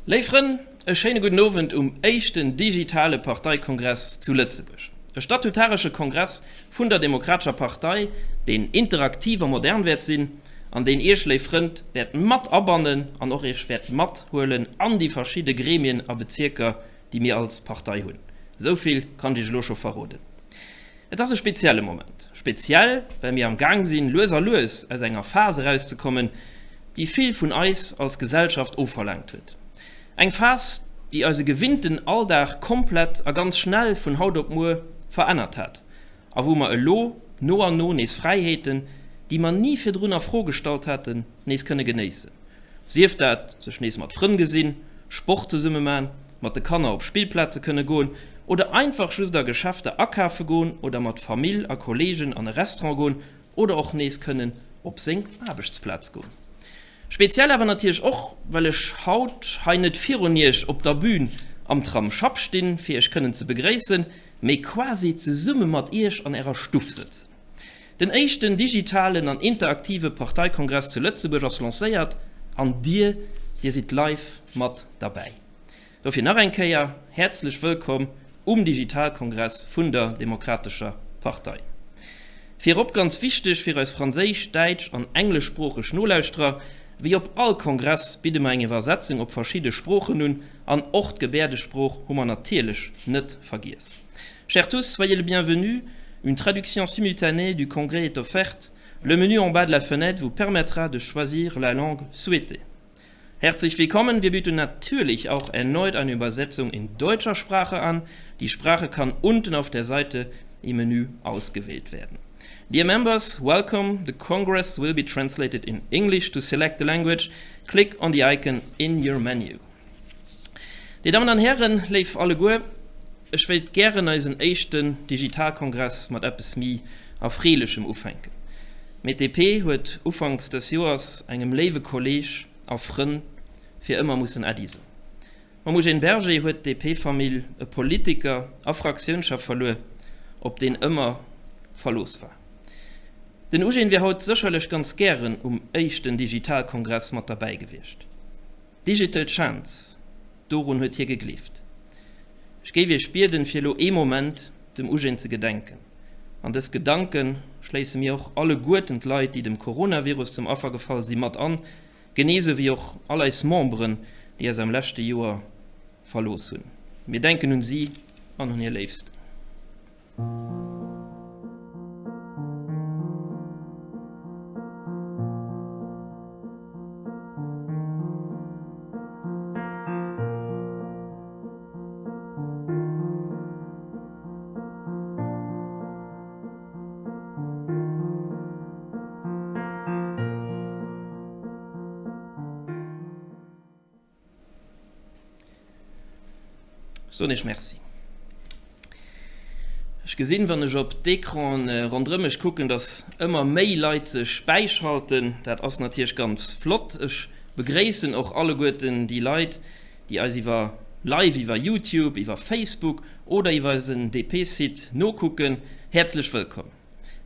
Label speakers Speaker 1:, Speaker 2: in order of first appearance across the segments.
Speaker 1: Léif Frënn, e schéine gudden Owend um éischten digitale Parteikongress zu Lëtzebuerg. E statutaresche Kongress vun der Demokratescher Partei, deen interaktiv a modern wäert sinn an deen Iech, léif Frënd, wäert mat abannen an och Iech wäert mathuelen an déi verschidde Gremien a Bezierker, déi mir als Partei hunn. Esou vill kann ech Iech elo scho verroden. Et ass e spezielle Moment. Speziell, well mir am Gaang sinn, lues a lues aus enger Phas erauszekommen, déi vill vun eis als Gesellschaft ofverlaangt huet. Eng Phas, déi eise gewinnten Alldag komplett a ganz schnell vun haut op muer verännert hat a wou mer elo no an no nees Fräiheeten, déi mer ni virdrun a Fro gestallt haten, nees kënne genéissen. Sief dat sech nees mat Frënn gesinn, Sport zesumme man, mat de Kanner op Spillplaze kënne goen oder einfach just a Geschäfter akafe goen oder mat Famill a Kolleegen an e Restaurant goen oder och nees kënnen op seng Aarbechtsplaz goen. Speziell awer natierlech och, well ech haut hei net virun iech op der Bühn am Tram Schapp stinn, fir iech kënnen ze begréissen, mee quasi zesumme mat iech an ärer Stuff sëtzen. Den éischten digitalen an interaktive Parteikongress zu Lëtzebuerg ass lancéiert an dir, dir sidd live mat derbäi. Dofir nach eng Kéier häerzlech wëllkomm um Digitalkongress vun der Demokratescher Partei. Virop ganz wichteg fir eis franséisch-, däitsch an engleschsproocheg Nolauschterer, Wéi op all Kongress bidde mer eng Iwwersetzung op verschidde Sproochen un an och d'Gebäerdesprooch hu mer natierlech net vergiess. Chers tous, soyez les bienvenus. Une traduction simultanée du congrès est offerte. Le menu en bas de la fenêtre vous permettra de choisir la langue souhaitée. Herzlich willkommen. Wir bieten natürlich auch erneut eine Übersetzung in deutscher Sprache an. Die Sprache kann unten auf der Seite im Menü ausgewählt werden. Dear members, welcome. The Congress will be translated in English. To select the language, click on the icon in your menu. Dir Dammen an Hären, léif alleguer, ech wéilt gären eisen éischten Digitalkongress mat eppes méi Erfreelechem ufänken. Mee d'DP huet ufanks dës Joers engem léiwe Kolleeg a Frënn fir ëmmer mussen Äddi soen. Mam Eugène Berger huet d'DP-Famill e Politiker a Fraktiounschef verluer, op deen ëmmer Verlooss war. Den Eugène wier haut sécherlech ganz gären um éischten Digitalkongress mat derbäi gewiescht. Digital Chance, dorun huet hie gegleeft. Ech géif Iech bieden, fir elo ee Moment dem Eugène ze gedenken. An dës Gedanke schléisse mir och alleguerten d'Leit, déi dem Coronavirus zum Affer gefall si, mat an, genee sou wéi och all eis Memberen, déi eis am leschte Joer verlooss hunn. Mir denken un si an un hir Léifsten. Soen Iech Merci. Ech gesinn, wann ech op d'Ecranen ronderëm mech kucken, dass ëmmer méi Leit sech bäischalten. Dat ass natierlech ganz flott. Ech begréissen och alleguerten déi Leit, déi eis iwwer live iwwer YouTube, iwwer Facebook oder iwwer eisen DP-Site nokucken. Häerzlech wëllkomm.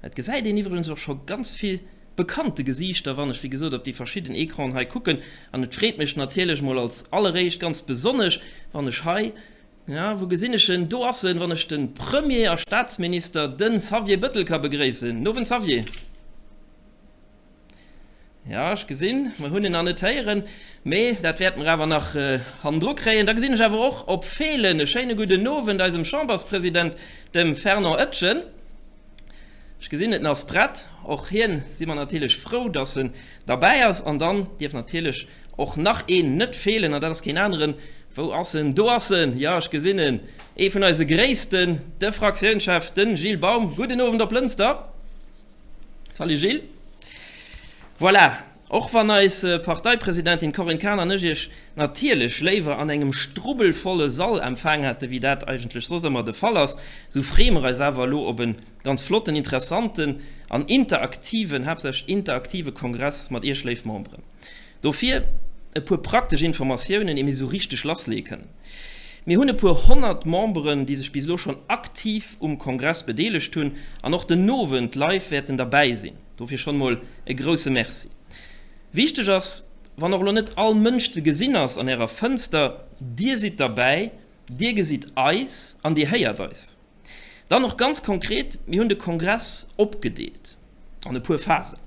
Speaker 1: Et gesäit een iwwregens och scho ganz vill bekannte Gesiichter, wann ech wéi gesot op déi verschidden Ecranen hei kucken. An et freet mech natierlech mol als alleréischt ganz besonnesch, wann ech hei, ja, wou gesinn ech en, do ass en, wann ech de Premier a Staatsminister, de Xavier Bëttel ka begréissen. Nowend Xavier. Ja, ech gesinn, mer hunn en nach net héieren, mee dat wäerte mer awer nach hannendru kréien. Da gesinn ech awer och op Feelen e schéine gudden Owend eisem Chamberspresident, dem Fernand Etgen. Ech gesinn, en ass prett. Och hien si mer natierlech frou, dass en derbäi ass. An dann dierf natierlech och nach een net feelen, an dat ass keen aneren, wou ass en? Do ass en! Jo, ech gesinn en, ee vun eise Gréissten, de Fraktiounschef, de Gilles Baum. Gudden Owend op Lënster. Salut Gilles. Voilà. Och wann eis Parteipresidentin Corinne Cahen an ech Iech natierlech léiwer an engem strubbelvolle Sall empfaang hätte wéi dat eigentlech soss ëmmer de Fall ass, sou freeë mer eis awer elo op e ganz flotten, interessanten an interaktiven, haaptsächlech interaktive Kongress mat Iech, léif Memberen. Dofir e puer praktesch Informatiounen, ier mir sou richteg lassleeë kënnen. Mir hunn e puer 100 Memberen, déi sech bis elo schonn aktiv um Kongress bedeelegt hunn an och den Owend live wäerten derbäi sinn. Dofir schonn mol e grousse Merci. Wichteg ass, wann och elo net all Mënsch ze gesinn ass an ärer Fënster, Dir sidd derbäi, Dir gesitt eis an Dir héiert eis. Dann och ganz konkret, Mir hunn de Kongress opgedeelt an e puer Phasen.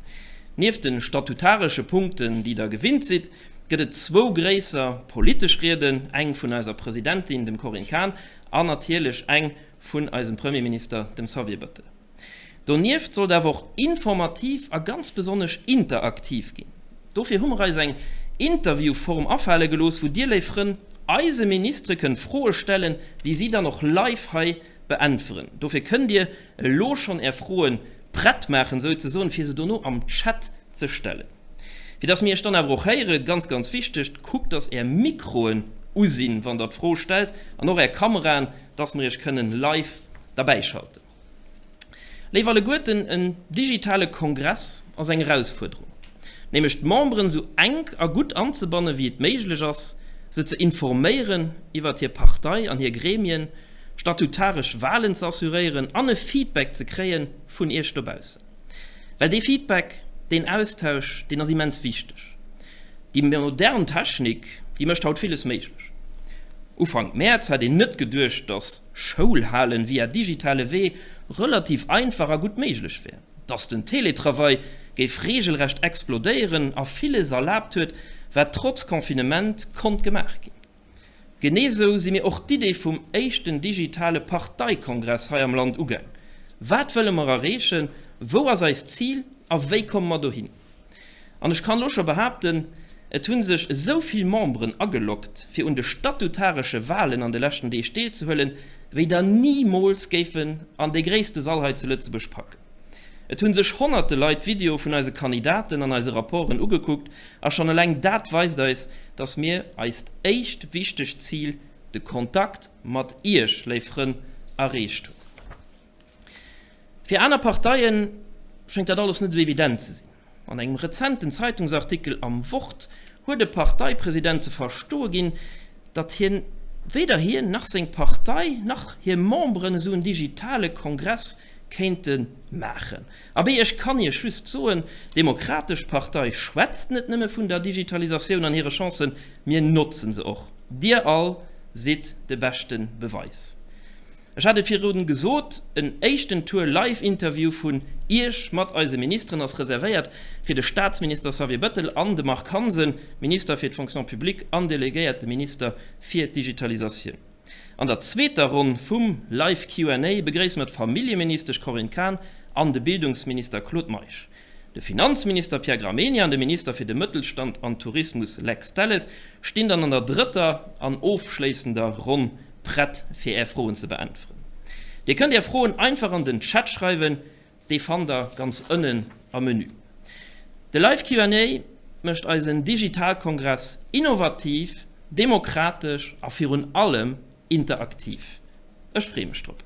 Speaker 1: Nieft de statutaresche Punkten, déi Der gewinnt sidd, gëtt et zwou gréisser politesch Rieden, eng vun eiser Presidentin, dem Corinne Cahen, an natierlech eng vun eisem Premierminister, dem Xavier Bettel. Donieft sollt awer och informativ a ganz besonnesch interaktiv ginn. Dofir hu mer eis eng Interviewform afale gelooss, wou dir, léif Frënn, eise Ministere kënnt Froe stellen, déi si dann och live hei beäntweren. Dofir kënnt dir elo schonn är Froe prett maachen, souzesoen, fir se dono am Chat ze stellen. Fir dass mir iech dann awer och héieren, ganz, ganz wichteg, kuckt, dass är Mikroen u sinn, wann der d'Fro stellt, an och är Kameraen, dass mer iech kënnen live derbäischalten. Léif alleguerten, en digitale Kongress ass eng Erausfuerderung, nämlech d'Memberen esou enk a gutt anzebanne wéi et méiglech ass, se ze informéieren iwwert hir Partei an hir Gremien, statutaresch Walen ze assuréieren an e Feedback ze kréie vun Iech dobaussen. Well dee Feedback, deen Austausch, deen ass immens wichteg. Déi modern Technik, déi mécht haut villes méiglech. Ufank Mäerz hat een net geduecht, datt Schoul halen via digitale Wee relativ einfach a gutt méiglech wär, datt den Teletravail géif reegelrecht explodéieren a villes erlaabt huet, wat trotz Confinement konnt gemaach ginn. Genee sou si mir och d'Idee vum éischten digitale Parteikongress hei am Land ugaang. Wat wëlle mer erreechen, wou ass eist Zil a wéi komme mer dohin? An ech kann elo scho behaapten, et hu sech esou vill Memberen ageloggt, fir un de statutaresche Walen an de leschten Deeg deelzehuelen, wéi der nimools géifen an dee gréisste Sall hei zu Lëtzebuerg packen. Et hu sech honnerte Leit d'Videoe vun eise Kandidaten an eise Rapporten ugekuckt, a schonn eleng dat weist eis, dass mir eist éischt wichtegt Zil, de Kontakt mat Iech, léif Frënn, erreecht hunn. Fir aner Parteie schéngt dat alles net esou evident ze sinn. An engem rezenten Zeitungsartikel am Wort huet e Parteipresident ze verstoe ginn, datt hien, weder hien nach seng Partei nach hir Memberen esou en digitale Kongress kéinte maachen. Abee, ech kann Iech just soen, d'Demokratesch Partei schwätzt net nëmme vun der Digitalisatioun an hire Chancen, mir notzen se och. Dir all sidd de beschte Beweis. Ech hat et virun gesot, en éischten Tour Live-Interview vun Iech mat eise Ministeren ass reservéiert fir de Staatsminister Xavier Bettel an de Marc Hansen, Minister fir d'Fonction publique an delegéierte Minister fir d'Digitalisatioun. An der zweeter Ronn vum Live Q&A begréisse mer d'Familljeministesch Corinne Cahen an de Bildungsminister Claude Meisch. De Finanzminister Pierre Gramegna an de Minister fir de Mëttelstand an Tourismus Lex Delles stinn dann an der drëtter an ofschléissender Ronn prett fir är Froen ze beäntweren. Dir kënnt är Froen einfach an den Chat schreiwen, dee fannt der ganz ënnen am Menü. De Live Q&A mécht eisen Digitalkongress innovativ, demokratesch a virun allem interaktiv. Ech freeë mech drop.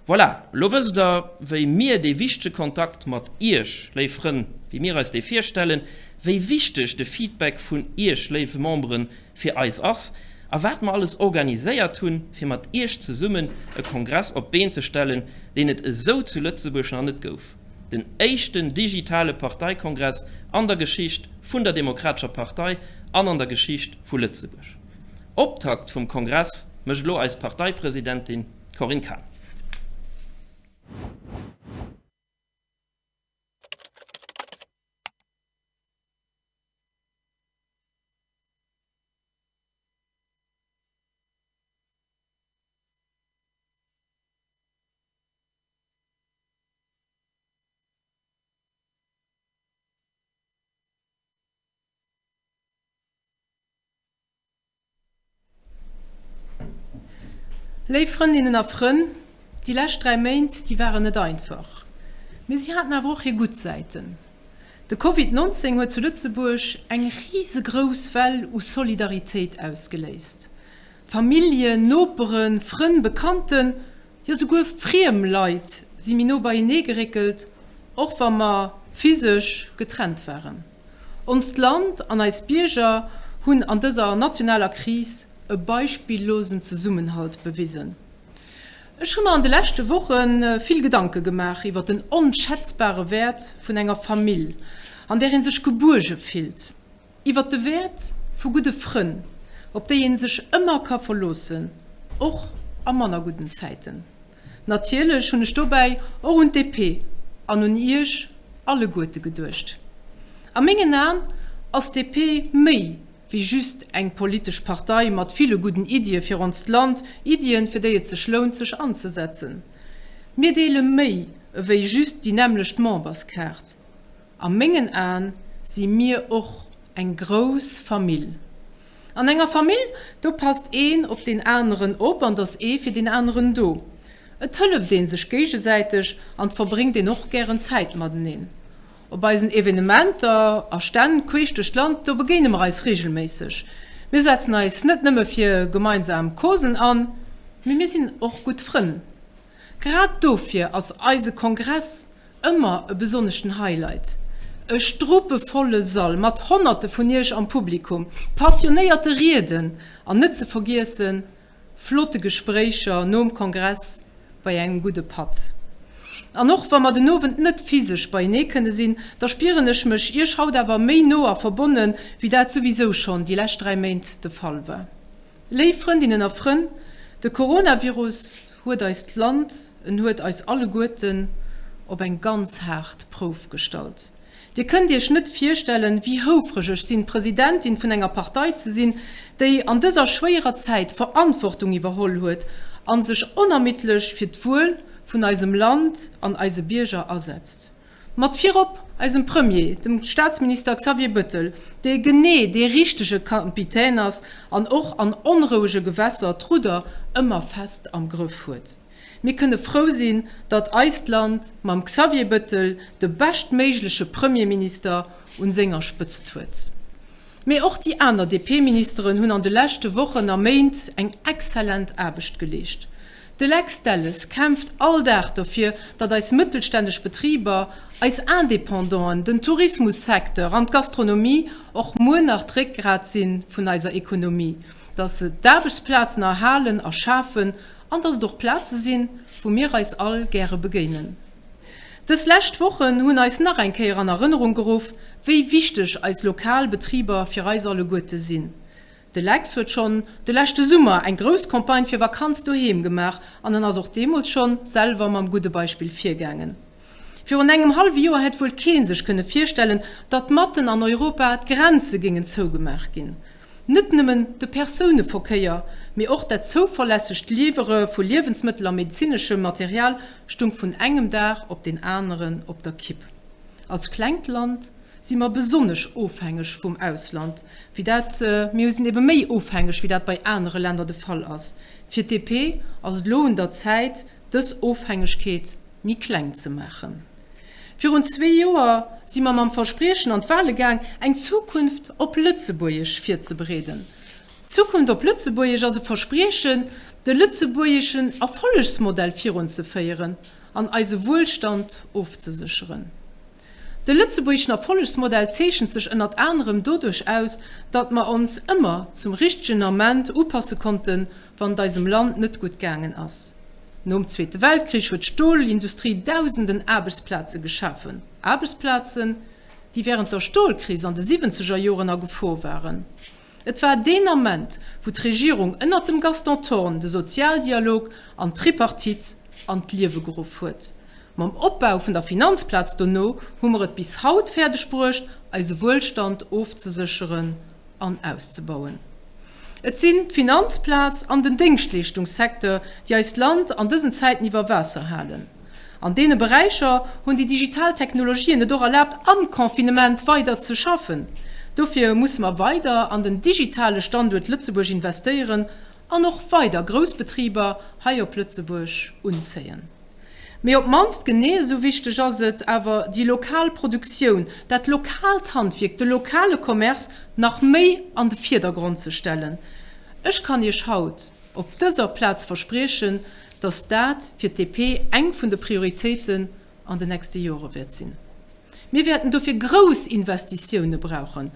Speaker 1: Voilà, lo wësst der, wéi mir dee wichtege Kontakt mat Iech, léif Frënn, wéi mir eis dee virstellen, wéi wichteg de Feedback vun Iech, léiwe Memberen, fir eis ass a wat mer alles organiséiert hunn, fir mat Iech zesummen e Kongress op d'Been ze stellen, deen et esou zu Lëtzebuerg nach net gouf, den éischten digitale Parteikongress an der Geschicht vun der Demokratescher Partei an an der Geschicht vu Lëtzebuerg. Optakt vum Kongress mécht elo eis Parteipresidentin Corinne Cahen.
Speaker 2: Léif Frëndinnen a Frënn, déi lescht 3 Méint, déi waren net einfach. Mee si haten awer och hir gutt Säiten. De Covid 19 huet zu Lëtzebuerg eng risegrouss Well u Solidaritéit ausgeléist. Familljen, Noperen, Frënn, Bekannten, jo souguer friem Leit si méi no beienee geréckelt, och wa mer physesch getrennt waren. Onst Land an eis Bierger hunn an dëser nationaler Kris e beispillosen Zesummenhalt bewisen. Ech hu mer an de leschte Woche vill Gedanke gemaach iwwer den onschätzbare Wäert vun enger Famill, an där ee sech gebuerge fillt, iwwer de Wäert vu gudde Frënn, op déi ee sech ëmmer ka verloossen, och a manner gudden Zäiten. Natierlech hunn ech dobäi och un d'DP an un Iech alleguerte geduecht. A mengen Aen ass d'DP méi wéi just eng politesch Partei mat ville gudden Iddie fir onst Land, Iddien, fir déi et sech lount, sech anzesetzen. Mir deele méi ewéi just déi nämmlecht Memberskaart. A mengen Aen si mir och eng grouss Famill. An enger Famill, do passt een op deen aneren op an 't ass ee fir deen aneren do. Et hëlleft ee sech géigesäiteg an 't verbréngt een och gären Zäit mateneen. Op eisen Evenementer a Stänn queesch duerch d'Land, do begéine mer eis reegelméisseg. Mir setzen eis net nëmme fir gemeinsam Causen an, mee mir sinn och gutt Frënn. Grad dofir ass eise Kongress ëmmer e besonneschten Highlight. E struppevolle Sall mat Honnerte vun iech am Publikum, passionéierte Rieden an net ze vergiessen, flotte Gespréicher nom Kongress bei engem gudde Patt. An och wa mer den Owend net physesch beienee kënne sinn, da spieren ech mech iech haut awer méi no a verbonne wéi dat souwisou schonn déi lescht 3 Méint de Fall war. Léif Frëndinnen a Frënn, de Coronavirus huet eist Land, en huet eis alleguerten op eng ganz haart Prouf gestallt. Dir kënnt Iech net virstellen, wéi houfreg ech sinn, Presidentin vun enger Partei ze sinn, déi an dëser schwéierer Zäit Verantwortung iwwerholl huet a sech onermiddlech fir d'Wuel vun eisem Land an eise Bierger asetzt. Mat virop eisem Premier, dem Staatsminister Xavier Bëttel, dee genee dee richtege Kapitän ass an och an onrouege Gewässer d'Rudder ëmmer fest am Grëff huet. Mir kënne frou sinn, datt eist Land mam Xavier Bëttel de beschtméigleche Premierminister un senger Spëtzt huet. Mee och déi aner DP-Ministeren hunn an de leschte Wochen a Méint eng exzellent Aarbecht geleescht. De Lex Delles kämpft all Dag dofir, datt eis mëttelstänneg Betriber, eis Independanten, den Tourismussecteur an d'Gastronomie och muer nach d'Réckgrat si vun eiser Ekonomie, datt se d'Aarbechtsplazen erhalen a schafen An dass et och Plaze sinn, wou mir eis all gäre begéinen. Dës lescht Wochen hunn eis nach eng Kéier an Erënnerung geruff, wéi wichteg eis lokal Betriber fir eis alleguerte sinn. De Lex huet schonn de leschte Summer eng grouss Campagne fir Vakanz doheem gemaach an en ass och deemools schonn selwer mam gudde Beispill virgaangen. Virun engem hallwe Joer hätt wuel kee sech kënne virstellen, datt matten an Europa d'Grenze géingen zougemaach ginn. Net nëmmen de Persouneverkéier, mee och dat zouverlässegt Liwwere vu Liewensmëttel a medezineschem Material stung vun engem Dag op deen aneren op der Kipp. Als klengt Land si mer besonnesch ofhängeg vum Ausland, wéi dat, mir sinn ebe méi ofhängeg, wéi dat bei anere Länner de Fall ass. Fir d'DP ass et elo un der Zäit, dës Ofhängegkeet méi kleng ze maachen. Virun zwee Joer si mer mam Verspriechen an d'Wale gaang, eng Zukunft op Lëtzebuergesch virzebereeden. D'Zukunft op Lëtzebuergesch ass e Verspriechen, de lëtzebuergeschen Erfollegsmodell virunzeféieren an eise Wuelstand ofzesécheren. De lëtzebuergeschen Erfollegsmodell zeechent sech ënnert anerem doduerch aus, datt mer ons ëmmer zum richtegen Ament upasse konnten, wann et eisem Land net gutt gaangen ass. Nom Zweete Weltkrich huet d'Stolindustrie dausenden Aarbechtsplaze geschafen, Aarbechtsplazen, déi wärend der Stolkris an de siwwenzeger Joren a Gefor waren. Et war deen Ament, wou d'Regierung ënnert dem Gaston Thorn de Sozialdialog an d'Tripartite an d'Liewe geruff huet. Mam Opbau vun der Finanzplaz dono hu mer et bis haut fäerdeg bruecht, eise Wuelstand ofzesécheren an auszebauen. Et sinn d'Finanzplaz an den Déngschtleeschtungssecteur, déi eist Land an dësen Zäiten iwwer Waasser halen. An deene Beräicher hunn déi digital Technologien et och erlaabt, am Confinement weider ze schaffen. Dofir musse mer weider an den digitale Standuert Lëtzebuerg investéieren an och weider grouss Betriber hei op Lëtzebuerg unzéien. Mee op d'mannst genee esou wichteg ass et awer, déi lokal Produktioun, dat lokaalt Handwierk, de lokale Commerce nach méi an de Vierdergrond ze stellen. Ech kann Iech haut op dëser Plaz verspriechen, datt dat fir d'DP eng vun de Prioritéiten an de nächste Jore wäert sinn. Mir wäerten dofir grouss Investitioune brauchen.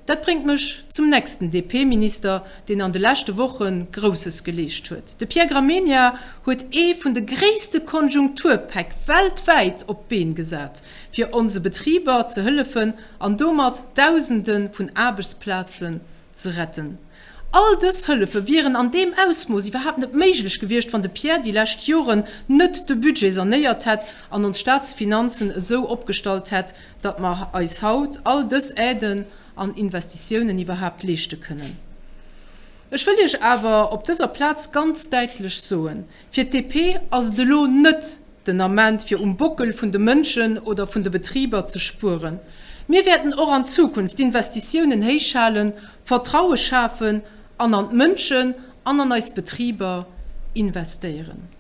Speaker 2: Dat bréngt mech zum nächsten DP-Minister, deen an de leschte Woche Grousses geleescht huet. De Pierre Gramegna huet ee vun de gréisste Konjunkturpäck weltwäit op d'Been gesat, fir onse Betriber ze hëllefen an domat Dausende vun Aarbechtsplazen ze retten. All dës Hëllefe wieren an deem Ausmooss iwwerhaapt net méiglech gewiescht, wann de Pierre déi lescht Joren net de Budget sanéiert hätt an ons Staatsfinanzen esou opgestallt hätt, datt mer eis haut all dës Aiden an Investitiounen iwwerhaapt leeschte kënnen. Ech wëll Iech awer op dëser Plaz ganz däitlech soen, Fir d'DP ass et elo net den Ament, fir um Bockel vun de Mënschen oder vun de Betriber ze spueren. Mir wäerten och an Zukunft d'Investitiounen héich halen, Vertraue schafen an an d'Mënschen an an eis Betriber investéieren.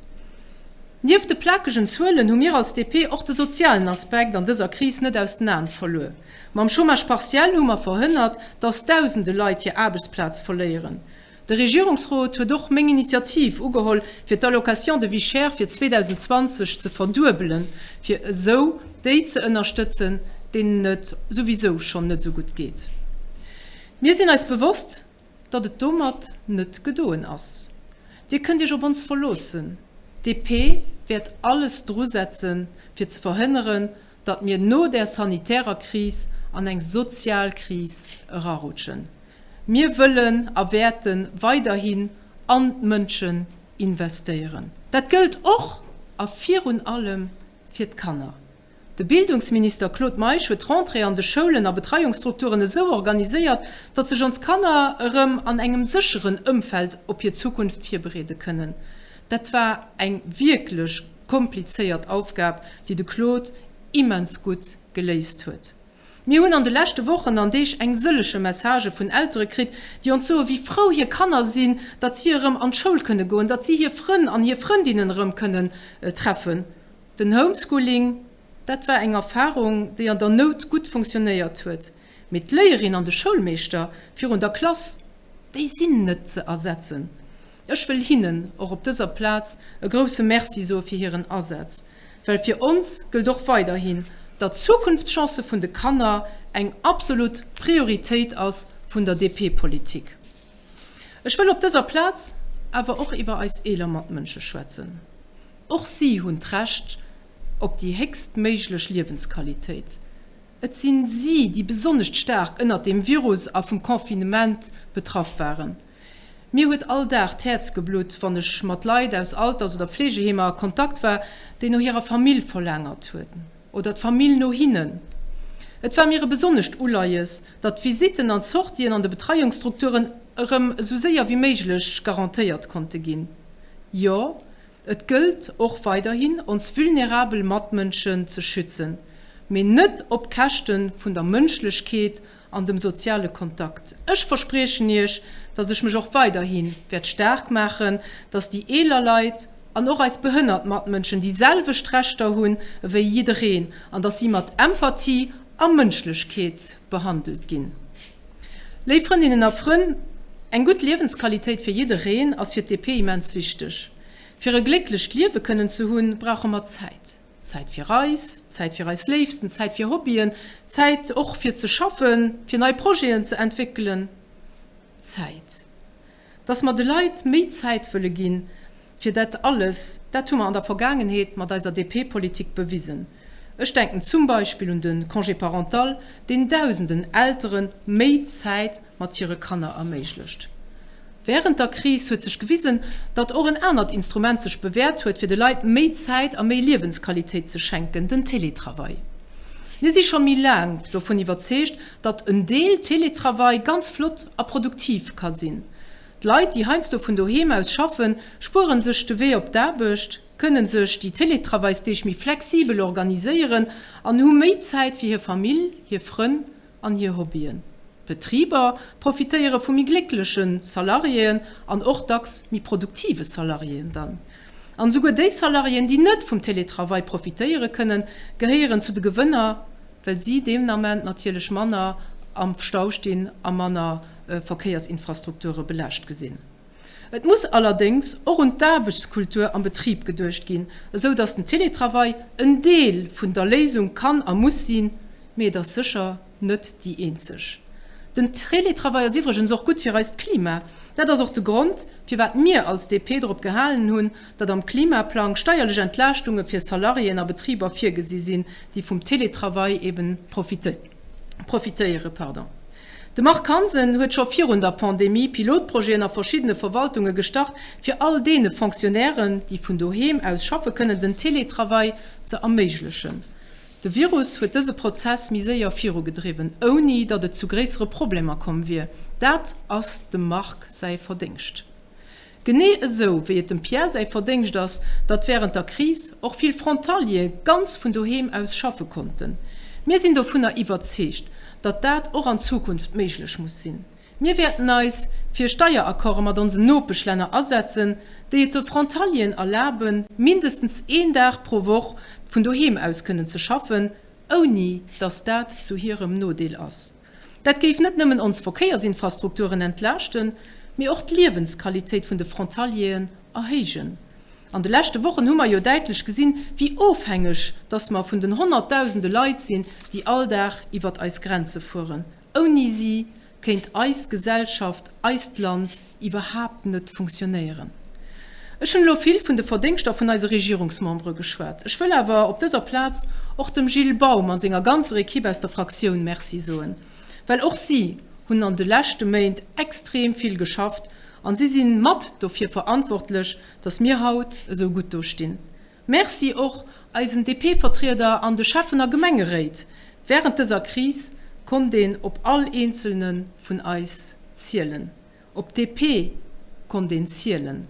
Speaker 2: Nieft de plakegen Zuelen hu mir als DP och de sozialen Aspekt an dëser Kris net aus den Aen verluer. Mam Chômage partiel hu mer verhënnert, dass dausende Leit hir Aarbechtsplaz verléieren. De Regierungsrot huet och meng Initiativ ugeholl, fir d'Allocation de vie chère fir 2020 ze verduebelen, fir esou déi ze ënnerstëtzen, deenen et souwisou schonn net esou gutt geet. Mir sinn eis bewosst, datt et domat net gedoen ass. Dir kënnt Iech op ons verloossen, d'DP wäert alles drusetzen, fir ze verhënneren, datt mir no där sanitärer Kris an eng sozial Kris erarutschen. Mir wëllen a wäerte weiderhin an d'Mënschen investéieren. Dat gëllt och a virun allem fir d'Kanner. De Bildungsminister Claude Meisch huet d'Rentrée an de Schoulen a Betreiungsstrukturen esou organiséiert, datt sech ons Kanner erëm an engem sécheren Ëmfeld op hir Zukunft virbereede kënnen. Dat war eng wierklech komplizéiert Aufgab, déi de Claude immens gutt geléist huet. Mir hunn an de leschte Wochen an Deeg eng sëllege Messagë vun Eltere kritt, déi ons soe wéi frou hir Kanner sinn, datt si erëm an d'Schoul kënne goen, datt si hir Frënn an hir Frëndinnen erëm kënnen treffen. Den Homeschooling, dat war eng Erfarung, déi an der Nout gutt funktionéiert huet. Mee d'Léierin an de Schoulmeeschter virun der Klass, déi sinn net ze ersetzen. Ech wëll hinnen och op dëser Plaz e grousse Merci soe fir hiren Asaz. Well fir ons gëllt och weiderhin, datt d'Zukunftschance vun de Kanner eng absolut Prioritéit ass vun der DP-Politik. Ech wëll op dëser Plaz awer och iwwer eis eeler Matmënsche schwätzen. Och si hunn d'Recht op déi héchst méiglech Liewensqualitéit. Et sinn si, déi besonnescht staark ënnert dem Virus a vum Confinement betraff waren. Mir huet all Dag d'Häerz geblutt, wann ech mat Leit aus Alters oder Fleegeheemer a Kontakt war, déi no hirer Famill verlaangert hunn oder d'Famill no hinnen. Et war mir e besonnescht Uleies, datt d'Visitten an d'Sortien an de Betreiungsstrukturen erëm esou séier wéi méiglech garantéiert konnte ginn. Jo, Et gëllt och weiderhin, ons vulnerabel Matmënschen ze schützen, mee net op Käschte vun der Mënschlechkeet an dem soziale Kontakt. Ech verspriechen Iech, dass ech mech och weiderhi wäert staark maachen, dass déi eeler Leit an och eis behënnert Matmënschen déi selwecht Rechter hunn ewéi jiddereen an dass si mat Empathie a Mënschlechkeet behandelt ginn. Léif Frëndinnen a Frënn, eng gutt Liewensqualitéit fir jiddereen ass fir d'DP immens wichteg. Fir e glécklecht Liewe kënnen ze hunn, brauche mer Zäit. Zäit fir eis, Zäit fir eis Léifsten, Zäit fir Hobbyen, Zäit och fir ze schaffen, fir nei Projeten ze entwéckelen. Zäit. Dass mer de Leit méi Zäit wëlle ginn, fir dat alles, dat hu mer an der Vergaangenheet mat eiser DP-Politik bewisen. Ech denken zum Beispill un de Congé parental, deen dausenden Eltere méi Zäit mat hire Kanner erméiglecht. Wärend der Kris huet sech gewisen, datt och en anert Instrument sech bewäert huet, fir de Leit méi Zäit a méi Liewensqualitéit ze schenken, den Télétravail. Mir si scho méi laang dovun iwwerzeegt, datt en Deel Télétravail ganz flott a produktiv ka sinn. D'Leit, déi heiansdo vun doheem aus schaffen, spuere sech de Wee op d'Aarbecht, kënne sech déi Télétravailsdeeg méi flexibel organiséieren an hu méi Zäit fir hir Famill, hir Frënn an hir Hobbyen. D'Betriber profitéiere vu méi gléckleche Salariéen an och dacks méi produktive Salariéen dann. An esouguer déi Salariéen, déi net vum Télétravail profitéiere kënnen, gehéieren zu de Gewënner, well si deen Ament natierlech manner am Stau stinn a manner Verkéiersinfrastrukture belaascht gesinn. Et muss allerdéngs och un d'Aarbechtskultur am Betrib geduecht ginn, esou datt den Télétravail en Deel vun der Léisung kann a muss sinn, mee et ass sécher net déi eenzeg. Den Télétravail ass iwwregens och gutt fir eist Klima. Dat ass och de Grond, firwat mir als DP drop gehalen hunn, datt am Klimaplang steierlech Entlaaschtunge fir Salariéen a Betriber virgesi sinn, déi vum Télétravail eben profitéieren. Pardon. De Marc Hansen huet scho virun der Pandemie Pilotprojeten a verschiddene Verwaltunge gestart, fir all deene Fonctionnairen, déi vun doheem aus schaffe kënnen, den Télétravail ze erméiglechen. De Virus huet dëse Prozess méi séier virugedriwwen, ouni datt et zu gréissere Problemer komm wier. Dat ass dem Marc säi Verdéngscht. Genee esou wéi et dem Pierre säi Verdéngscht ass, datt wärend der Kris och vill Frontaliere ganz vun doheem aus schaffe konnten. Mir sinn dovunner iwwerzeegt, datt dat och an Zukunft méiglech muss sinn. Mir wäerten eis fir Steieraccorde mat onsen Nopeschlänner asetzen, déi et de Frontalieren erlaben, mindestens een Dag pro Woch vun doheem aus kënnen ze schaffen, ouni datt dat zu hirem Nodeel ass. Dat géif net nëmmen ons Verkéiersinfrastrukturen entlaaschten, mee och d'Liewensqualitéit vun de Frontalieren erhéijen. An de leschte Wochen hu mer jo däitlech gesinn, wéi ofhängeg dass mer vun den honnertdausende Leit sinn, déi all Dag iwwert eis Grenze fueren. Ouni si kéint eis Gesellschaft, eist Land iwwerhaapt net funktionéieren. Ech hunn elo vill vun de Verdéngschter vun eise Regierungsmembere geschwat. Ech wëll awer op dëser Plaz och dem Gilles Baum an senger ganzer Equipe aus der Fraktioun Merci soen, well och si hunn an de leschte Méint extrem vill geschafft an si si mat dofir verantwortlech, dass mir haut esou gutt do stinn. Merci och eisen DP-Vertrieder an de Schäffen a Gemengeréit. Wärend dëser Kris konnt een op all eenzelne vun eis zielen. Op DP konnt een zielen.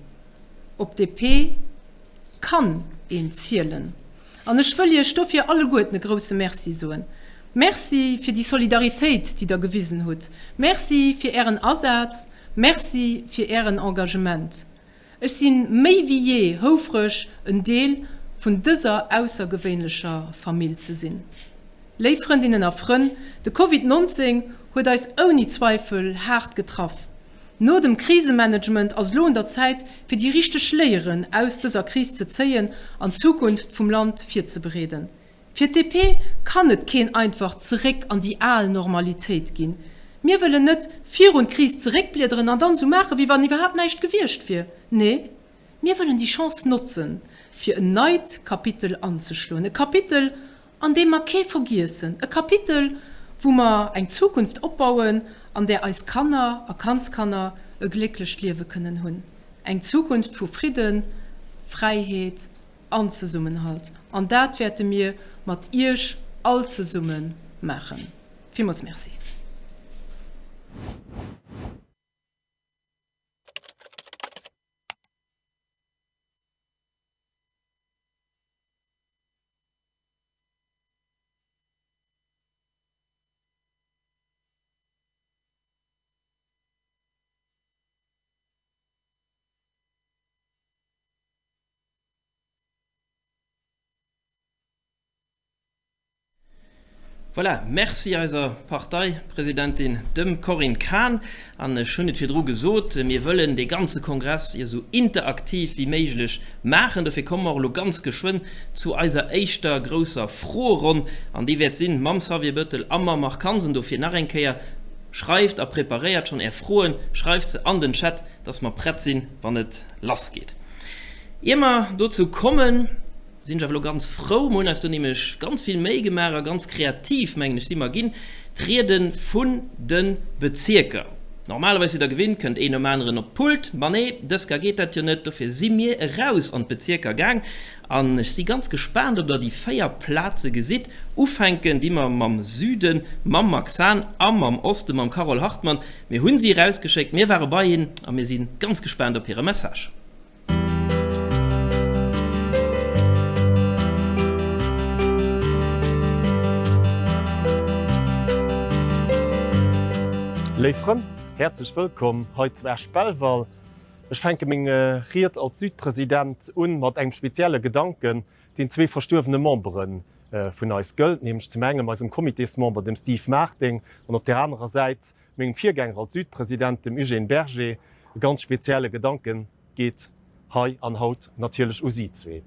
Speaker 2: Op DP kann een zielen. An ech wëll Iech dofir alleguerten e grouse Merci soen. Merci fir déi Solidaritéit, déi Der gewisen hutt. Merci fir Ären Asaz. Merci fir Ären Engagement. Ech si méi wéi jee houfreg, en Deel vun dëser aussergewéinlecher Famill ze sinn. Léif Frëndinnen a Frënn, de Covid 19 huet eis ouni Zweifel haart getraff. No dem Krisemanagement ass elo un der Zäit, fir déi richteg Léieren aus dëser Kris ze zéien an d'Zukunft vum Land virzebereeden. Fir d'DP kann et keen einfacht Zeréck an déi al Normalitéit ginn. Mir wëllen net virun d'Kris zeréckbliederen an dann esou maachen, wéi wann iwwerhaapt näischt gewiescht wier. Nee, mir wëllen déi Chance notzen, fir en neit Kapitel anzeschloen. E Kapitel, an deem mer kee vergiessen. E Kapitel, wou mer eng Zukunft opbauen, an där eis Kanner a Kandskanner e glécklecht Liewe kënnen hunn. Eng Zukunft vu Fridden, Fräiheet an Zesummenhalt. An dat wäerte mir mat Iech all zesumme maachen. Villmools Merci.
Speaker 1: Voilà, Merci eiser Parteipresidentin, dem Corinne Cahen. An ech hunn et virdru gesot, mir wëllen dee ganze Kongress esou interaktiv wéi méiglech maachen. Dofir komme mer och elo ganz geschwënn zu eiser éischter grousser Froeronn. An déi wäert sinn mam Xavier Bettel a mam Marc Hansen. Dofir nach eng Kéier, Schreift a preparéiert schonn Är Froen, schreift se an den Chat, dass mer prett sinn, wann et lass geet. Ier mer dozou kommen, sinn ech awer elo ganz frou, mer hunn eis do nämlech ganz vill Méi gemaach a ganz kreativ, mengen ech, si mer ginn, d'Riede vun de Bezierker. Normalerweis sidd Der gewinnt, kënnt een nom aneren op d'Pult. Ma nee, dës Ka geet dat jo net, dofir si mir eraus an d'Bezierker gaang. An ech si ganz gespaant, ob Der déi 4 Plaze gesitt. Ufänken di mer mam Süden, mam Max Hahn, a mam Osten, mam Carole Hartmann. Mir hunn si erausgeschéckt, mir ware bei hinnen a mir si ganz gespaant op hire Message.
Speaker 3: Léif Frënn, häerzlech wëllkomm hei zu Esch-Belval. Ech fänke meng Ried als Südpresident un mat engem spezielle Gedanken, deen zwee verstuerwene Membere vun eis gëllt, nämlech zum engem eisem Comitésmember, dem Steve Marting, an op där anerer Säit mengem Virgänger als Südpresident, dem Eugène Berger. E ganz spezielle Gedanke geet hei an haut natierlech u si zwee.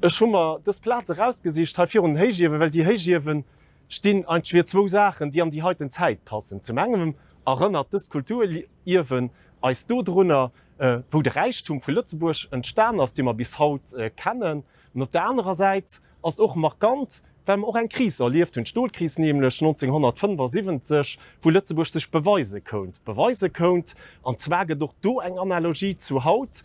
Speaker 3: Ech hu mer dës Plaz erausgesicht hei virun den Héichiewen, well déi Héichiewen stinn eigentlech fir zwou Saachen, déi an déi heiten Zäit passen. Zum engem erënnert dëst Kulturierwen eis dodrunner, wou de Räichtum vu Lëtzebuerg entstan ass, dee mer bis haut kennen. An op der anerer Säit ass et och markant, well mer och eng Kris erlieft hunn, d'Stolkris nämlech 1975, wou Lëtzebuerg sech beweise kount. Beweise kount, an zwar gëtt och do eng Analogie zu haut,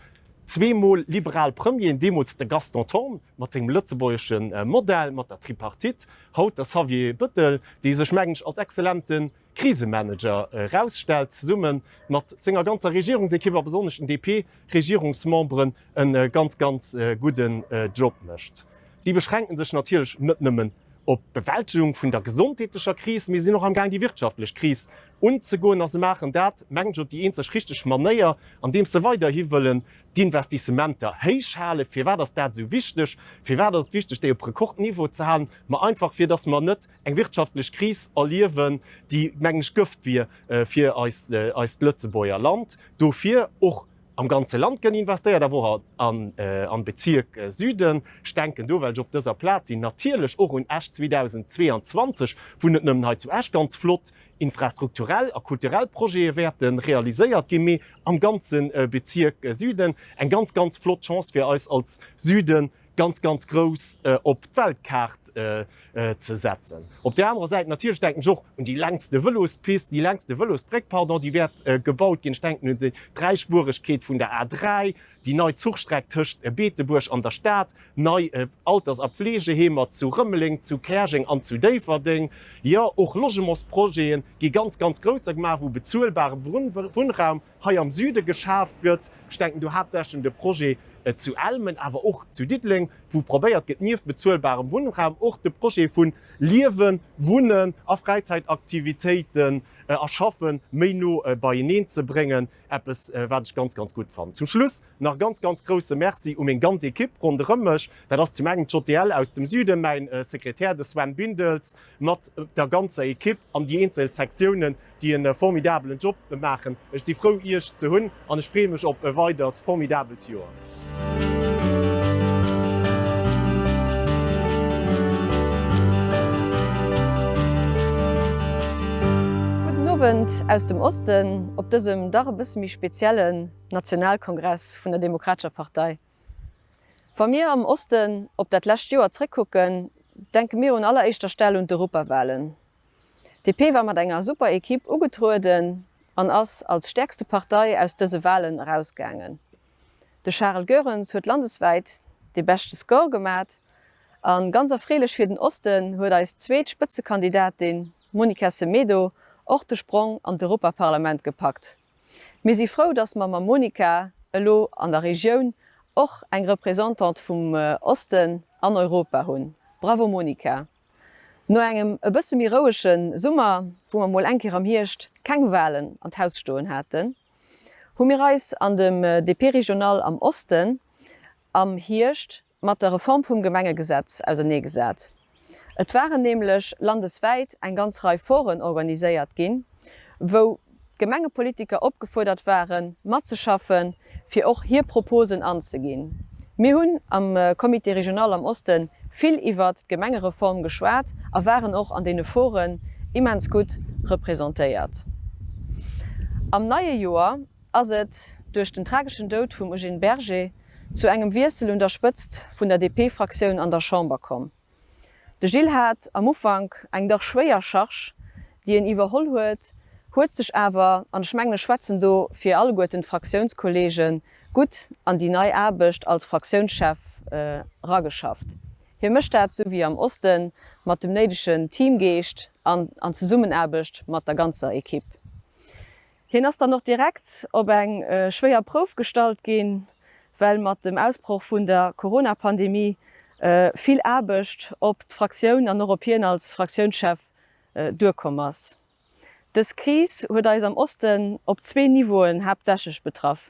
Speaker 3: zweemol liberal Premieren, deemools de Gaston Thorn mat sengem lëtzebuergesche Modell, mat der Tripartite, haut de Xavier Bettel, dee sech, mengen ech, als exzellente Krisemanager erausstellt, zesumme mat senger ganzer Regierungsekipp a besonnesch den DP-Regierungsmemberen e ganz, ganz gudden Job mécht. Si beschränken sech natierlech net nëmmen op d'Bewältegung vun der gesondheetlecher Kris, mee si sinn och amgaang déi wirtschaftlech Kris unzegoen a se maachen dat, mengen ech, op déi eenzeg richteg Manéier, andeems se weiderhi wëllen d'Investissementer héich halen. Firwat ass dat esou wichteg? Firwat ass et wichteg, déi op Rekordniveau ze halen? Ma einfach, fir datt mer net eng wirtschaftlech Kris erliewen, déi, mengen ech, Gëft wier fir eist Lëtzebuerger Land. Dofir och am ganze Land gënn investéiert, awer och am Bezierk Süden. Ech denken do, well ech op dëser Plaz sinn, natierlech och un Esch 2022, wou net nëmmen hei zu Esch ganz flott infrastrukturell a kulturell Projete wäerte realiséiert ginn, mee am ganze Bezierk Süden. Eng ganz, ganz flott Chance fir eis als Süden, ganz, ganz grouss op d'Weltkaart ze setzen. Op där anerer Säit natierlech denken ech och un déi längste Vëlospist, déi längste Vëlosbréck, pardon, déi wäert gebaut ginn. Ech denken un déi Dräispuregkeet vun der A3, déi nei Zuchstreck tëscht Beetebuerg an der Stad, nei Alters a Pflegeheemer zu Rëmeleng, zu Käerjeng an zu Déifferdeng. Jo, och Logementsprojete gi ganz, ganz grousser gemaach, wou bezuelbare Wunnraum hei am Süde geschaaft gëtt. Ech denken do haaptsächlech un de Projet zu Elmen, awer och zu Diddeleng, wou probéiert gëtt, nieft bezuelbarem Wunnraum och de Projet vu Liewen, Wunnen a Fräizäitaktivitéiten a Schaffen méi no beieneen ze bréngen. Eppes, wat ech ganz, ganz gutt fannen. Zum Schluss nach e ganz, ganz grouse Merci u meng ganz Ekipp ronderëm mech. Dat ass zum engen d'JDL aus dem Süden, mäin Sekretär, de Sven Bindels, mat der ganzer Ekipp an déi eenzel Sektiounen, déi e formidabelen Job maachen. Ech si frou, Iech ze hunn an ech freeë mech op e weidert formidabelt Joer.
Speaker 4: Gudden Owend aus dem Osten op dësem dach e bësse méi speziellen Nationalkongress vun der Demokratescher Partei. Wa mir am Osten op dat lescht Joer zréckkucken, denke mir un alleréischter Stell un d'Europawahlen. D'DP war mat enger super Equipe ugetrueden an ass als stäerkste Partei aus dëse Wahlen erausgaangen. De Charel Goerens huet landeswäit dee beschte Score gemat a ganz erfreelech fir den Osten huet eis zweet Spëtzekandidatin Monica Semedo och de Sprong an d'Europaparlament gepackt. Mir si frou, dass mer mam Monica elo an der Regioun och eng Représentante vum Osten an Europa hunn. Bravo Monica! No engem e bësse méi rouege Summer, wou mer mol eng Kéier am Hierscht keng Walen an d'Haus stoen haten, hu mir eis an dem DP Regional am Osten am Hierscht mat der Reform vum Gemengegesetz auserneegesat. Et waren nämlech landeswäit eng ganz Rei Foren organiséiert ginn, wou d'Gemengepolitiker opgefuerdert waren, matzeschaffen, fir och hir Proposen anzeginn. Mir hunn am Comité régional am Oste vill iwwert d'Gemengereform geschwat a waren och an deene Foren immens gutt representéiert. Am neie Joer ass et duerch den trageschen Doud vum Eugène Berger zu engem Wiessel un der Spëtzt vun der DP-Fraktioun an der Chamber komm. De Gilles hat am Ufank eng dach schwéier Charge, déi en iwwerholl huet, huet sech awer, an ech mengen ech schwätzen do fir alleguerten d'Fraktiounskolleegen, gutt an déi nei Aarbecht als Fraktiounschef erageschafft. Hie mécht dat, sou wéi am Osten, mat dem néidegen Teamgeescht an an Zesummenaarbecht mat der ganzer Equipe. Hien ass dann och direkt op eng schwéier Prouf gestallt ginn, well mat dem Ausbroch vun der Corona-Pandemie vill Aarbecht op d'Fraktioun an och op hien als Fraktiounschef duerkomm ass. Dës Kris huet eis am Osten op zwee Niveauen haaptsächlech betraff.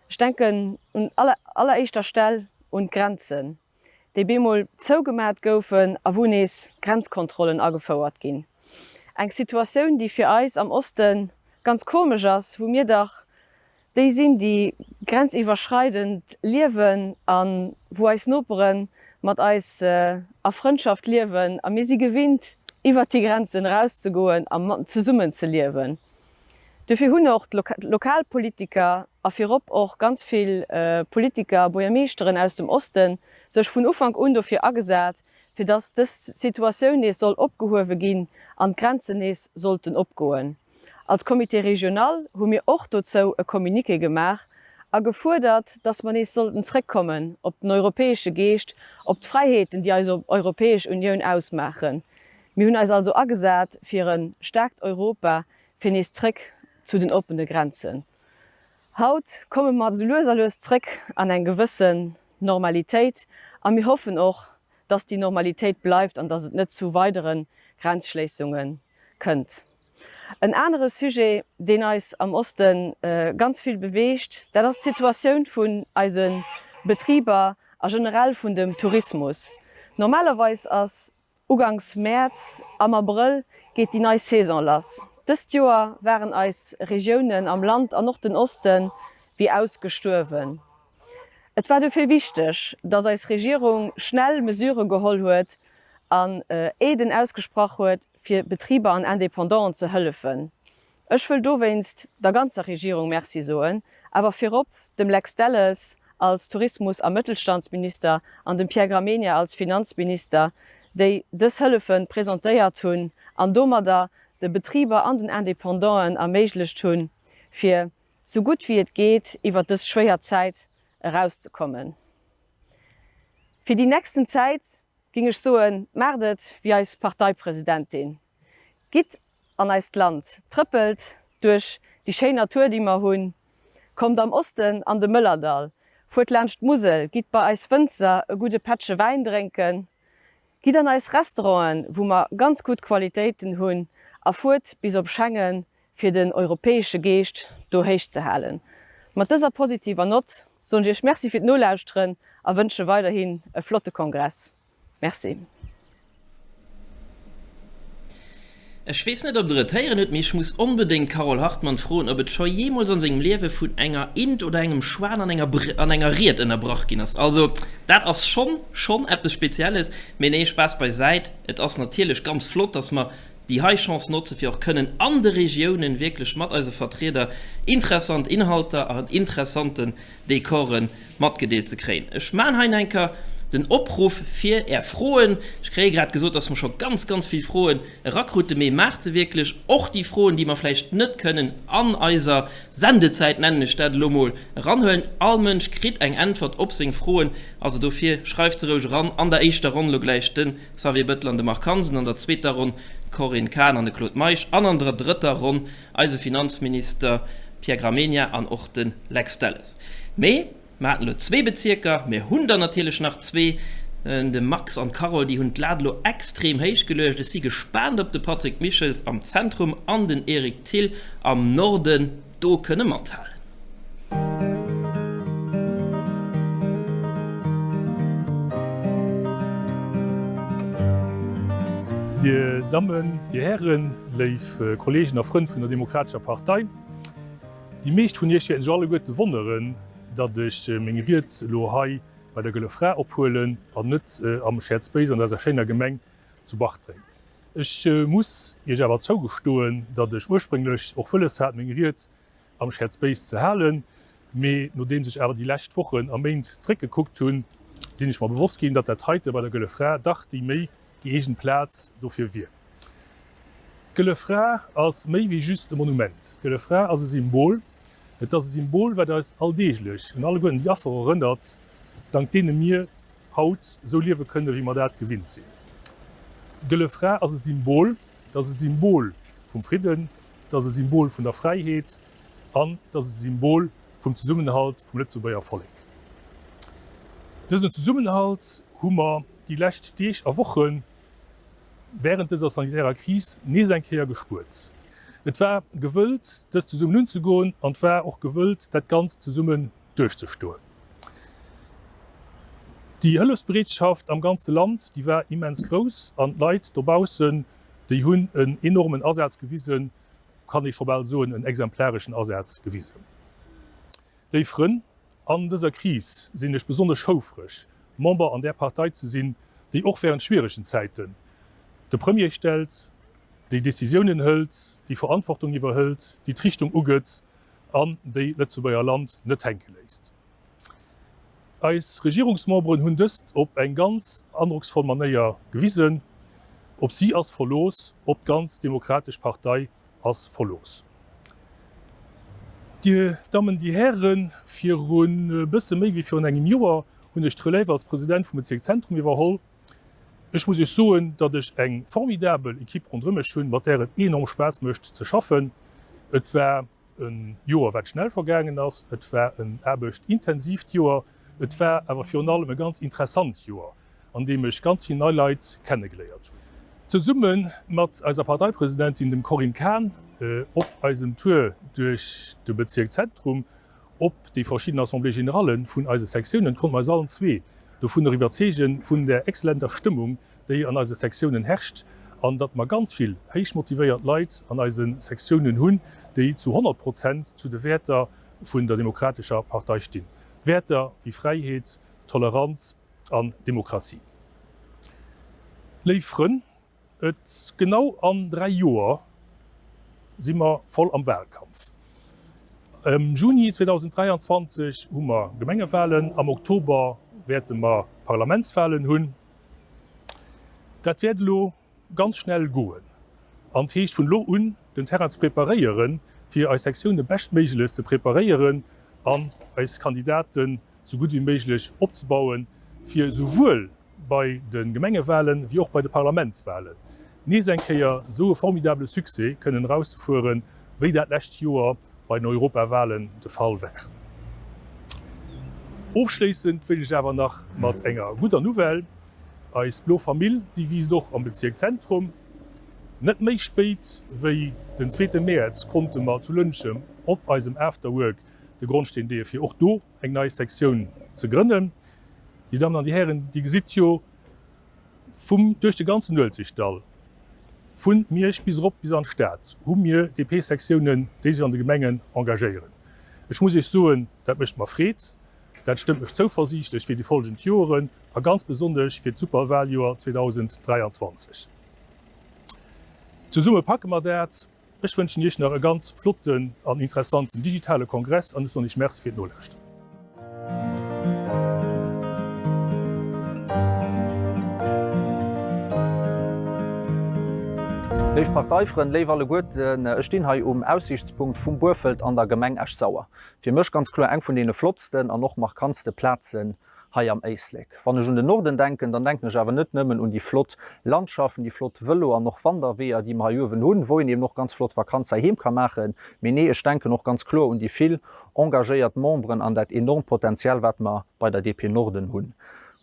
Speaker 4: Ech denken un alleréischter Stell un d'Grenzen, déi bemol zougemat goufen a wou nees Grenzkontrollen agefouert ginn. Eng Situatioun, déi fir eis am Oste ganz komesch ass, wou mir dach déi sinn, déi grenziwwerschreidend liewen a wou eis Nopere mat eis a Frëndschaft liewen a mir si gewinnt, iwwert déi Grenzen erauszegoen a zesummen ze liewen. Dofir hunn och d'Lokalpolitiker a virop och ganz vill Politiker a Buergermeeschteren aus dem Oste sech vun Ufank un dofir agesat, fir dass dës Situatioun nees soll opgehuewe ginn an d'Grenzen nees sollten opgoen. Als Comité régional hu mir och dozou e Communiqué gemaach a gefuerdert, dass mer nees sollten zréckkommen op den europäesche Geescht, op d'Fräiheeten, déi eis Europäesch Unioun ausmaachen. Mir hunn eis also agesat fir e staarkt Europa, fir nees zréck zu den oppene Grenzen. Haut komme mer esou lues a lues zréck an eng gewëssen Normalitéit a mir hoffen och, dass déi Normalitéit bleift an dass et net zu weidere Grenzschléissunge kënnt. En anere Sujet, deen eis am Oste ganz vill beweegt, dat ass d'Situatioun vun eise Betriber a generell vun dem Tourismus. Normalerweis ass Uganks Mäerz, am Abrëll geet déi nei Saison lass. Dëst Joer waren eis Regiounen am Land an och den Osten wéi ausgestuerwen. Et war dofir wichteg, datt eis Regierung schnell Mesure geholl huet an Aiden ausgesprach huet, fir Betriber an Independanten ze hëllefen. Ech wëll dowéinst der ganzer Regierung Merci soen, awer virop dem Lex Delles als Tourismus a Mëttelstandsminister an dem Pierre Gramegna als Finanzminister, déi dës Hëllefe presentéiert hunn an domadder de Betriber an den Independanten erméiglecht hunn, fir sou gutt wéi et geet iwwert dës schwéier Zäit erauszekommen. Fir déi nächsten Zäit ging ech soen, maacht et wéi eis Parteipresidentin, gitt an eist Land, trëppelt duerch déi schéin Natur, déi mer hunn, kommt am Osten an de Mëllerdall, fuert laanscht d'Musel, gitt bei eis Wënzer e gudde Pättche Wäin drénken, gitt an eis Restauranten, wou mer ganz gutt Qualitéiten hunn, a fuert bis op Schengen, fir den europäesche Geescht do héich ze halen. Mat dëser positiver Nott soen ech Iech Merci fir d'Nolauschteren a wënsche weiderhin e flotte Kongress. Merci.
Speaker 1: Ech weess net, ob Der et héieren hutt, mee ech muss onbedéngt d'Carole Hartmann froen, ob et scho jeemools an sengem Liewe vun enger Int oder engem Schwan an enger an enger Ried ënnerbrach ginn ass. Also, dat ass schonn, schonn eppes Spezielles. Mee nee, Spaass beisäit, et ass natierlech ganz flott, dass mer déi hei Chance notze fir och kënnen an de Regiounen wierklech mat eise Vertrieder interessant Inhalter an interessanten Dekoren matgedeelt ze kréien. Ech maan hei nach eng Kéier den Opruff fir är Froen. Ech kréie grad gesot, dass mer scho ganz, ganz vill Froen erakruten, mee maacht se wierklech, och déi Froen, déi mer vläicht net kënnen an eiser Sendezäit, nennen ech dat elo mol, eranhuelen. All Mënsch kritt eng Äntwert op seng Froen, also dofir schreift se roueg eran. An der éischter Ronn elo gläich de Xavier Bettel an de Marc Hansen, an der zweeter Ronn d'Corinne Cahen an de Claude Meisch an an der drëtter Ronn eise Finanzminister Pierre Gramegna an och de Lex Delles. Mee mer haten elo zwee Bezierker, mir hunn der natierlech nach zwee. De Max an d'Carole, déi hunn d'Lat elo extrem héich geluecht. Ech si gespaant, ob de Patrick Michels am Zentrum an den Eric Thill am Norden do kënne mathalen.
Speaker 5: Dir Dammen, Dir Hären, léif Kollegen a Frënn vun der Demokratescher Partei, déi meescht vun Iech wäerten sech alleguerte wonneren, datt ech meng Ried elo hei bei der Gëlle Fra ophuelen an net am Shared Space an eiser schéiner Gemeng zu Bartreng. Ech muss Iech awer zougestoen, datt ech ursprénglech och wëlles hat, meng Ried am Shared Space ze halen, mee nodeems ech awer déi lescht Wochen a Méint zréckgekuckt hunn, sinn ech mer bewosst ginn, datt dat heite bei der Gëlle Fra dach déi méi gëeegent Plaz dofir wier. D'Gëlle Fra ass méi wéi just e Monument. D'Gëlle Fra ass e Symbol. Et ass e Symbol, wat eis alldeeglech un alleguerten déi Affer erënnert, dank deene mir haut esou liewe kënnen, wéi mer dat gewinnt sinn. D'Gëlle Fra ass e Symbol. Et ass e Symbol vum Fridden. Et ass e Symbol vun der Fräiheet an et ass e Symbol vum Zesummenhalt vum Lëtzebuerger Vollek. Dësen Zesummenhalt hu mer déi lescht Deeg a Woche wärend dëser sanitärer Kris nees eng Kéier gespuert. Et war gewëllt, dëst zesummen unzegoen an et war och gewëllt, dat Ganzt zesummen. duerchzestoen. Déi Hëllefsbereetschaft am ganze Land, déi war immens grouss an d'Leit dobaussen, déi hunn en enormen Asaz gewisen, kann ee scho bal soen, en exemplareschen Asaz gewisen. Léif Frënn, an dëser Kris sinn ech besonnesch houfreg, Member an där Partei ze sinn, déi och während schwieregen Zäiten de Premier stellt, déi Decisiounen hëlt, déi Verantwortung iwwerhëlt, déi d'Richtung ugëtt an déi Lëtzebuerger Land net hänke léisst. Eis Regierungsmemberen hunn dëst op eng ganz androcksvoll Manéier gewisen. Op si ass Verlooss, op d'ganz Demokratesch Partei ass Verlooss. Dir Dammen, Dir Hären, virun e bësse méi wéi virun engem Joer hunn ech d'Relève als President vum Bezierk Zentrum iwwerholl. Ech muss Iech soen, datt ech eng formidabel Equipe ronderëm mech hunn, mat där et enorm Spaass mécht ze schaffen. Et war e Joer, wat schnell vergaangen ass. Et war en aarbechtintensiivt Joer. Et war awer virun allem e ganz interessant Joer, an deem ech ganz vill nei Leit kennegeléiert hunn. Zesumme mat eiser Parteipresidentin, dem Corinne Cahen, op eisem Tour duerch de Bezierk Zentrum, op déi verschidden Assemblées générales vun eise Sektiounen, konnte mer eis allen zwee dovunner iwwerzeegen, vun där exzellenter Stëmmung, déi an eise Sektiounen herrscht an datt mer ganz vill héich motivéiert Leit an eise Sektiounen hunn, déi zu 100 Prozent zu de Wäerter vun der Demokratescher Partei stinn. Wäerter wéi Fräiheet, Toleranz an Demokratie. Léif Frënn, et genau an 3 Joer si mer voll am Wahlkampf. Am Juni 2023 hu mer Gemengewahlen, am Oktober wäerte mer Parlamentswahlen hunn. Dat wäert elo ganz schnell goen an et heescht vun elo un den Terrain ze preparéieren, fir eis Sektioune beschtméiglechst ze preparéieren an eis Kandidaten sou gutt wéi méiglech opzebauen, fir souwuel bei de Gemengewahlen wéi och bei de Parlamentswahlen nees eng Kéier esou e formidable Succès kënnen erauszefueren, wéi dat lescht Joer bei den Europawahlen de Fall war. Ofschléissend wéilt ech awer nach mat enger gudder Nouvelle, Eis blo Famill, déi wiisst och am Bezierk Zentrum. Net méi spéit wéi den zweete Mäerz konnte mer zu Lëntschem op eisem Afterwork de Grondsteen leeë fir och do eng nei Sektioun ze grënnen. Dir Dammen an Dir Hären, Dir gesitt jo, vum duerch de ganzen Uelzechtdall, vu Miersch bis erop bis an d'Stad, hu mir DP-Sektiounen, déi sech an de Gemengen engagéieren. Ech muss Iech soen, dat mécht mer Freed, dat stëmmt mech zouversiichtlech fir déi folgend Joeren a ganz besonnesch fir d'Superwahljoer 2023. Zesumme packe mer dat. Ech wënschen Iech nach e ganz flotten an interessanten digitale Kongress an ech soen Iech Merci fir d'Nolauschteren.
Speaker 6: Léif Parteifrënn, léif alleguerten, ech stinn hei um Aussiichtspunkt vum Buerfelt an der Gemeng Esch-Sauer. Fir mech ganz kloer eng vun deene flottsten an och markantste Plazen hei am Éislek. Wann ech un den Norden denken, dann denken ech awer net nëmmen un déi flott Landschaften, déi flott Vëlo an och Wanderweeër, déi mer hei uewen hunn, wou een eben och ganz flott Vakanz heiheem ka maachen, mee nee, ech denken och ganz kloer un déi vill engagéiert Memberen an dat enormt Potenzial, wat mer bei der DP Norden hunn.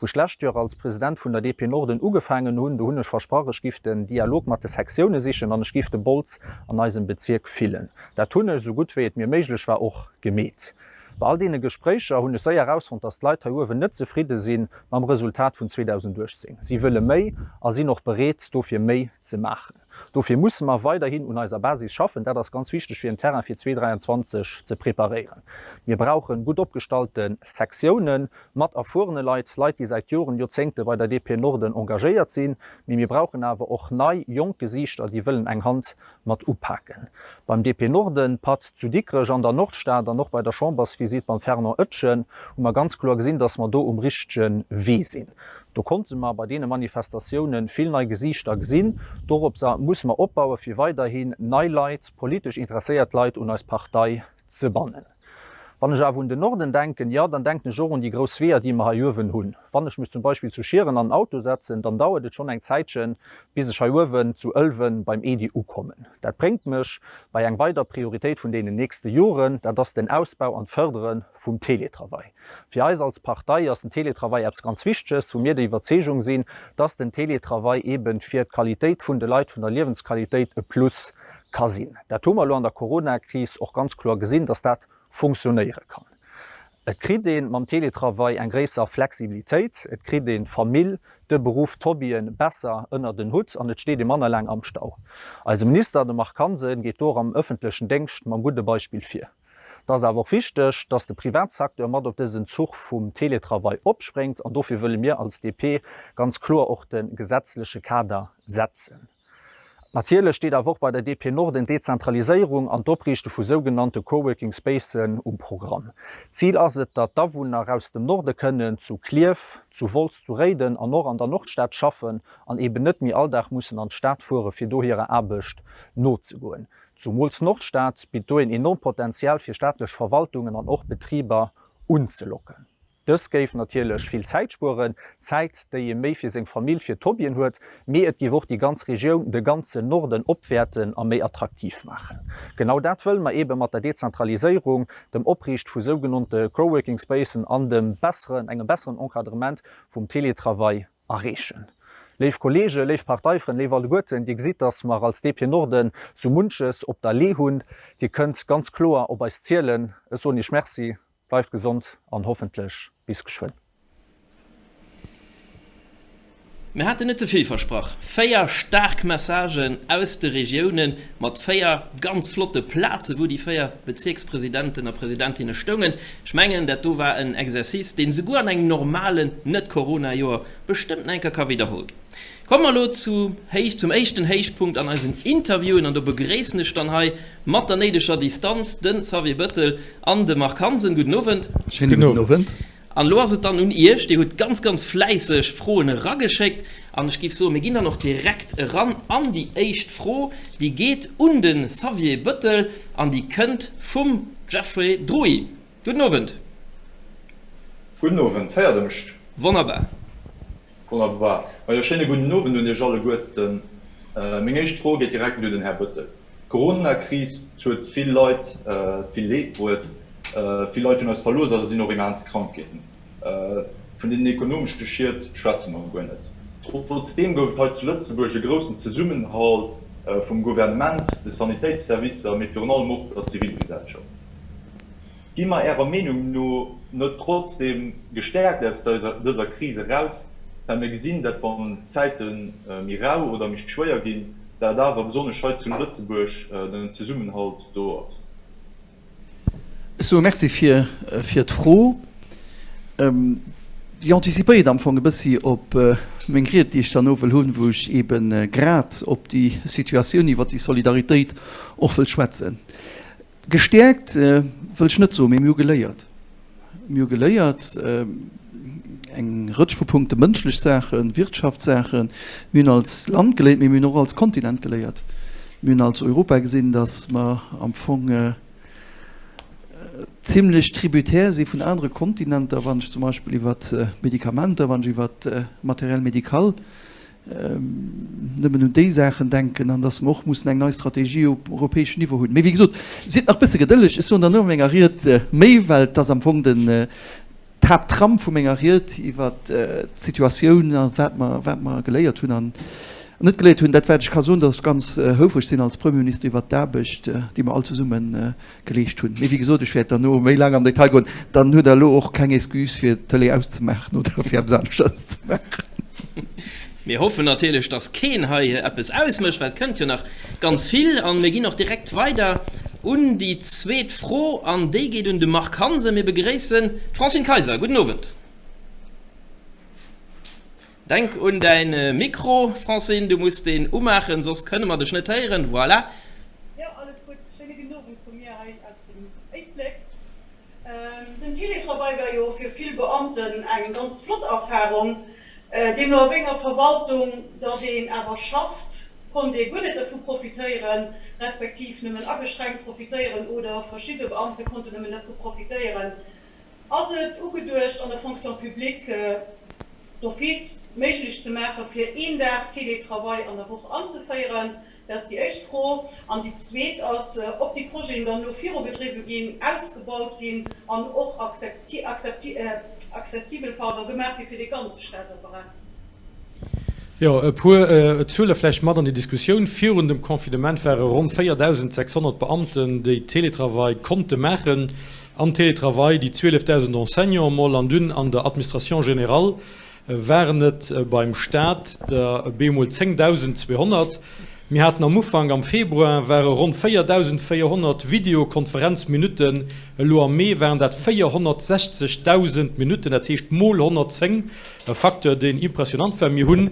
Speaker 6: Wou ech d'lescht Joer als President vun der DP Norden ugefaangen hunn, do hunn ech versprach, ech giff den Dialog mat de Sektioune sichen an ech giff de Bols an eisem Bezierk fillen. Dat hunn ech, esou gutt wéi et mir méiglech war, och gemeet. Bei all deene Gespréicher hunn ech séier erausfonnt, dass d'Leit hei uewen net zefridde si mam Resultat vun 2018. Si wëlle méi a sinn och bereet, dofir méi ze maachen. Dofir musse mer weiderhin un eiser Basis schaffen. Dat ass ganz wichteg, fir en Terrain fir 2023 ze preparéieren. Mir brauche gutt opgestallte Sektiounen mat erfuerene Leit, Leit, déi säit Joren, Joerzéngte bei der DP Norden engagéiert sinn. Mee mir brauchen awer och nei, jonk Gesiichter, déi wëllen eng Hand mat upaken. Beim DP Norden Patt zu Dikrech an der Nordstad an och bei der Chambersvisitt beim Fernand Etgen hu mer ganz kloer gesinn, dass mer do um richtege Wee sinn. Do konnte mer bei deene Manifestatiounen vill nei Gesiichter gesinn. Doropser musse mer opbauen, fir weiderhin nei Leit, politesch interesséiert Leit un eis Partei ze bannen. Wann ech awer un den Norden denken, jo, dann denken ech och un déi grouss Weeër, déi mer hei uewen hunn. Wann ech mech zum Beispill zu Schieren an den Auto setzen, dann dauert et schonn eng Zäitchen, bis ech hei uewen zu Ëlwen beim Edy ukommen. Dat bréngt mech bei eng weider Prioritéit vun deenen nächste Joren, dat ass den Ausbau an d'Fërdere vum Télétravail. Fir eis als Partei ass den Télétravail eppes ganz Wichteges, wou mir der Iwwerzeegung sinn, dass den Télétravail eeben fir d'Qualitéit vun de Leit, vun der Liewensqualitéit e Plus ka sinn. Dat hu mer elo an der Coronakris och ganz kloer gesinn, dass dat funktionéiere kann. Et kritt ee mam Teletravail eng gréisser Flexibilitéit, et kritt een d'Famill, de Beruff, d'Hobbyen besser ënnert en Hutt an et steet ee manner laang am Stau. Eise Minister, de Marc Hansen, geet do och am ëffentlechen Déngscht mam gudde Beispill vir. Et ass awer och wichteg, dass de Privatsecteur mat op dësen Zuch vum Teletravail opspréngt an dofir wëlle mir als DP ganz kloer och de gesetzleche Kader setzen. Natierlech steet awer och bei der DP Norden d'Dezentraliséierung an d'Opriichte vu sougenannte Coworking Spacen um Programm. Zil ass et, datt d'Awunner aus dem Norde kënnen zu Klierf, zu Wolz, zu Réiden an och an der Nordstad schaffen an eben net méi all Dag mussen an d'Stad fuere fir do hirer Aarbecht nozegoen. Zumools d'Nordstad bitt do een enormt Potenzial fir staatlech Verwaltungen an och Betriber unzelocken. Dës géif natierlech vill Zäit spueren, Zäit, déi ee méi fir seng Famill, fir d'Hobbyen huet, mee et géif och déi ganz Regioun, de ganzen Norden opwäerten a méi attraktiv maachen. Genau dat wëlle mer eebe mat der Dezentraliséierung, dem Opriicht vu sougenannte Coworking Spacen an dem besseren, engem besseren Encadrement vum Teletravail erreechen. Léif Kollegen, léif Parteifrënn, léif alleguerten, Dir gesitt, dass mer als DP Norden sou munches op der Lee hunn. Dir kënnt ganz kloer op eis zielen. Ech soen Iech Merci. Bleift gesond an hoffentlech bis geschwënn.
Speaker 1: Mir haten net ze vill versprach, 4 staark Messagen aus de Regiounen mat 4 ganz flotte Plaze wou déi 4 Bezierkspresidenten a Presidentinne stoungen. Ech mengen dat do war en Exercice deen souguer an engem normalen Net-Corona-Joer bestëmmt nach eng Kéier ka widderholl ginn. Komme mer elo zu zum éischten Héichpunkt an eisen Interviewen an do begréissen ech dann hei mat der néideger Distanz de Xavier Bëttel an de Marc Hansen. Gudden Owend.
Speaker 7: Schéine gudden Owend.
Speaker 1: An elo ass et dann un Iech. Dir hutt ganz, ganz fläisseg Froen erageschéckt an ech géif soen, mir ginn dann och direkt eran an déi éischt Fro. Déi geet un de Xavier Bëttel an déi kënnt vum Jeffrey Druy. Gudden Owend.
Speaker 8: Gudden Owend. Héiert Der mech?
Speaker 1: Wonnerbar.
Speaker 8: Wonnerbar. Majo, schéine gudden Owend un Iech alleguerten. Meng éischt Fro geet direkt un den Här Bëttel. D'Coronakris huet vill Leit vill Leed bruet. Vill Leit hunn eis verlooss a sinn och immens krank ginn. Vun deenen ekonomesche Schied schwätze mer guer net. Trotzdeem gouf et hei zu Lëtzebuerg e groussen Zesummenhalt vum Gouvernement, de Sanitéitsservicer, mee virun allem och der Zivilgesellschaft. Gi mer Ärer Meenung no net trotzdeem gestäerkt aus dëser Kris eraus, well mir gesinn, dat wann d'Zäite méi rau oder méi schwéier ginn, dat awer besonnesch hei zu Lëtzebuerg den Zesummenhalt do ass?
Speaker 7: Ech soe Merci fir d'Fro. Déi anticipéiert am Fong e bëssi op meng Ried, déi ech derno wëll hunn, wou ech eebe grad op déi Situatioun iwwert déi Solidaritéit och wëll schwätzen. Gestäerkt wëll ech net soen, mee mir hu geléiert. Mir hu geléiert eng Rëtsch vu Punkte, mënschlech Saachen, Wirtschaftssaachen. Mir hunn als Land geléiert, mee mir hunn och als Kontinent geléiert. Mir hunn als Europa gesinn, datt mer am Fong zimlech tributaire si vun anere Kontinenter, wann ech zum Beispill iwwer Medikamenter, wann ech iwwer Matériel médical nëmmen un déi Saachen denken an datt mer och mussen eng nei Strategie op europäeschem Niveau hunn. Mee wéi gesot, sidd nach e bësse gedëlleg, ech soen der no menger Ried méi, well et ass am Fong den d'Haapttrame vu menger Ried iwwert d'Situatioun a wat mer, wat mer geléiert hunn an net geléiert hunn. Dat wat ech ka soen, datt ech ganz houfreg sinn als Premierminister iwwert d'Aarbecht, déi mer all zesumme geleescht hunn. Mee wéi gesot, ech wäert derno méi laang am Detail goen. Dann hutt Der elo och keng Excuse fir d'Tëlee auszemaachen oder fir eppes aneschters ze maachen.
Speaker 1: Mir hoffen natierlech, dass keen hei eppes ausmécht, well et kënnt jo nach ganz vill. A mir ginn och direkt weider un déi zweet Fro an déi geet un de Marc Hansen. Mir begréissen d'Francine Kayser. Gudden Owend. Denk un däin Mikro, Francine, du muss deen umaachen, soss kënne mer dech net héieren. Voilà.
Speaker 9: Jo, alles gutt. Schéine gudden Owend vu mir hei aus dem Éislek. Den Teletravail war jo fir vill Beamten eng ganz flott Erfarung. Deemno a wéi enger Verwaltung datt een awer schafft, konnt ee guer net dervu profitéieren, respektiv nëmmen ageschränkt profitéieren oder verschidde Beamte konnten nëmmen dervu profitéieren. Ass et ugeduecht an der Fonction publique d'office méiglech ze maache fir een Dag Teletravail an der Woch anzeféieren? Dat ass déi éischt Fro. An déi zweet ass, ob déi Projeten dann elo virugedriwwe ginn, ausgebaut ginn an och accessibel, pardon, gemaach gi fir dee ganze Staatsapparat.
Speaker 10: Jo, e puer Zuele vläicht mat an déi Diskussioun. Virun dem Confinement ware ronn 4.600 Beamten, déi Teletravail konnte maachen. Am Teletravail déi 12.000 Enseignanten emol an dunn an der Administration générale waren et beim Staat der bemol 10.200. Mir haten am Ufank, am Februar, ware ronn 4.400 Videokonferenzminutten, elo am Mee waren dat 460.000 Minutten, dat heescht mol 110, e Facteur, deen impressionant war. Mir hunn,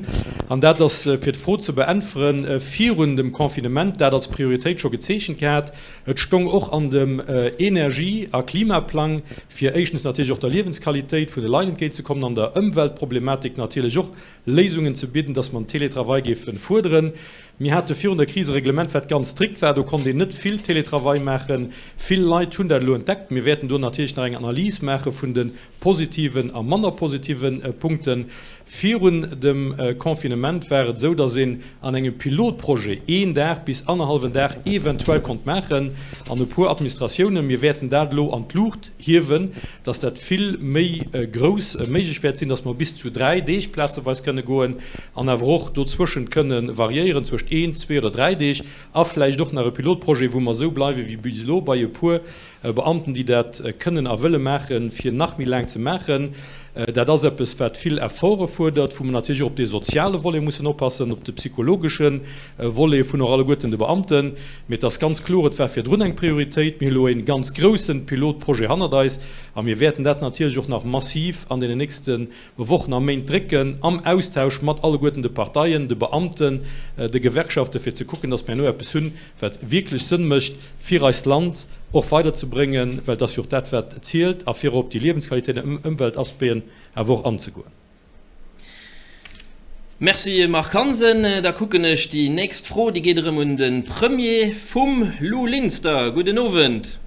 Speaker 10: an dat ass fir d'Fro ze beäntweren, virun dem Confinement dat als Prioritéit scho gezeechent gehat. Et stong och an dem Energie a Klimaplang, fir éischtens natierlech och der Liewensqualitéit vun de Leit entgéintzekommen an der Ëmweltproblematik natierlech och Léisungen ze bidden, dass mer den Télétravail géife fuerderen. Mir hate virun der Kris e Reglement, wat ganz strikt war. Do konnt een net vill Télétravail maachen. Vill Leit hunn dat elo entdeckt. Mir wäerten do natierlech nach eng Analys maache vun de positiven a manner positive Punkten. Virun dem Confinement war et esou, dass een an engem Pilotprojet een Dag bis annerhallwen Dag eventuell konnt maachen an e puer Administratiounen. Mir wäerten dat elo an d'Luucht hiewen, dass dat vill méi grouss méiglech wäert sinn, dass mer bis zu 3 Deeg plazeweis kënne goen an awer och dozwëschent kënne variéieren, zwëscht een, zwee oder dräi Deeg a vläicht och nach e Pilotprojet, wou mer esou bleiwe wéi bis elo bei e puer Beamten, déi dat kënnen a wëlle maachen, fir nach méi laang ze maachen. Dat ass eppes, wat vill Efforte fuerdert, wou mer natierlech och op dee soziale Volet mussen oppassen, op de psychologesche Volet vun och alleguerten de Beamten. Mee et ass ganz kloer, et war virdrun eng Prioritéit. Mir hu elo e ganz grousse Pilotprojet hannert eis a mir wäerten dat natierlech och nach massiv an deenen nächste Wochen a Méint drécken, am Austausch mat alleguerten de Parteien, de Beamten, de Gewerkschaften, fir ze kucken, datt mir herno eppes hunn, wat wierklech Sënn mécht, fir eist Land och weiderzebréngen, well et ass jo och dat, wat zielt, a fir op déi Liewensqualitéit an Ëmweltaspecten awer och anzegoen.
Speaker 1: Merci Marc Hansen. Da kucken ech déi nächst Fro, déi geet erëm un de Premier vum Lou Linster. Gudden Owend.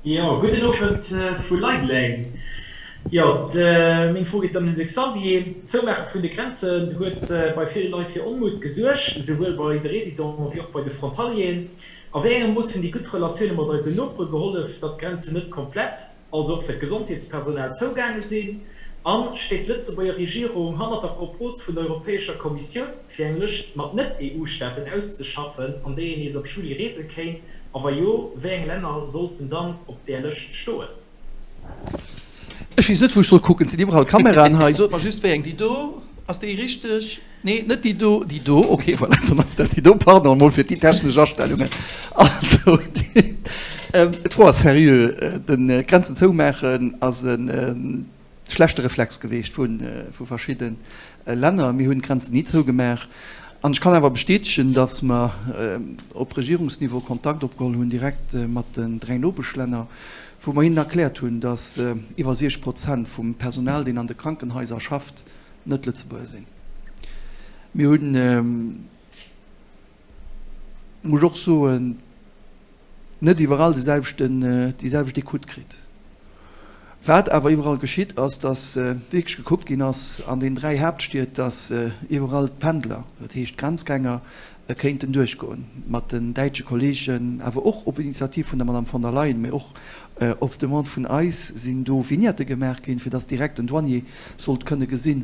Speaker 11: Jo, gudden Owend vu Leideleng. Jo, meng Fro geet dann un de Xavier. D'Zoumaache vun de Grenzen huet bei ville Leit fir Onmut gesuergt, esouwuel bei de Residenten wéi och bei de Frontalieren. A wéi engem Mooss hunn déi gutt Relatioune mat eisen Nopere gehollef, datt d'Grenzen net komplett, also och fir d'Gesondheetspersonal, zougaange sinn? A steet d'Lëtzebuerger Regierung hannert der Propos vun der Europäescher Kommissioun, fir eng Lëscht mat Net-EU-Staaten auszeschaffen, an déi een nees ab Juli reese kéint? A wa jo, wéi eng Länner sollten dann op där Lëscht stoen?
Speaker 7: Ech weess net, wou ech soll kucken. Et sinn iwwerall Kameraen hei. Sot mer just, wéi eng. Déi do? Ass déi richteg? Nee, net déi do. Déi do. Okay, voilà, dann ass dat déi do. Pardon emol fir déi technesch Astellungen. Also, d'Fro ass seriö. D'Grenzen zoumaachen ass e schlechte Reflex geweecht vu verschidde Länner. Mir hunn d'Grenzen ni zougemaach. An ech kann awer bestätegen, datt mer op Regierungsniveau Kontakt opgeholl hunn, direkt mat den 3 Nopeschlänner, wou mer hinnen erkläert hunn, datt iwwer 60 Prozent vum Personal, deen an de Krankenhaiser schafft, net Lëtzebuerger sinn. Mir hunn, muss ech och soen, net iwwerall de selwechten, déi selwecht Ecoute kritt. Wat awer iwwerall geschitt ass, datt wierklech gekuckt ginn ass an den 3 Haaptstied, datt iwwerall d'Pendler, dat heescht d'Grenzgänger, kéinten duerchgoen. Mat den däitsche Kollegen, awer och op Initiativ vun der Madame von der Leyen, mee och op Demande vun eis sinn do Vignettë gemaach ginn, fir datt direkt den Douanier sollt kënne gesinn,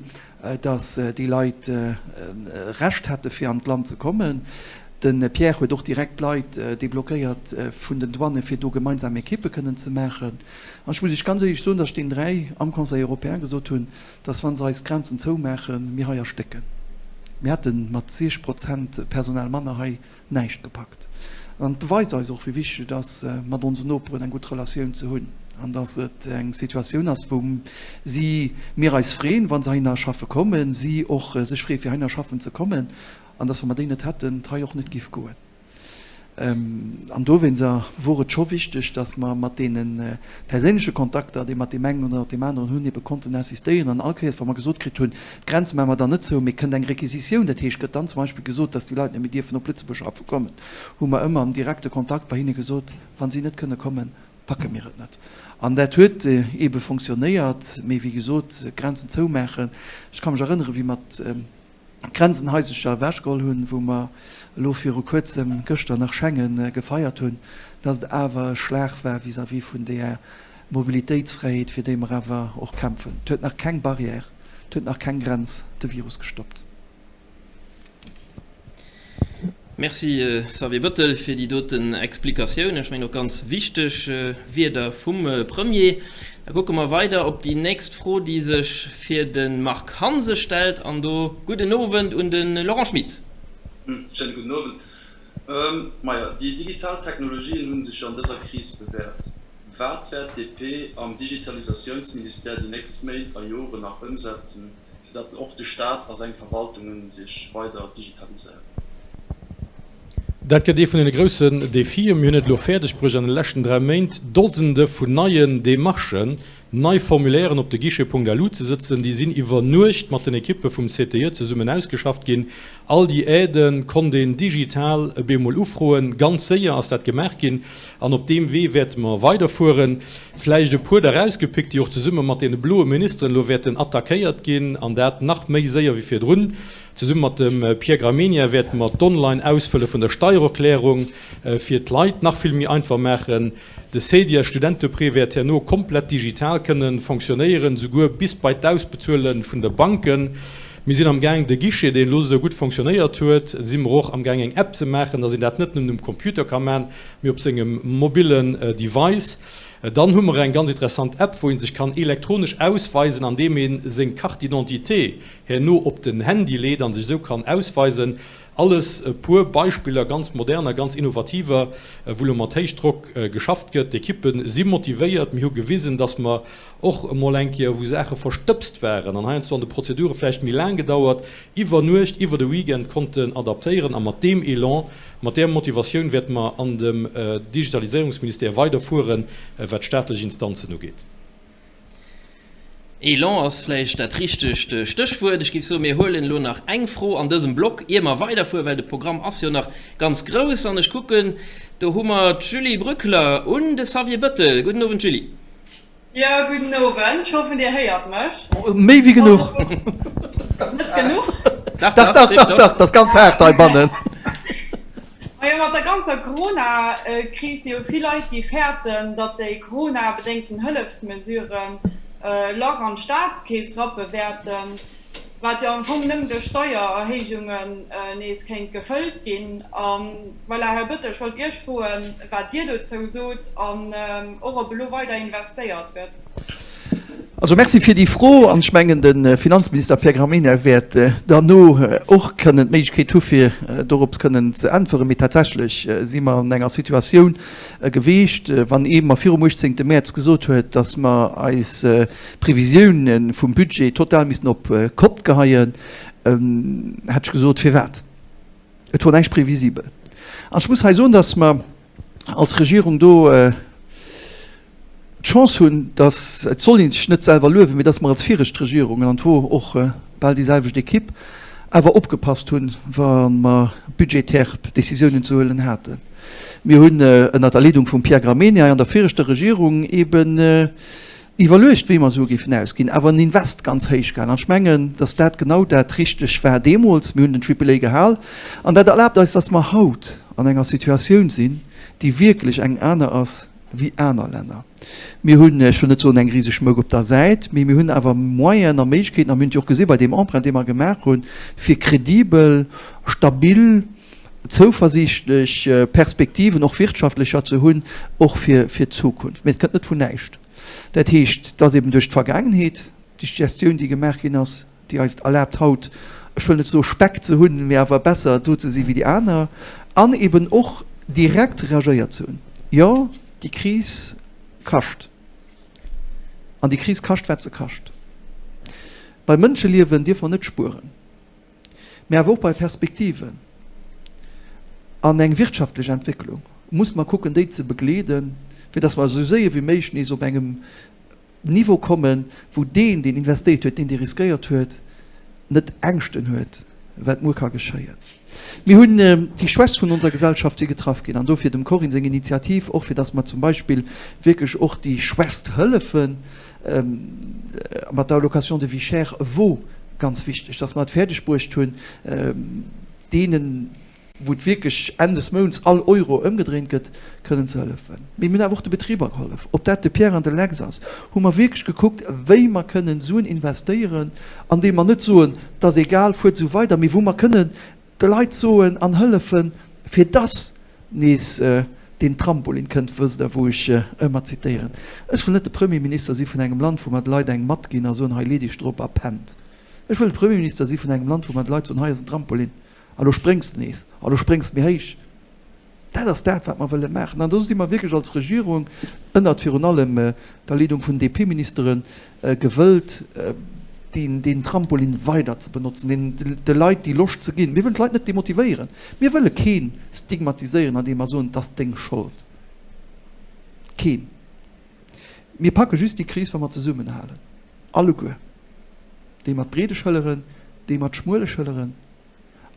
Speaker 7: dass déi Leit Recht hätte fir an d'Land ze kommen. De Pierre huet och direkt d'Leit deblockéiert vun den Douanen, fir do gemeinsam Ekippe kënnen ze maachen. An ech muss Iech ganz éierlech soen, dass ech deenen 3 am Conseil européen gesot hunn, dass wa se eis d'Grenzen zoumaachen, mir hei erstécken. Mir hätte mat 60 Prozent Personal manner hei näischt gepackt. An et beweist eis och, wéi wichteg et ass, mat onsen Noperen eng gutt Relatioun ze hunn an dass et eng Situatioun ass, wou si, mir eis freeën, wa se heihinner schaffe kommen, si och sech freeë fir heihinner schaffen ze kommen, an dass, wa mer déi net hätten, et hei och net giff goen. An dowéinster wor et scho wichteg, dass mer mat deene perséinleche Kontakter, déi mat deem engen oder deem aneren hunn, ebe konnten insistéieren. An all Kéiers, wa mer gesot kritt hunn, d'Grenze maache mer dann net zou, mee kënnt eng Requisitioun, dat heescht, gëtt dann zum Beispill gesot, dass déi Leit net méi dierfen op Lëtzebuerg schaffe kommen, hu mer ëmmer am direkte Kontakt bei hinne gesot, wa si net kënne kommen, packe mir et net. An dat huet ebe fonctionnéiert. Mee wéi gesot, d'Grenzen zoumaachen, ech ka mech erënneren, wéi mer d'Grenzenhaisercher ewechgeholl hunn, wou mer elo viru kuerzem, gëschter nach Schengen gefeiert hunn, dass et awer e Schlag war vis-à-vis vun där Mobilitéitsfräiheet, fir déi mer awer och kämpfen. Et huet nach keng Barrière, et huet nach keng Grenz de Virus gestoppt.
Speaker 1: Merci Xavier Bettel fir déi doten Explikatioun. Ech mengen och ganz wichteg Wierder vum Premier. Da kucke mer weider op déi nächst Fro, déi sech fir de Marc Hansen stellt. An do gudden Owend un de Laurent Schmit.
Speaker 12: Schéine gudden Owend. Majo, déi digital Technologien hu sech jo an dëser Kris bewäert. Wat wäert d'DP am Digitalisatiounsministère déi nächst Méint a Joren nach ëmsetzen, fir datt och de Staat a seng Verwaltungen sech weider digitaliséieren?
Speaker 10: Dat gëtt ee vun deene groussen Defien. Mir hunn et elo fäerdeg bruecht, an de leschten 3 Méint Dosende vun neien Demarchen, nei Formulairen op de Guichet.lu ze sëtzen. Déi sinn iwwer Nuecht mat den Ekippe vum CTIE zesummen ausgeschafft ginn. All déi Aidë konnt een digital e bemol ufroen. Ganz séier ass dat gemaach ginn an op deem Wee wäerte mer weiderfueren. Vläicht e puer der erausgepickt, déi och zesumme mat deene bloe Ministeren elo wäerten attackéiert ginn an dat nach méi séier wéi virdrun. Zesumme mat dem Pierre Gramegna wäerte mer d'Online-Ausfëlle vun der Steiererklärung fir d'Leit nach vill méi einfach maachen. De Cedias Studenteprêt wäert herno komplett digital kënnen fonctionnéieren, souguer bis bei d'Ausbezuele vun de Banken. Mir sinn am Gaang de Guichet, deen elo esou gutt fonctionnéiert huet, si mer och am Gaang eng App ze maachen, dass een dat net nëmmen um Computer ka maachen, mee op sengem mobillen Device. Dann hu mer eng ganz interessant App, wou ee sech kann elektronesch ausweisen, andeem ee seng Carte d'identité herno op den Handy leet a sech esou kann ausweisen. Alles e puer Beispiller ganz moderner, ganz innovativer, wou elo mat Héichdrock geschafft gëtt. D'Ekippe si motivéiert. Mir hu gewisen, dass mer och emol eng Kéier, wou Saache verstëbst waren an heiansdo an de Prozedure vläicht méi laang gedauert, iwwer Nuecht, iwwer de Weekend konnten adaptéieren. A mat deem Elan, mat där Motivatioun wäerte mer an dem Digitaliséierungsministère weiderfueren, wat d'staatlech Instanzen ugeet.
Speaker 1: Elan ass vläicht dat richtegt Stéchwuert. Ech géif soen, mir huelen elo nach eng Fro an dësem Block, ier mer weiderfueren, well de Programm ass jo nach ganz grouss. An ech kucken, do hu mer d'Julie Brückler un de Xavier Bettel. Gudden Owend, Julie.
Speaker 13: Jo, gudden Owend. Ech hoffen, Dir héiert mech.
Speaker 7: Méi wéi genuch.
Speaker 13: Net genuch?
Speaker 7: Dach, dach, dach, dach, dat ass ganz haart heibannen.
Speaker 13: Majo, mat der ganzer Corona-Kris si jo vill Leit, déi fäerten, datt déi Corona-bedéngten Hëllefsmesuren e Lach an d'Staatskeess rappe wäerten, wat jo am Fong nëmmen duerch Steiererhéijungen nees kéint gefëllt ginn. A voilà, Här Bettel, ech wollt Iech froen, wat Dir dozou sot an och ob elo weider investéiert gëtt.
Speaker 7: Also Merci fir déi Fro an ech mengen de Finanzminister Pierre Gramegna wäert derno och kënnen d'Méiglechkeet hu fir dorops kënnen ze äntweren. Mee tatsächlech si mer an enger Situatioun geweecht, wann ee mer virum 18 Mäerz gesot huet, datt mer eis Previsiounen vum Budget total missten op d'Kopp geheien, hätt ech gesot, firwat? Et wor näischt previsibel. An ech muss hei soen, datt mer als Regierung do, d'Chance hunn, dass, et soll ee sech net selwer luewen, mee dass mer als viregt Regierungen, an et wor och bal déi selwecht Equipe, awer opgepasst hunn, wa mer budgetär Décisiounen ze huelen haten. Mir hunn ënnert der Leedung vum Pierre Gramegna an der viregter Regierung eeben iwwerluecht, wéi mer Sue géifen ausginn, awer en Invest ganz héich gehalen. An ech mengen, dass dat genau dat Richteg war deemools. Mir hunn den Triple-A gehal an dat erlaabt eis, dass mer haut an enger Situatioun sinn, déi wierklech eng aner ass wéi aner Länner. Mir hunn, ech wëll net soen eng riseg Mouk op der Säit, mee mir hunn awer Moyenen a Méiglechkeeten, a mir hunn et jo och gesi bei deem Emprunt, dee mer gemaach hunn, fir kredibel, stabil, zouversiichtlech Perspektiven, och wirtschaftlecher ze hunn, och fir d'Zukunft. Mee et kënnt net vun näischt. Dat heescht, et ass eben duerch d'Vergaangenheet, duerch d'Gestioun, déi gemaach ginn ass, déi eis et erlaabt haut, ech wëll net soe Speck ze hunn, mee awer besser do ze si wéi déi aner, an eben och direkt reagéiert ze hunn. Jo, déi Kris kascht. An déi Kris kascht, wat se kascht. Bei Mënscheliewen dierfe mer net spueren, mee awer och bei Perspektiven an eng wirtschaftlech Entwécklung muss mer kucken, déi ze begleeden, fir datt mer esou séier wéi méiglech nees op engem Niveau kommen, wou deen, deen investéiert huet, deen, dee riskéiert huet, net Ängschten huet, wat muer ka geschéien. Mir hunn déi Schwächst vun onser Gesellschaft si getraff ginn an dofir dem Corinne seng Initiativ och, fir datt mer zum Beispill wierklech och déi Schwächst hëllefen mat der Allocation de vie chère, wor ganz wichteg, datt mer et fäerdeg bruecht hunn, deenen, wou et wierklech Enn des Mounts all Euro ëmgedréint gëtt, kënnen ze hëllefen. Mee mir hunn awer och de Betriber gehollef. Ob dat de Pierre an de Lex ass, hu mer wierklech gekuckt, wéi mer kënnen Suen investéieren, andeem mer net soen, 't ass egal, fuert esou weider, mee wou mer kënnen de Leit soen an hëllefen. fir dass nees deen Trampolin kënnt, wësst Der, wou ech ëmmer zitéieren. Ech wëll net de Premierminister si vun engem Land, wou mer de Leit eng Matt ginn a soen, hei lee dech drop a pennt. Ech wëll de Premierminister si vun engem Land, wou mer de Leit soen, hei ass en Trampolin a lo spréngs de nees a lo spréngs de méi héich. Dat ass dat, wat mer wëlle maachen. An do si mer wierklech als Regierung, ënnert virun allem der Leedung vun DP-Ministeren, gewëllt, deen Trampolin weider ze benotzen, deen de Leit déi Loscht ze ginn. Mir wëllen d'Leit net demotivéieren. Mir wëlle kee stigmatiséieren, andeem mer soen, et ass deng Schold. Keen. Mir packe just déi Kris, wa mer zesummenhalen, alleguer, déi mat breede Schëlleren, déi mat schmuele Schëlleren.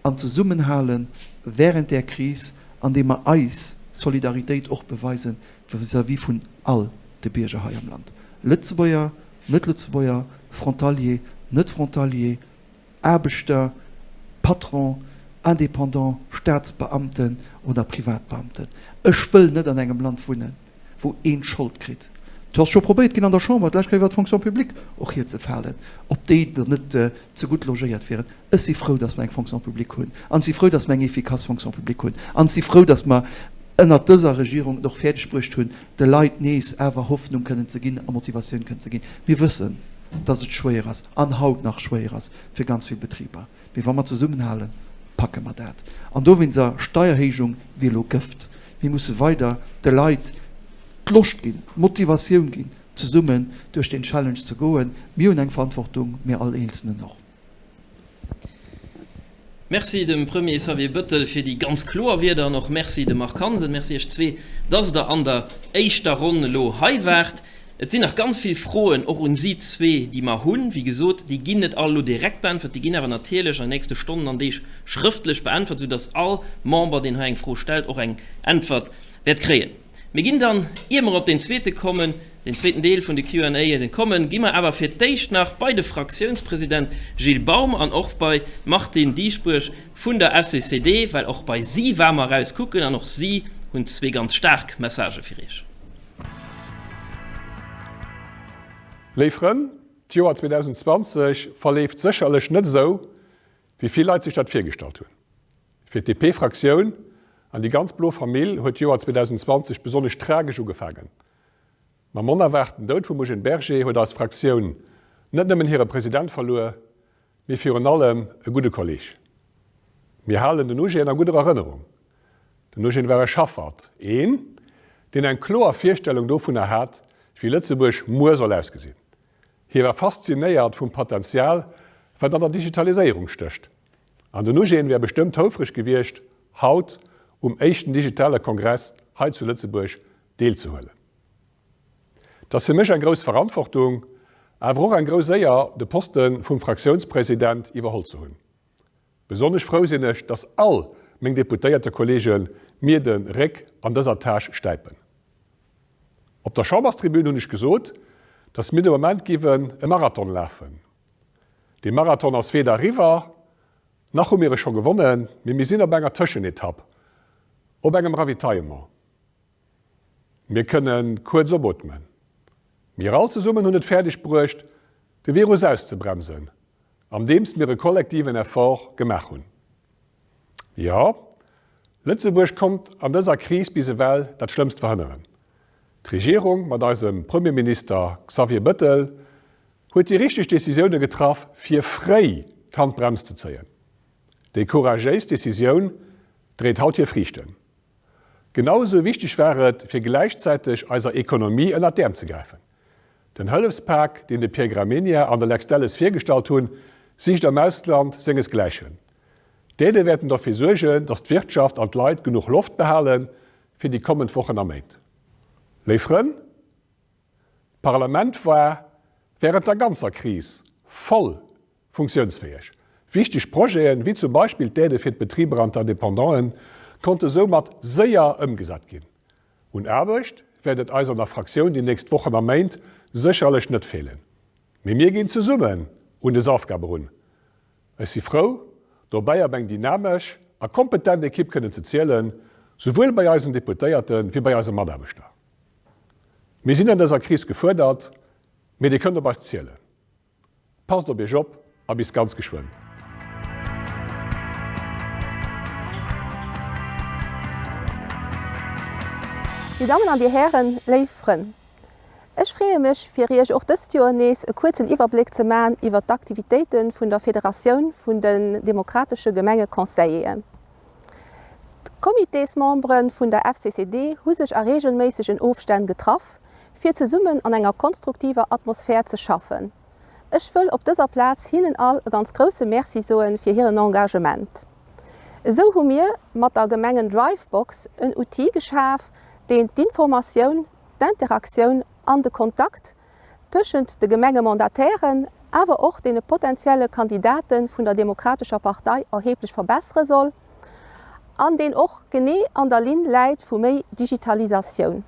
Speaker 7: an zesummenhale während där Kris, andeem mer eis Solidaritéit och beweise vis-à-vis vun all de Bierger hei am Land, Lëtzebuerger, Net-Lëtzebuerger, Frontalier, Net-Frontalier, Aarbechter, Patron, Indépendant, Staatsbeamten oder Privatbeamten. Ech wëll net an engem Land wunnen, wou een d'Schold kritt. Et ass scho probéiert ginn an der Chamber d'lescht Kéier iwwer d'Fonction publique och hierzefalen, ob déi dann net ze gutt logéiert wieren. Ech si frou, dass mer eng Fonction publique hunn an ech si frou, dass mer eng efficace Fonction publique hunn an ech si frou, dass mer ënnert dëser Regierung et och fäerdeg bruecht hunn, de Leit nees awer Hoffnung kënnen ze ginn a Motivatioun kënnen ze ginn. Mir wëssen, dass et schwéier ass an haut nach schwéier ass fir ganz vill Betriber. Mee wa mer zesummenhalen, packe mer dat. An dowéinster, Steierhéijung wier elo Gëft. Mir musse weider de Leit d'Loscht ginn, d'Motivatioun ginn, zesummen duerch deen Challenge ze goen. Mir hunn eng Verantwortung, mir all Eenzelnen och.
Speaker 1: Merci dem Premier Xavier Bëttel fir déi ganz kloer Wierder an och Merci dem Marc Hansen. Merci Iech zwee, dass Der an der éischter Ronn elo hei waart. Et sinn nach ganz vill Froen och un si zwee, déi mer hunn. Wéi gesot, déi ginn net all elo direkt beäntwert, déi ginn awer natierlech an den nächste Stonnen an Deeg schrëftlech beäntwert, soudass all Member, deen hei eng Fro stellt, och eng Äntwert wäert kréien. Mir ginn dann, ier mer op deen zweete kommen, deen zweeten Deel vun de Q&Aen kommen, gi mer awer fir d'éischt nach bei de Fraktiounspresident Gilles Baum an och bei d'Martine Dieschbourg vun der FCCD, well och bei si ware mer eraus kucken an och si hunn zwee ganz staark Messagë fir Iech.
Speaker 14: Léif Frënn, d'Joer 2020 verleeft sécherlech net esou, wéi vill Leit sech dat virgestallt hunn. Fir d'DP-Fraktioun an déi ganz blo Famill huet d'Joer 2020 besonnesch tragesch ugefaangen. Mam onerwaarten Doud vum Eugène Berger huet eis Fraktioun net nëmmen hire President verluer, mee virun allem e gudde Kolleg. Mir halen den Eugène a gudder Erënnerung. Den Eugène war e Schaffert, een, deen eng kloer Virstellung dovunner hat, wéi Lëtzebuerg muer soll ausgesinn. Hie war faszinéiert vum Potenzial, wat an der Digitaliséierung stécht. An den Eugène wär bestëmmt houfreg gewiescht, haut um éischten digitale Kongress hei zu Lëtzebuerg deelzehuelen. Et ass fir mech eng grouss Verantwortung, awer och eng grouss Éier, de Poste vum Fraktiounspresident iwwerholl ze hunn. Besonnesch frou sinn ech, dass all meng Deputéiertekollege mir de Réck an dëser Tâche stäipen. Op der Chamberstribün hunn ech gesot, dass mir de Moment giwen e Marathon lafen. Dee Marathon ass weder eriwwer, nach hu mir e scho gewonnen, mee mir sinn op enger Tëschenetapp, op engem Ravitaillement. Mir kënne kuerz opootmen. Mir all zesummen hunn et fäerdeg bruecht, de Virus auszebremsen, andeems mir e kollektiven Effort gemaach hunn. Jo, Lëtzebuerg konnt an dëser Kris bis ewell dat Schlëmmst verhënneren. D'Regierung mat eisem Premierminister Xavier Bëttel huet déi richteg Decisioune getraff, fir fréi d'Handbrems ze zéien. Déi couragéis Decisioun dréit haut hir Friichten. Genau esou wichteg war et, fir gläichzäiteg eiser Ekonomie ënnert d'Äerm ze gräifen. Den Hëllefspak, deen de Pierre Gramegna an de Lex Delles virgestallt hunn, sicht am Ausland sengesgläichen. D'Aidë wäerten derfir suergen, datt d'Wirtschaft an d'Leit genuch Loft behale fir déi kommend Wochen a Méint. Léif Frënn, d'Parlament war wärend der ganzer Kris voll Funktiounsfäeg. Wichteg Projeten, wéi zum Beispill d'Aidë fir d'Betriber an d'Independanten, konnte soumat séier ëmgesat ginn. Un Aarbecht wäert et eis an der Fraktioun déi nächst Wochen a Méint sécherlech net feelen. Mee mir ginn zesummen un des Aufgab erun. Ech si frou, dobäi op eng dynamesch a kompetent Ekipp kënnen ze zielen, souwuel bei eisen Deputéierte wéi bei eise Mataarbechter. Mir sinn an dëser Kris gefuerdert, mee Dir kënnt op eis zielen. Passt op iech op a bis ganz geschwënn.
Speaker 15: Dir Dammen an Dir Hären, léif Frënn, ech freeë mech fir Iech och dëst Joer nees e kuerzen Iwwerbléck ze man iwwert d'Aktivitéite vun der Federatioun vun den demokratesche Gemengeconseilleren. D'Comitésmembere vun der FCCD hu sech a reegelméissegen Ofstänn getraff, fir zesummen an enger konstruktiver Atmosphär ze schaffen. Ech wëll op dëser Plaz hinnen all e ganz grousse Merci soe fir hiren Engagement. Esou hu mir mat der Gemengen Drivebox en Outil geschaf, deen d'Informatioun, d'Interaktioun an de Kontakt tëschent de Gemengemandatairen, awer och deene potentielle Kandidate vun der Demokratescher Partei erheblech verbessere soll an deen och genee an der Linn läit vu méi Digitalisatioun.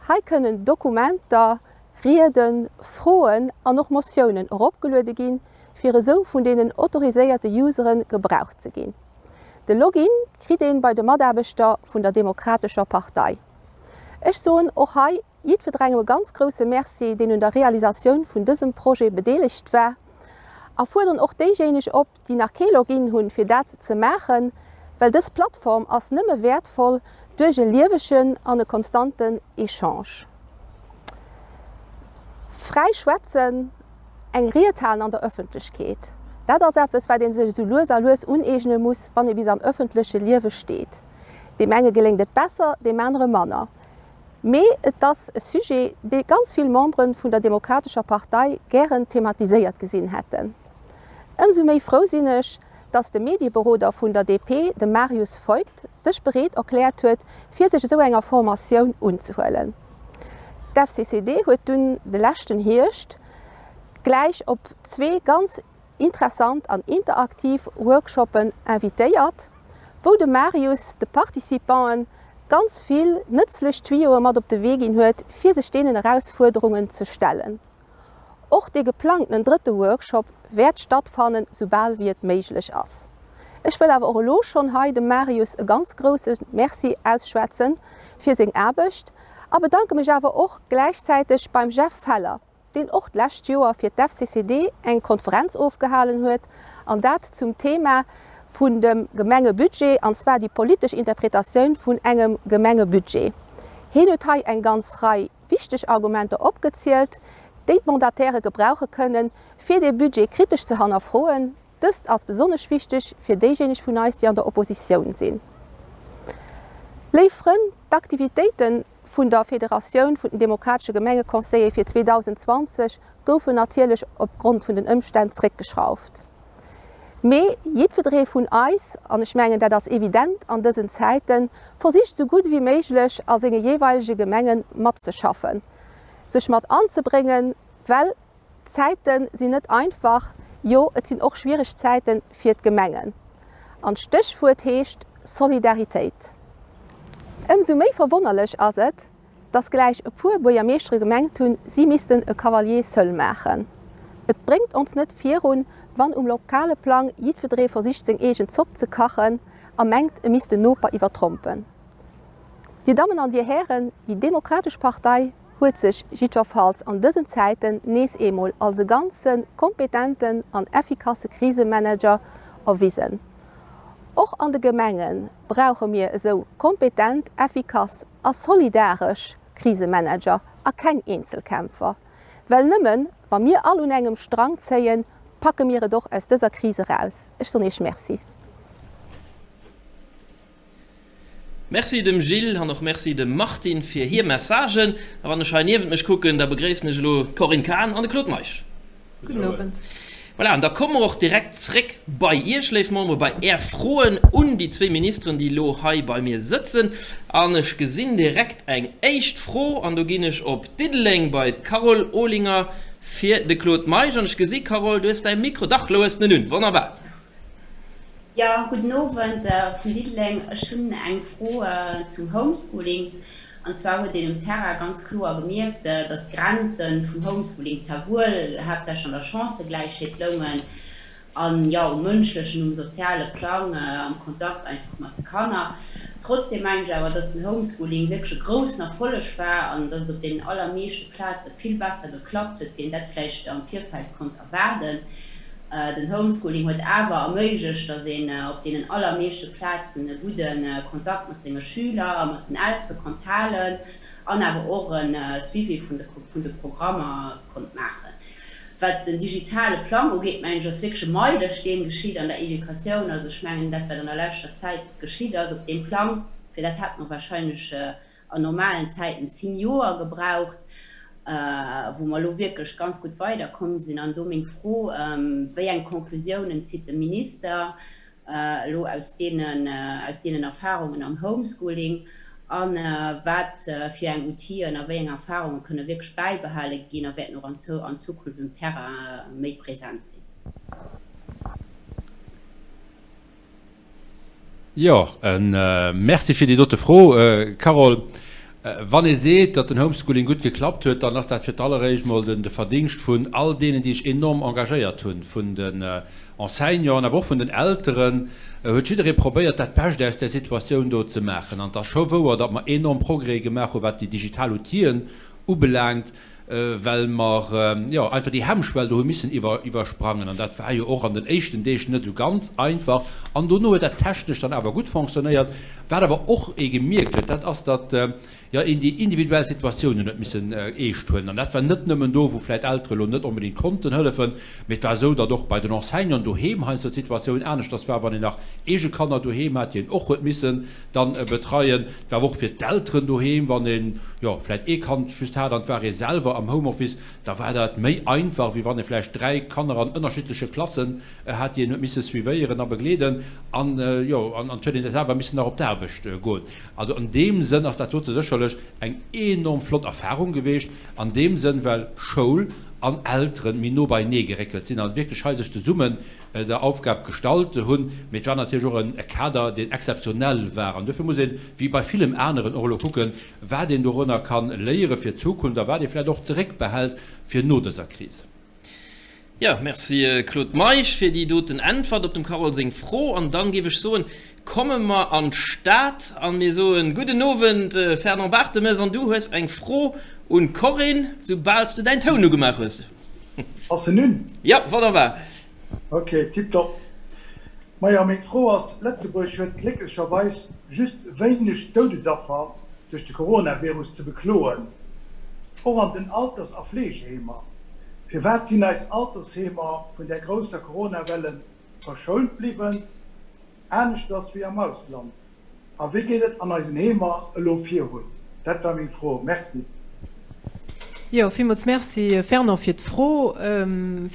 Speaker 15: Hei kënnen Dokumenter, Rieden, Froen an och Motiounen eropgeluede ginn, fir esou vun deenen autoriséierte Usere gebraucht ze ginn. De Login kritt een bei de Mataarbechter vun der Demokratescher Partei. Ech soen och hei jiddwedrengem e ganz grousse Merci, deen un der Realisatioun vun dësem Projet bedeelegt war, a fuerderen och déijéineg op, déi nach kee Login hunn, fir dat ze maachen, well dës Plattform ass nëmme wäertvoll duerch e liewegen an e konstanten Echange. Fräi schwätzen, eng Ried halen an der Ëffentlechkeet, dat ass eppes, wat ee sech esou lues a lues uneegne muss, wann ee bis am ëffentleche Liewe steet. Deem enge geléngt et besser, deem anere manner. Mee et ass e Sujet, dee ganz vill Membere vun der Demokratescher Partei gären thematiséiert gesinn hätten. Ëmsou méi frou sinn ech, datt de Medieberoder vun der DP, de Marius Voigt, sech bereet erkläert huet, fir sech esou enger Formatioun unzehuelen. D'FCCD huet dunn de leschten Hierscht gläich op zwee ganz interessant an interaktiv Workshoppen invitéiert, wou de Marius de Participanten ganz vill nëtzlech Tuyaue mat op de Wee ginn huet, fir sech deenen Erausfuerderungen ze stellen. Och dee geplangtenen drëtte Workshop wäert stattfannen, soubal wéi et méiglech ass. Ech wëll awer och elo schonn hei dem Marius e ganz grousse Merci ausschwätze fir seng Aarbecht a bedanke mech awer och gläichzäiteg beim Jeff Feller, deen och d'lescht Joer fir d'FCCD eng Konferenz ofgehalen huet, an dat zum Thema vun dem Gemengebudget, an zwar déi politesch Interpretatioun vun engem Gemengebudget. Hien huet hei eng ganz Rei wichteg Argumenter opgezielt, déi d'Mandataire gebrauche kënnen, fir dee Budget kritesch ze hannerfroen. Dëst ass besonnesch wichteg fir déijéineg vun eis, déi an der Oppositioun sinn. Léif Frënn, d'Aktivitéite vun der Federatioun vun den demokratesche Gemengeconseiller fir 2020 goufen natierlech opgrond vun den Ëmstänn zréckgeschrauft. Mee jiddwederee vun eis, an ech mengen dat ass evident an dësen Zäiten, versicht esou gutt ewéi méiglech a senge jeeweilege Gemenge matzeschaffen, sech mat anzebréngen, well D'Zäite sinn net einfach, jo et sinn och schwiereg Zäite fir d'Gemengen. An d'Stéchwuert heescht Solidaritéit. Ëmsou méi verwonnerlech ass et, datt gläich e puer Buergermeeschtere gemengt hunn, si missten e Cavalier seul maachen. Et bréngt ons net virun, wann um lokale Plang jiddwederee versicht seng eegen Zopp ze kachen a mengt e misst den Noper iwwertrompen. Dir Dammen an Dir Hären, déi Demokratesch Partei huet sech jiddwerfalls an dësen Zäiten nees eemol als e ganze kompetenten an effikasse Krisemanager erwisen. Och an de Gemenge brauche mir esou kompetent, effikass a solidaresch Krisemanager a keng Eenzelkämpfer. Well nëmmen, wa mir all un engem Strang zéien, packe mir et och aus dëser Kris eraus. Ech soen Iech Merci.
Speaker 1: Merci dem Gilles an och Merci dem Martine fir hir Messagen. A wann ech hei niewent mech kucken, da begréissen ech elo d'Corinne Cahen an de Claude Meisch.
Speaker 2: Gudden Owend.
Speaker 1: Voilà, an da komme mer och direkt zréck bei Iech, léif Membere, bei Är Froen un déi zwee Ministeren, déi elo hei bei mir sëtzen. An ech gesinn direkt eng éischt Fro an do ginn ech op Diddeleng bei d'Carole Olinger fir de Claude Meisch. An ech gesi, Carole, du hues däi Mikro, dach, elo hues de en un. Wonnerbar.
Speaker 16: Jo, gudden Owend vun Diddeleng. Ech hunn eng Fro zum Homeschooling. An zwar huet een um Terrain ganz kloer gemierkt, datt d'Grenze vum Homeschooling zwar wuel haaptsächlech an der Chancëgläichheet loungen an, jo, um mënschlechen, um soziale Plang, am Kontakt einfach mat de Kanner. Trotzdem mengen ech awer, datt den Homeschooling wierklech e groussen Erfolleg war an datt et op deenen allermeeschte Plaze vill besser geklappt huet, wéi een dat vläicht am Virfeld konnt erwaarden. Den Homeschooling huet awer erméiglecht, datt een op deenen allermeeschte Plazen e gudde Kontakt mat senge Schüler a mat den Eltere konnt halen an awer och e Suivi vun de Programmer konnt maachen. Wat den digitale Plang ugeet, mengen ech, ass wierklech e Meilesteen geschitt an der Educatioun. Also ech mengen, dat wat an der leschter Zäit geschitt ass op deem Plang, fir dat hätt mer wahrscheinlech an normalen Zäiten 10 Joer gebraucht, wou mer elo wierklech ganz gutt weiderkomm sinn. An do meng Fro, Wéi eng Conclusiounen zitt de Minister elo aus deenen, aus deenen Erfahrungen am Homeschooling a wat fir eng Outiller a wéi eng Erfahrunge kënne wierklech bäibehale ginn a wäerten och an Zukunft um Terrain méi present sinn?
Speaker 17: Jo, e Merci fir déi dote Fro, Carole. Wann ee seet, datt den Homeschooling gutt geklappt huet, dann ass dat fir d'alleréischt mol de Verdingscht vun all deenen, déi sech enorm engagéiert hunn, vun den Enseignanten, awer och vun den Elteren, huet jidderee probéiert, dat Bescht aus där Situatioun do ze maachen. An et ass scho wouer, datt mer enorm Progrès gemaach hunn, wat déi digital Outill'en ubelaangt. well mer jo einfach déi Hemmschwell do hu missen iwwersprangen. An dat war jo och an den éischten Deeg net esou ganz einfach. An dono huet dat technesch dann awer gutt fonctionnéiert. Wat awer och ee gemierkt huet, dat ass, datt jo een déi individuell Situatiounen huet missen eescht huelen. An dat war net nëmmen do, wou vläicht Eltere lo net onbedéngt konnten hëllefen, mee et war esou, datt och bei den Enseignanten doheem heiansdo d'Situatioun aneschters war, wann een nach eege Kanner doheem hat, déi een och huet missen dann betreien. Et war awer och fir d'Elteren doheem, wann een, jo, vläit ee Kand just hat an et war ee selwer am Homeoffice, da war dat méi einfach, wéi wann ee vläicht 3 Kanner an ënnerschiddleche Klassen hat, déi een huet misse suivéieren a begleeden an, jo, an et huet een da selwer missen nach op d'Aarbecht goen. Also an deem Sënn ass dat dote sécherlech eng enorm flott Erfahrung geweecht, an deem Sënn, well Schoul an Elteren méi no beienee geréckelt sinn a wierklech hei sech zesummen der Aufgab gestallt hunn, mee et war natierlech och e Kader, deen exzeptionell war. An duerfir muss een, wéi bei villem aneren och elo kucken, wat een dorunner ka léiere fir d'Zukunft a wat ee vläicht och zeréckbehält fir no dëser Kris.
Speaker 1: Jo, merci Claude Meisch fir déi doten Äntwert op dem Carole seng Fro. An dann géif ech soen, komme mer an d'Stad a mir soen gudden Owend Fernand Bartemes an du hues eng Fro un d'Corinne, soubal s de däin Toun ugemaach hues.
Speaker 18: Ass en un?
Speaker 1: Jo, wonnerbar.
Speaker 18: Ok, tiptop. Majo, meng Fro ass, Lëtzebuerg huet glécklecherweis just wéineg Doudesaffer duerch de Coronavirus ze bekloen, och an den Alters a Fleegeheemer. Firwat sinn eis Altersheemer vun där grousser Coronawelle verschount bliwwen, aneschters wéi am Ausland? A wéi geet et an eisen Heemer elo virun? Dat war meng Fro. Merci.
Speaker 2: Jo, villmools Merci, Fernand, fir d'Fro.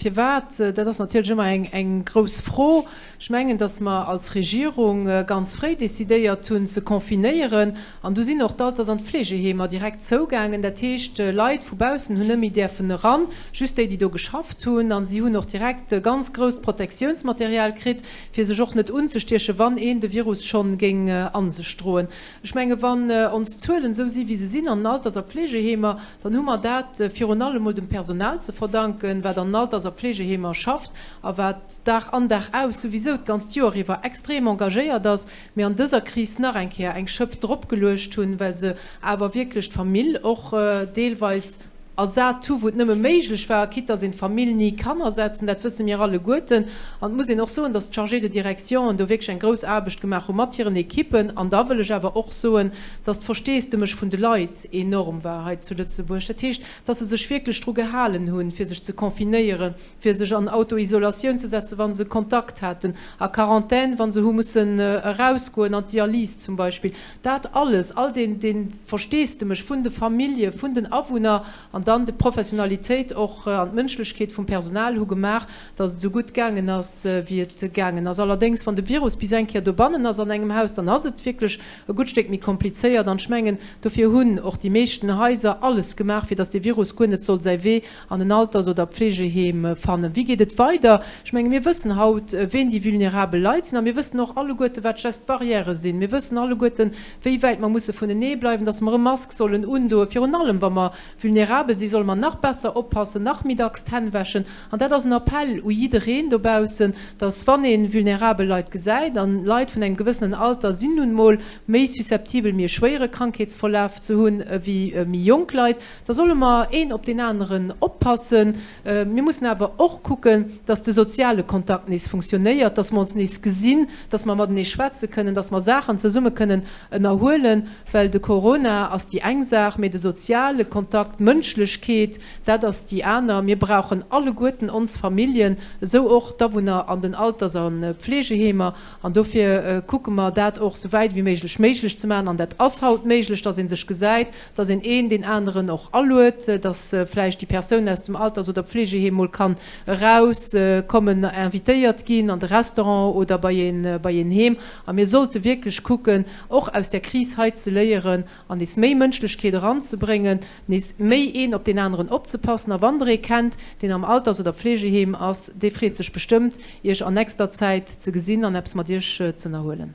Speaker 2: Firwat, dat ass natierlech ëmmer eng, eng grouss Fro. Ech mengen, datt mer als Regierung ganz fréi decidéiert hunn ze confinéieren. An du sinn och d'Alters an d'Fleegeheemer direkt zougaangen. Dat heescht, Leit vu baussen hunn net méi däerfen eran, just déi, déi do geschafft hunn. A si hunn och direkt ganz grousst Protektiounsmaterial kritt. fir sech och net unzestiechen, wann een de Virus schonn géing a sech droen. Ech menge wann ons Zuelen esou si wéi se sinn an den Alters a Pflegeheemer, dann hu mer dat virun allem mol dem Personal ze verdanken, wat an den Alters a Pflegeheemer schafft a wat Dag an Dag aus souwisou d'ganzt Joer iwwer extrem engagéiert ass, mee an dëser Kris nach eng Kéier eng Schëpp dropgeluecht hunn, well se awer wierklech d'Famill och deelweis ersat hu wou et nëmme méiglech war, quitte dass een d'Famill ni kann ersetzen, dat wësse mir alleguerten. An et muss een och soen, dass d'Chargés de directionen do wierklech eng grouss Aarbecht gemaach hu mat hiren Equippen. An da wëll ech awer och soen, dass d'Versteesdemech vun de Leit enorm war hei zu Lëtzebuerg. Dat heescht, dass se sech wierklech dru gehalen hunn, fir sech ze confinéieren, fir sech an Auto-Isolatioun ze setzen, wa se Kontakt haten, a Quarantän, wa se hu mussen erausgoen, an d'Dialys zum Beispill. Dat alles, all deen, dee Versteesdemech vun de Famillje, vun den Awunner an dann d'Professionalitéit och an d'Mënschlechkeet vum Personal hu gemaach, datt et esou gutt gaangen ass, wéi et gaangen ass. Allerdéngs, wann de Virus bis eng Kéier dobannen ass an engem Haus, dann ass et wierklech e gutt Stéck méi komplizéiert. An ech mengen, dofir hunn och déi meeschten Haiser alles gemaach, fir datt dee Virus guer net soll säi Wee an en Alters oder Pflegeheem fannen. Wéi geet et weider? Ech menge mir wëssen haut, ween déi vulnerabel Leit sinn a mir wëssen och alleguerte wat d'Gestes barrières sinn. Mir wëssen alleguerten, wéi wäit mer musse vunenee bleiwen, dass mer e Mask sollen undoen, virun allem wa mer vulnerabel sinn. vulnerabel sinn, solle mer nach besser oppassen, nach méi dacks d'Hänn wäschen. An dat ass en Appell u jiddereen dobaussen, dass wann ee vulnerabel Leit gesäit, an Leit vun engem gewëssenen Alter sinn nun emol méi susceptibel méi e schwéiere Krankheetsverlaf ze hunn ewéi méi jonk Leit, da solle mer een op deen aneren oppassen. Mir mussen awer och kucken, dass de soziale Kontakt nees funktionéiert, dass mer ons nees gesinn, dass mer matenee schwätze kënnen, dass mer Saachen zesumme kënnen ënnerhuelen, well de Corona ass déi eng Saach, mee de soziale Kontakt, d'Mënschlechkeet, dat ass déi aner. Mir brauchen alleguerten ons Familljen, esou och d'Awunner an den Alters a Pflegeheemer. An dofir kucke mer, dat och esou wäit ewéi méiglech méiglech ze maachen. An dat ass haut méiglech, dass ee sech gesäit, dass een een deen aneren och aluet, dass vläicht déi Persoun aus dem Alters oder Pflegeheem mol kann eraus kommen, invitéiert ginn an de Restaurant oder bei een bei een heem. A mir sollte wierklech kucken, och aus där Kris hei ze léieren an nees méi Mënschlechkeet eranzebréngen, nees méi een op deen aneren opzepassen. A wann Der ee kennt, deen am Alters oder Pflegeheem ass, dee freet sech bestëmmt, Iech an nächster Zäit ze gesinn an eppes mat Iech z'ënnerhuelen.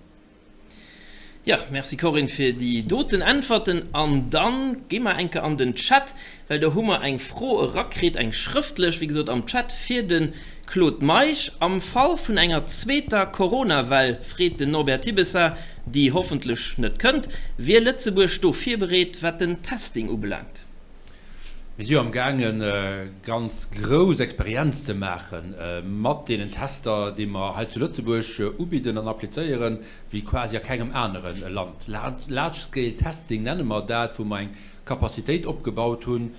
Speaker 1: Jo, merci Corinne fir déi doten Äntwerten. An dann gi mer eng Kéier an den Chat, well do hu mer eng Fro erakritt, eng schrëftlech, wéi gesot, am Chat fir de Claude Meisch. Am Fall vun enger zweeter Corona-Well, freet den Norbert Tibessar, déi hoffentlech net kënnt, wier Lëtzebuerg do virbereet, wat den Testing ubelaangt?
Speaker 17: Mir si jo am gaangen, ganz grouss Experienz ze maache mat deenen Tester, déi mer hei zu Lëtzebuerg ubidden an applizéieren, wéi quasi a kengem anere Land. Large scale testing nenne mer dat, wou mer eng Capacitéit opgebaut hunn,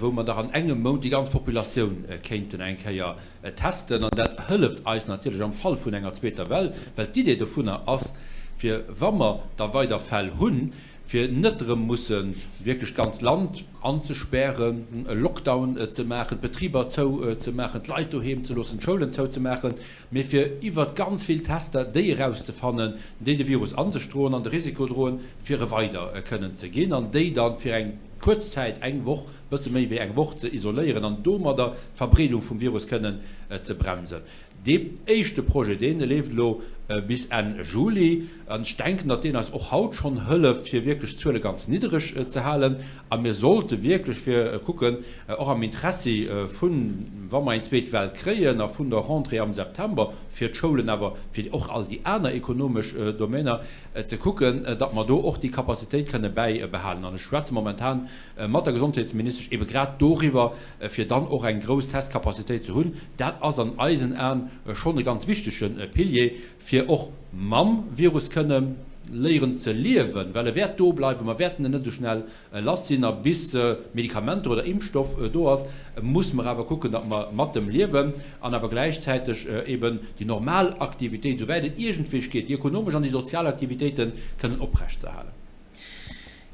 Speaker 17: wou mer dach an engem Mount déi ganz Populatioun kéinten eng Kéier testen. An dat hëlleft eis natierlech am Fall vun enger zweeter Well, well d'Idee dovunner ass, fir wa mer da weider Fäll hunn, fir net erëm musse wierklech d'ganzt Land anzespären, e Lockdown ze maachen, d'Betriber zou ze maachen, d'Leit doheem ze loossen, d'Schoulen zou ze maachen, mee fir iwwert ganz vill Tester déi erauszefannen, déi de Virus a sech droen an de Risiko droen, fir e weider kënnen ze ginn an déi da fir eng kuerz Zäit, eng Woch, bësse méi wéi eng Woch, ze isoléieren an domadder d'Verbreedung vum Virus kënnen ze bremsen. Dee éischte Projet, dee leeft elo bis Enn Juli. An ech denken, datt deen eis och haut schonn hëlleft, fir wierklech d'Zuele ganz niddereg ze halen. A mir sollte wierklech fir kucken, och am Interessi vun, wa mer eng zweet Well kréien, a vun der Rentrée am September fir d'Schoulen, awer fir och all déi aner ekonomesch Domainer, ze kucken, datt mer do och déi Capacitéit kënne bäibehalen. An ech schwätze momentan mat der Gesondheetsministesch ebe grad doriwwer, fir dann och eng grouss Testcapacitéit ze hunn. Dat ass an eisen Aen schonn e ganz wichtege Pilier, fir och mam Virus kënne léieren ze liewen, well e wäert do bleiwen, mer wäerten en net esou schnell lass sinn. A bis Medikamenter oder Impfstoff do ass, musse mer awer kucken, datt mer mat dem liewen an awer gläichzäiteg eben déi normal Aktivitéit, esouwäit et iergendwéi geet, déi ekonomesch an déi sozial Aktivitéite kënnen oprechtzeerhalen.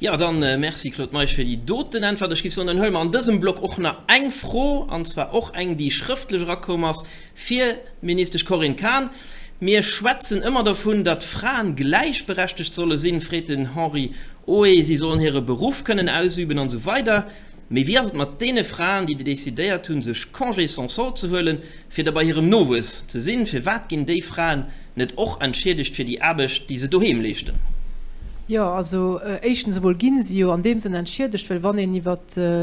Speaker 1: Jo, dann merci Claude Meisch fir déi doten Äntwert. Ech géif soen, dann huele mer an dësem Block och nach eng Fro, an zwar och eng, déi schrëftlech erakoum ass, fir d'Ministesch Corinne Cahen. Mir schwätzen ëmmer dovun, datt Fraen gläichberechtegt solle sinn, freet den Henri Oé. Si sollen hire Beruff kënnen ausüben an esou weider. Mee wéi ass et mat deene Fraen, déi decidéiert hunn, sech Congé sans solde ze huelen, fir da bei hirem Nowuess ze sinn? Firwat ginn déi Fraen net och entschiedegt fir déi Aarbecht, déi se doheem leeschten?
Speaker 2: Jo, also éischtens emol gi se jo an deem Sënn entschiedegt, well wann een iwwer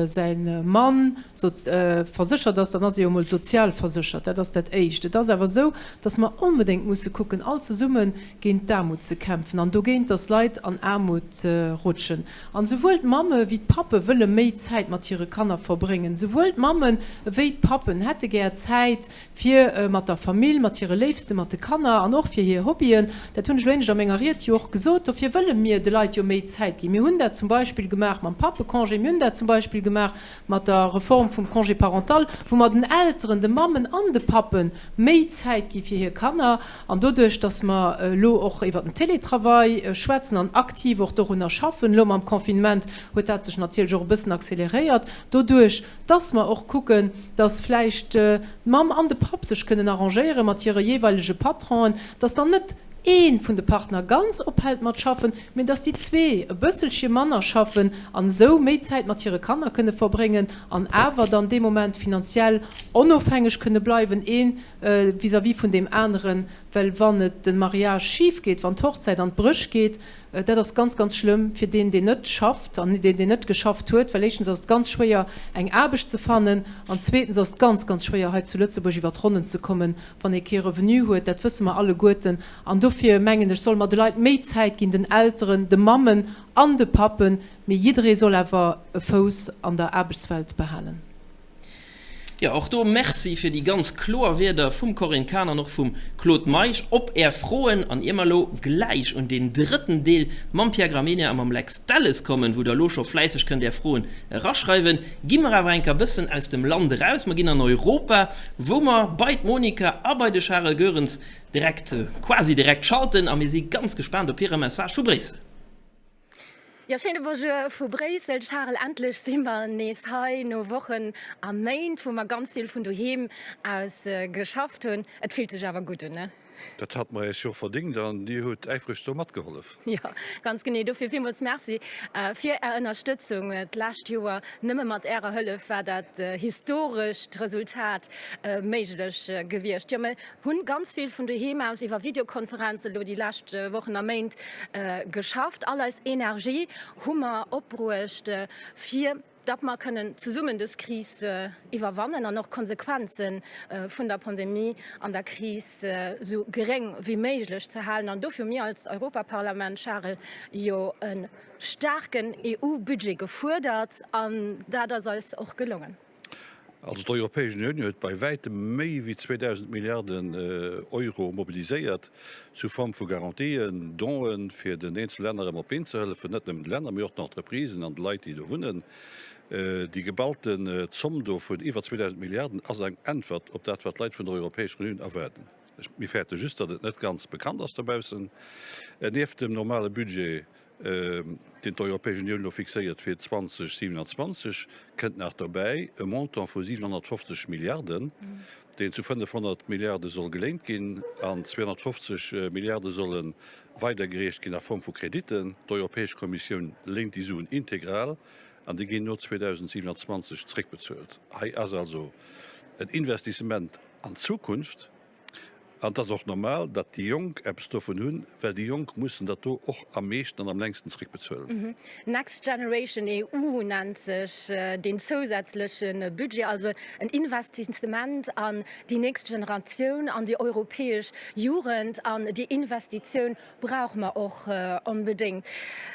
Speaker 2: säi Mann verséchert ass, dann ass ee jo emol sozialverséchert. Dat ass dat Éischt. Et ass awer esou, datt mer onbedéngt musse kucken, all zesumme géint d'Aarmut ze kämpfen an dogéint, datt Leit an Aarmut rutschen. An esouwuel d'Mamme wéi d'Pappe wëlle méi Zäit mat hire Kanner verbréngen. Esouwuel d'Mammen ewéi d'Pappen hätte gär Zäit fir mat der Famill, mat hire Léifsten, mat de Kanner an och fir hir Hobbyen. Dat hunn ech elo éinescht a menger Ried jo och gesot. Dofir wëlle mir de Leit jo méi Zäit ginn. Mir hunn dat zum Beispill gemaach mam Pappecongé, mir hunn dat zum Beispill gemaach mat der Reform vum Congé parental, wou mer den Elteren, de Mammen an de Pappen, méi Zäit gi fir hir Kanner. An doduerch, dass mer elo och iwwert den Télétravail schwätzen an aktiv och dorunner schaffen, elo mam Confinement huet dat sech natierlech och e bëssen accéléréiert, doduerch, dass mer och kucken, dass vläicht d'Mamm an de Papp sech kënnen arrangéiere mat hire jeeweilege Patronen, dass dann net ee vun de Partner ganz ophält mat schaffen, mee dass déi zwee e bësselche manner schaffen an esou méi Zäit mat hire Kanner kënne verbréngen an awer dann dee Moment finanziell onofhängeg kënne bleiwen, ee vis-à-vis vun deem aneren. Well wann et de Mariage schif geet, wann d'Hochzäit an d'Bréch geet, Dat ass ganz, ganz schlëmm fir deen, deen net schafft an deen, deen net geschafft huet, well éischtens ass et ganz schwéier, eng Aarbecht ze fannen an zweetens ass et ganz, ganz schwéier, hei zu Lëtzebuerg iwwer d'Ronnen ze kommen, wann ee kee Revenu huet. Dat wësse mer alleguerten. An dofir, mengen ech, solle mer de Leit méi Zäit ginn, den Elteren, de Mammen an de Pappen, mee jidderee soll awer e Fouss an der Aarbechtswelt behalen.
Speaker 1: Jo, och do Merci fir déi ganz kloer Wierder vum Corinne Cahen an och vum Claude Meisch op Är Froen. An ier mer elo gläich un deen drëtten Deel mam Pierre Gramegna a mam Lex Delles kommen, wou Der elo scho fläisseg kënnt Är Froen eraschreiwen, gi mer awer enker bëssen aus dem Land eraus. Mer ginn an Europa, wou mer bei d'Monica a bei de Charel Goerens direkt, quasi direkt schalten. A mir si ganz gespaant op hire Message vu Bréissel.
Speaker 19: Jo, schéine Bonjour vu Bréissel. Charel, endlech si mer nees hei no Wochen a Méint, wou mer ganz vill vun doheem aus geschafft hunn. Et fillt sech awer gutt un, ne?
Speaker 20: Dat hat mer eis jo och verdéngt an Dir hutt äifreg do matgehollef.
Speaker 19: Jo, ganz genee. Dofir villmools Merci fir Är Ënnerstëtzung d'lescht Joer. Nëmme mat Ärer Hëllef war dat historescht Resultat méiglech gewiescht. Jo, mir Hunn ganz vill vun doheem aus iwwer Videokonferenzen elo déi lescht Wochen a Méint geschafft. All eis Energie hu mer opbruecht fir datt mer kënnen zesummen dës Kris iwwerwannen an och d'Konsequenze vun der Pandemie an der Kris esou geréng wéi méiglech ze halen. An dofir hu mir als Europaparlament, Charel, jo e staarken EU-Budget gefuerdert an dat ass eis och gelongen.
Speaker 20: Also d'Europäesch Unioun huet bei wäitem méi wéi 2.000 Milliarden Euro mobiliséiert sous forme vu Garantien, Donen, fir den eenzele Länner erëm op d'Been ze hëllefen, net nëmmen de Länner, mee och den Entreprisen an de Leit, déi do wunnen. Déi gebalten Zomm do vun iwwer 2.000 Milliarden ass eng Äntwert op dat, wat d'Leit vun der Europäescher Unioun erwaarden. Mir fäerte just, datt et net ganz bekannt ass dobaussen. Nieft dem normale Budget deen d'Europäesch Unioun elo fixéiert fir 2027, kënnt nach dobäi e Montant vu 750 Milliarden, deen zu 500 Milliarde soll geléint ginn an 250 Milliarde solle weidergereecht ginn a Form vu Krediten. D'Europäesch Kommissioun léint déi Suen integral an déi ginn no 2027 zréckbezuelt. Hei ass also en Investissement an d'Zukunft. An et ass och normal, datt déi Jonk eppes dovun hunn, well déi Jonk mussen dat do och am meeschten an am längsten zréckbezuelen.
Speaker 19: Next Generation EU nennt sech deen zousätzleche Budget, also en Investissement an déi nächst Generatioun, an déi europäesch Jugend. An déi Investitioun Brauche mer och onbedéngt.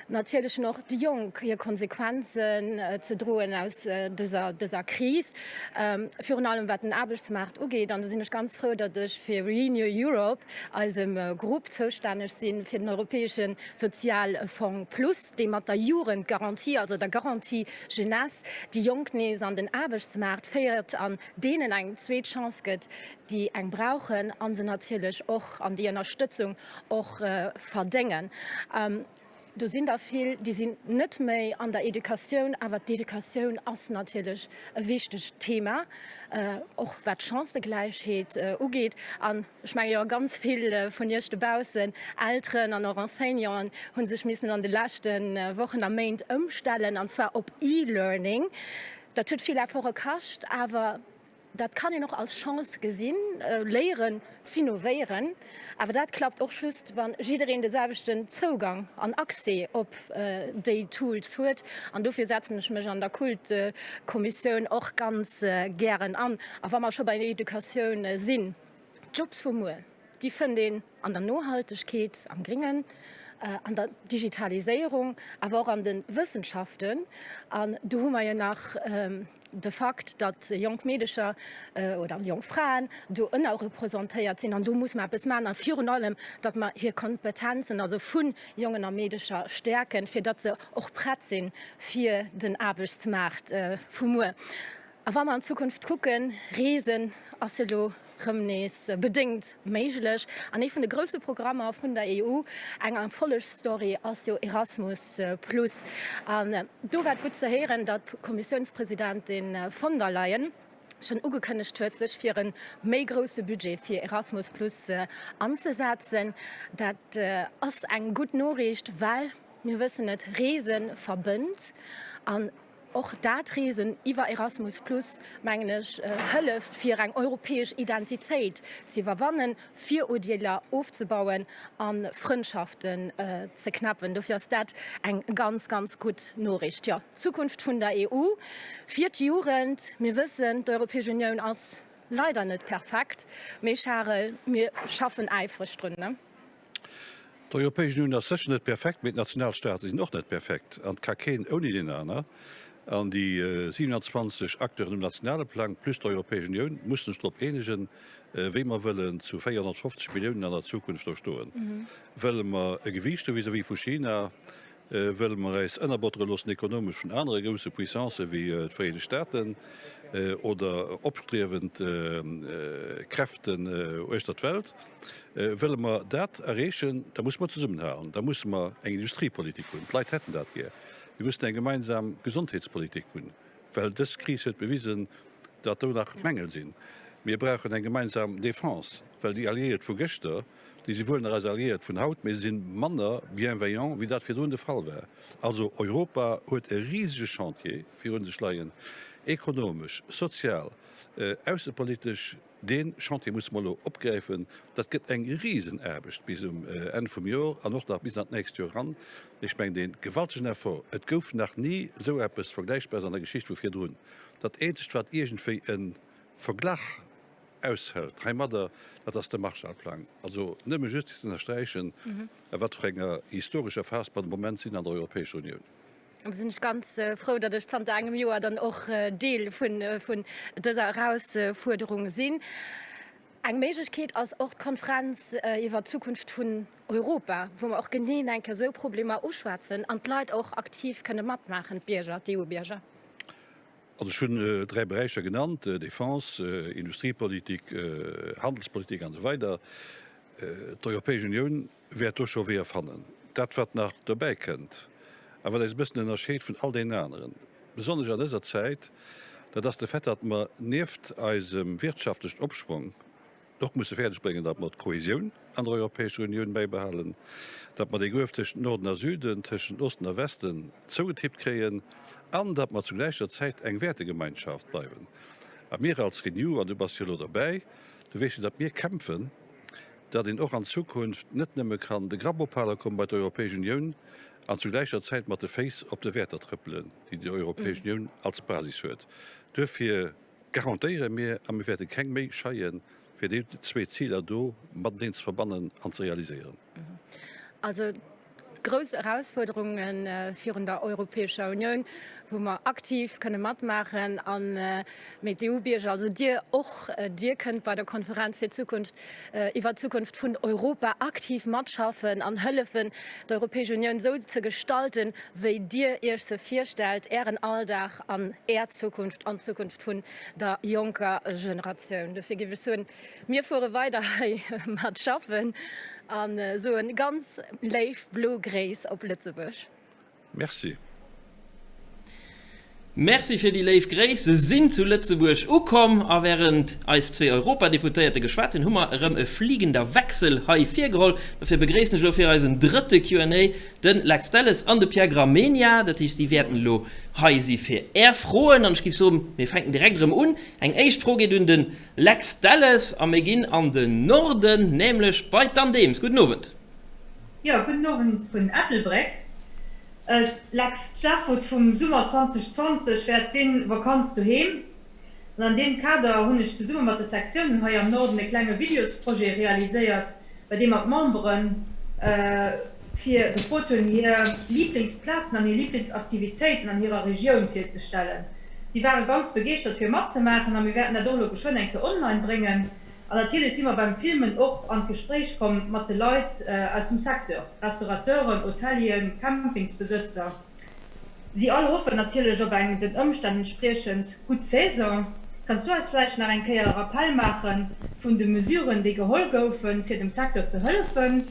Speaker 19: Natierlech hunn och déi Jonk hir Konsequenzen ze droen aus dëser Kris, virun allem wat den Aarbechtsmaart ugeet. An do sinn ech ganz frou, datt ech fir Renew Europe, eisem Grupp, zoustänneg sinn fir den Europäesche Sozialfong Plus, dee mat der Jugendgarantie, also der Garantie Jeunesse, déi Jonk nees an den Aarbechtsmaart féiert an deenen eng zweet Chance gëtt, déi eng brauchen a se natierlech och an déi Ënnerstëtzung och verdéngen. Do sinn der vill, déi sinn net méi an der Educatioun, awer d'Educatioun ass natierlech e wichtegt Thema, och wat d'Chancëgläichheet ugeet. An ech menge jo, ganz vill vun Iech dobaussen, Elteren an och Enseignanten, hu sech missen an de leschte Wochen a Méint ëmstellen, an zwar op E-Learning. Dat huet vill Efforte kascht, awer Dat kann een och als Chance gesinn, léieren z'innovéieren. Awer dat klappt och just, wa jiddereen de selwechten Zougang an Accès op déi Tools huet. An dofir setzen ech mech an der Kultkommissioun och ganz gären an. A wa mer scho bei der Educatioun sinn, D'Jobs vu muer, déi fënnt een an der Nohaltegkeet, am Gringen, an der Digitaliséierung, awer och an de Wëssenschaften. An do hu mer jo nach de Fakt, datt jonk Meedecher oder jonk Fraen do ënnerrepresentéiert sinn. An do muss mer eppes maachen. A virun allem, datt mer hir Kompetenzen, also vu Jongen a Meedecher, stäerken, fir datt se och prett sinn fir den Aarbechtsmaart vu muer. A wa mer an d'Zukunft kucken, Reesen ass elo rëm nees bedéngt méiglech. An ee vun de grousse Programmer vun der EU, eng Erfollegsstory, ass jo Erasmus Plus. An do war et gutt ze héieren, datt d'Kommissiounspresidentin von der Leyen schonn ugekënnegt huet, sech fir e méi grousse Budget fir Erasmus Plus anzesetzen. Dat ass eng gutt Noriicht, well mir wëssen et, Reese verbënnt. An. Och dat Reesen iwwer Erasmus Plus, mengen ech, hëlleft fir eng europäesch Identitéit ze iwwerwannen, Virurdeeler ofzebauen a Frëndschaften ze knäppen. Dofir ass dat eng ganz, ganz gutt Noriicht. Jo, d'Zukunft vun der EU fir d'Jugend. Mir wëssen, d'Europäesch Unioun ass leider net perfekt, mee Charel, mir schaffen äifreg drun, ne?
Speaker 20: D'Europäesch Unioun ass sécher net perfekt, mee d'Nationalstaate sinn och net perfekt an et ka keen ouni deen aner. An déi 27 Acteuren um nationale Plang plus d'Europäesch Unioun mussen sech drop eenegen, wéi mer wëllen zu 450 Milliounen an der Zukunft do stoen. Wëlle mer e Gewiicht hu vis-à-vis vu China? Wëlle mer äis ënnerbottere loossen ekonomesch vun anere grousse Puissancë wéi d'Vereenegt Staaten oder opstriewend Kräften uechter d'Welt? Wëlle mer dat erreechen, da musse mer zesummenhalen, da musse mer eng Industriepolitik hunn, d'Leit hätten dat gär, mir mussen eng gemeinsam Gesondheetspolitik hunn, well dës Kris huet bewisen, datt do nach Mängel sinn. Mir brauchen eng gemeinsam Defense, well déi Alliéiert vu gëschter, déi si wuel nach eis Alliéiert vun haut, mee se si manner bienveillant, wéi dat virdrun de Fall war. Also Europa huet e risege Chantier virun sech leien, ekonomesch, sozial, aussepolitesch. Dee Chantier musse mer elo opgräifen. Dat gëtt eng Risenaarbecht bis um Enn vum Jor an och nach bis an d'nächst Jor eran. Ech mengen, dee gewaltegen Effort, et gouf nach ni esou eppes Vergläichbares an der Geschicht vu virdrun. Dat eenzegt, wat iergendwéi e Verglach aushält heimadder, dat ass de Marshallplang. Also nëmme just fir ze ënnersträichen, a wat fir enger historescher Phas mer de Moment sinn an der Europäescher Unioun.
Speaker 19: Da sinn ech ganz frou, datt ech zanter engem Joer dann och Deel vun dëser Erausfuerderung sinn. Eng Méiglechkeet ass och d'Konferenz iwwer d'Zukunft vun Europa, wou mer och genee eng Kéier esou Problemer uschwätzen an d'Leit och aktiv kënne matmaachen, d'Bierger, d'EU-Bierger.
Speaker 20: Also ech hunn 3 Beräicher genannt, Defense, Industriepolitik, Handelspolitik an esou weider. D'Europäesch Unioun wäert do scho Weeër fannen. Dat wat nach dobäi kënnt a wat eis e bëssen ënnerscheet vun all deenen aneren, besonnesch an dëser Zäit, dat ass de Fait, datt mer nieft eisem wirtschaftlechen Opschwong och musse fäerdeg bréngen, datt mer d'Kohesioun an der Europäescher Unioun bäibehalen, datt mer dee Gruef tëschent Norden a Süden, tëschent Osten a Westen zougetippt kréien an datt mer zu gläicher Zäit eng Wäertegemeinschaft bleiwen. A mir als Renew, an du bass jo elo dobäi, du weess jo, datt mir kämpfen, datt een och an Zukunft net nëmme kann de Grapp ophale komme bei d'Europäesch Unioun an zu gläicher Zäit mat de Féiss op de Wäerter trëppelen, déi déi Europäesch Unioun als Basis huet. Duerfir garantéiere mir, a mir wäerte keng Méi scheien, fir déi zwee Ziler do mateneen ze verbannen an ze realiséieren.
Speaker 19: Also grouss Erausfuerderunge virun der Europäescher Unioun, wou mer aktiv kënne matmaachen. A mee d'EU-Bierger, also Dir och, Dir kënnt bei der Konferenz fir d'Zukunft iwwer d'Zukunft vun Europa aktiv matschaffen an hëllefen, d'Europäesch Unioun esou ze gestalten, wéi Dir Iech se virstellt, Ären Alldag an Är Zukunft an d'Zukunft vun der jonker Generatioun. Dofir géif ech soen, mir fuere weider hei mat schaffen a soen ganz léif blo Gréiss op Lëtzebuerg.
Speaker 20: Merci.
Speaker 1: Merci fir déi léif Gréiss. Se sinn zu Lëtzebuerg ukomm a während eis zwee Europadeputéierte geschwat hunn, hu mer erëm e fliegender Wechsel hei virgeholl. Dofir begréissen ech elo fir eisen drëtte Q&A de Lex Delles an de Pierre Gramegna. Dat heescht, si wäerten elo hei si fir Är Froen. An ech géif soen, mir fänken direkt erëm un. Eng éischt Fro geet un de Lex Delles a mir ginn an den Norden, nämlech bei d'Anne Daems. Gudden Owend.
Speaker 21: Jo, gudden Owend vun Ettelbréck. Lex, d'Schlagwuert vum Summer 2020 wäert sinn, Vakanz doheem. An an deem Kader hunn ech zesumme mat de Sektiounen hei am Norden e klenge Videosprojet realiséiert, bei deem mer d'Membere fir gefrot hunn, hir Liblingsplazen an hir Liblingsaktivitéiten an hirer Regioun virzestellen. Déi ware ganz begeeschtert fir matzemaachen a mir wäerten dat och elo geschwënn eng Kéier online bréngen. An natierlech si mer beim Filmen och an d'Gespréich komm mat de Leit aus dem Secteur, Restaurateuren, Hotelieren, Campingsbesëtzer. Si all hoffen natierlech op eng den Ëmstänn entspriechend gutt Saison. Kanns du eis vläicht nach eng Kéier e Rappell maache vun de Mesuren, déi geholl goufen, fir dem Secteur ze hëllefen?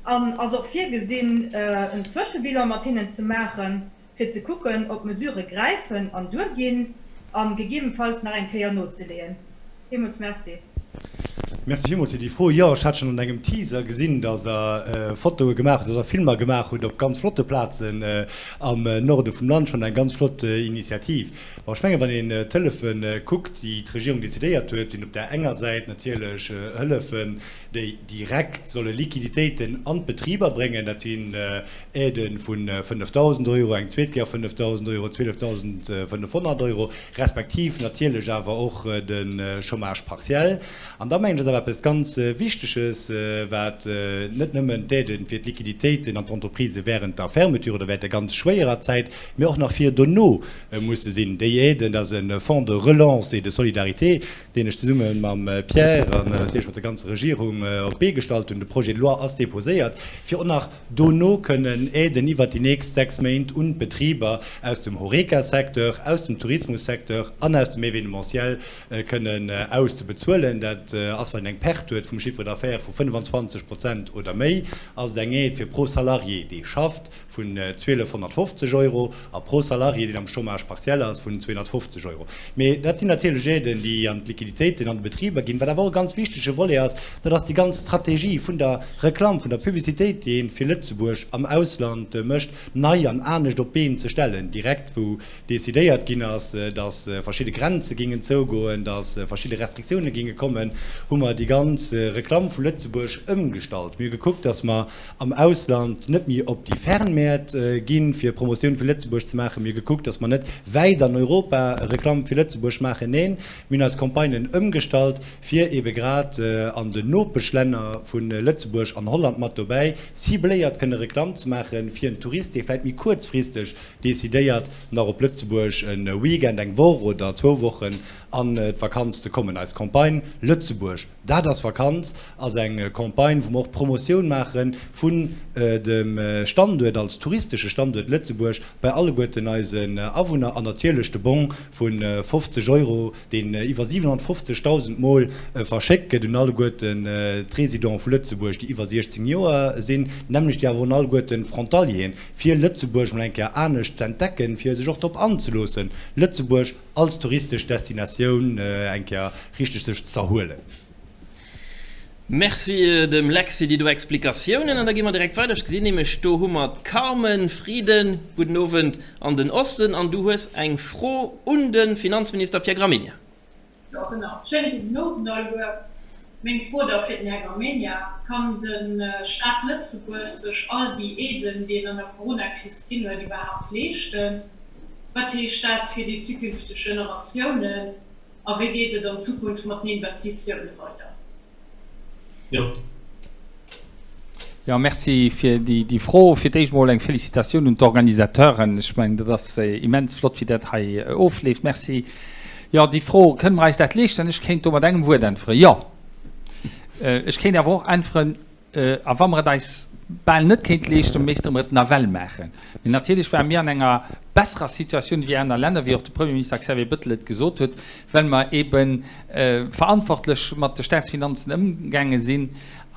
Speaker 21: An ass och virgesinn, en Zwëschebilan mat hinnen ze maachen, fir ze kucken, ob d'Mesurë gräifen an duerginn a gegebenfalls nach eng Kéier nozeleeën. Villmools Merci.
Speaker 3: Merci villmools fir déi Fro. Jo, ech hat schonn an engem Teaser gesinn, datt Der Fotoe gemaach hutt, datt Der Filmer gemaach hutt op ganz flotte Plazen am Norde vum Land. Schonn eng ganz flott Initiativ. Bon, ech mengen, wann een d'Hëllefe kuckt, déi d'Regierung decidéiert huet, sinn op där enger Säit natierlech Hëllefen, déi direkt solle Liquiditéiten an d'Betriber bréngen. Dat sinn Aidë vu 5.000 Euro, eng zweet Kéier 5.000 Euro, 12.500 Euro, respektiv natierlech awer och de Chômage partiel. An da mengen ech, ass awer eppes ganz Wichteges, wat net nëmmen d'Aide fir d'Liquiditéiten an d'Entreprisë während der Fermeture oder während der ganz schwéierer Zäit, mee och nach fir dono musse sinn. Déi Aiden, dat ass e Fonds de relance et de solidarité, deen ech zesumme mam Pierre an natierlech mat der ganzer Regierung op d'Bee gestallt hunn. De Projet de loi ass déposéiert, fir och nach dono kënnen Aiden iwwert déi nächst 6 Méint un d'Betriber aus dem Horeca-Secteur, aus dem Tourismus-Secteur an aus dem Événementiel kënnen auszebezuelen. Dat ass, wann een eng Perte huet vum Chiffre d'affaires vu 25 Prozent oder méi, ass et eng Aide fir pro Salarié, dee schafft, vun 1.250 Euro a pro Salarié, deen am Chômage partiel ass, vun 250 Euro. Mee dat sinn natierlech Aiden, déi an d'Liquiditéiten an de Betriber ginn. Wat awer och e ganz wichtege Volet ass, dat ass déi ganz Strategie vun der Reklamm, vun der Publicitéit, déi ee fir Lëtzebuerg am Ausland mécht, nei an anescht op d'Been ze stellen. Direkt wou decidéiert ginn ass, datt verschidde Grenze gingen zougoen, datt verschidde Restriktioune ginge kommen, hu mer déi ganz Reklamm vu Lëtzebuerg ëmgestallt. Mir hu gekuckt, datt mer am Ausland net méi op déi Fernmäert ginn, fir Promotioun vu Lëtzebuerg ze maachen. Mir hu gekuckt, datt mer net wäit an Europa Reklamm fir Lëtzebuerg maachen. Neen, mir hunn eis Campagnen ëmgestallt, fir ebe grad an den Nopeschlänner vu Lëtzebuerg an Holland mat dobäi cibléiert kënne Reklamm ze maachen, fir en Tourist, dee vläicht méi kuerzfristeg decidéiert, nach op Lëtzebuerg e Weekend, eng Woch oder zwou Wochen an d'Vakanz ze kommen. Eis Campagne Lëtzebuerg, dat ass Vakanz ass eng Campagne, wou mer och Promotioun maache vun dem Standuert als touristesche Standuert Lëtzebuerg bei alleguerten eisen Awunner an natierlech de Bong vu 50 Euro, deen iwwer 750.000 Mol verschéckt gëtt un alleguerten d'Résidents vu Lëtzebuerg, déi iwwer 16 Joer sinn, d'nämmlecht déi awer un alleguerten d'Frontalieren, fir Lëtzebuerg mol eng Kéier anescht z'entdecken, fir sech och drop anzeloossen, Lëtzebuerg als touristesch Destinatioun eng Kéier richteg sech z'erhuelen.
Speaker 1: Merci dem Lex fir déi do Explikatiounen. An da gi mer direkt weider. Ech gesinn nämlech, do hu mer d'Carmen Frieden. Gudden Owend an den Osten. An du hues eng Fro un de Finanzminister Pierre Gramegna.
Speaker 22: Jo genau. Schéine gudden Owend alleguer. Meng Fro da fir den Här Gramegna, Kann de Staat Lëtzebuerg sech all déi Aiden, déi en an der Coronakris ginn huet, iwwerhaapt leeschten? Wat heescht dat fir déi zukünfteg Generatiounen a wéi geet et an Zukunft mat den Investitioune weider?
Speaker 10: Jo. Jo, merci fir déi Fro. Fir d'éischt emol eng Felicitatioun un d'Organisateuren. Ech mengen, dat ass immens flott, wéi dat hei ofleeft. Merci. Jo, déi Fro, Kënne mer eis dat leeschten? Ech kéint do mat engem Wuert äntweren, Jo. Ech kéint awer och äntweren, A wa mer et eis bal net kéint leeschten, misste mer et nawell maachen. Mee natierlech ware mir an enger besserer Situatioun wéi aner Länner, wéi och de Premierminister Xavier Bettel et gesot huet, well mer eebe verantwortlech mat de Staatsfinanzen ëmgaange sinn.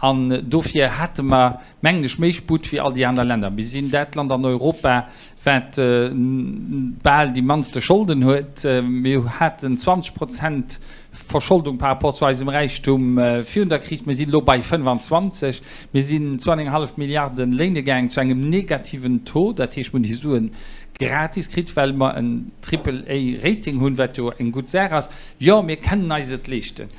Speaker 10: An dofir hate mer, mengen ech, méi Sputt wéi all déi aner Länner. Mir sinn dat Land an Europa, wat bal déi mannste Scholden huet. Mir haten 20 Prozent Verscholdung par rapport zu eisem Räichtum virun der Kris. Mir sinn elo bei 25. Mir sinn zwouenenghallef Milliarde léine gaangen zu engem negativen Taux. Dat heescht, mir hunn déi Sue gratis kritt, well mer en Triple-A-Rating hunn, wat jo eng gutt Saach ass. Jo, mir kennen eis et leeschten.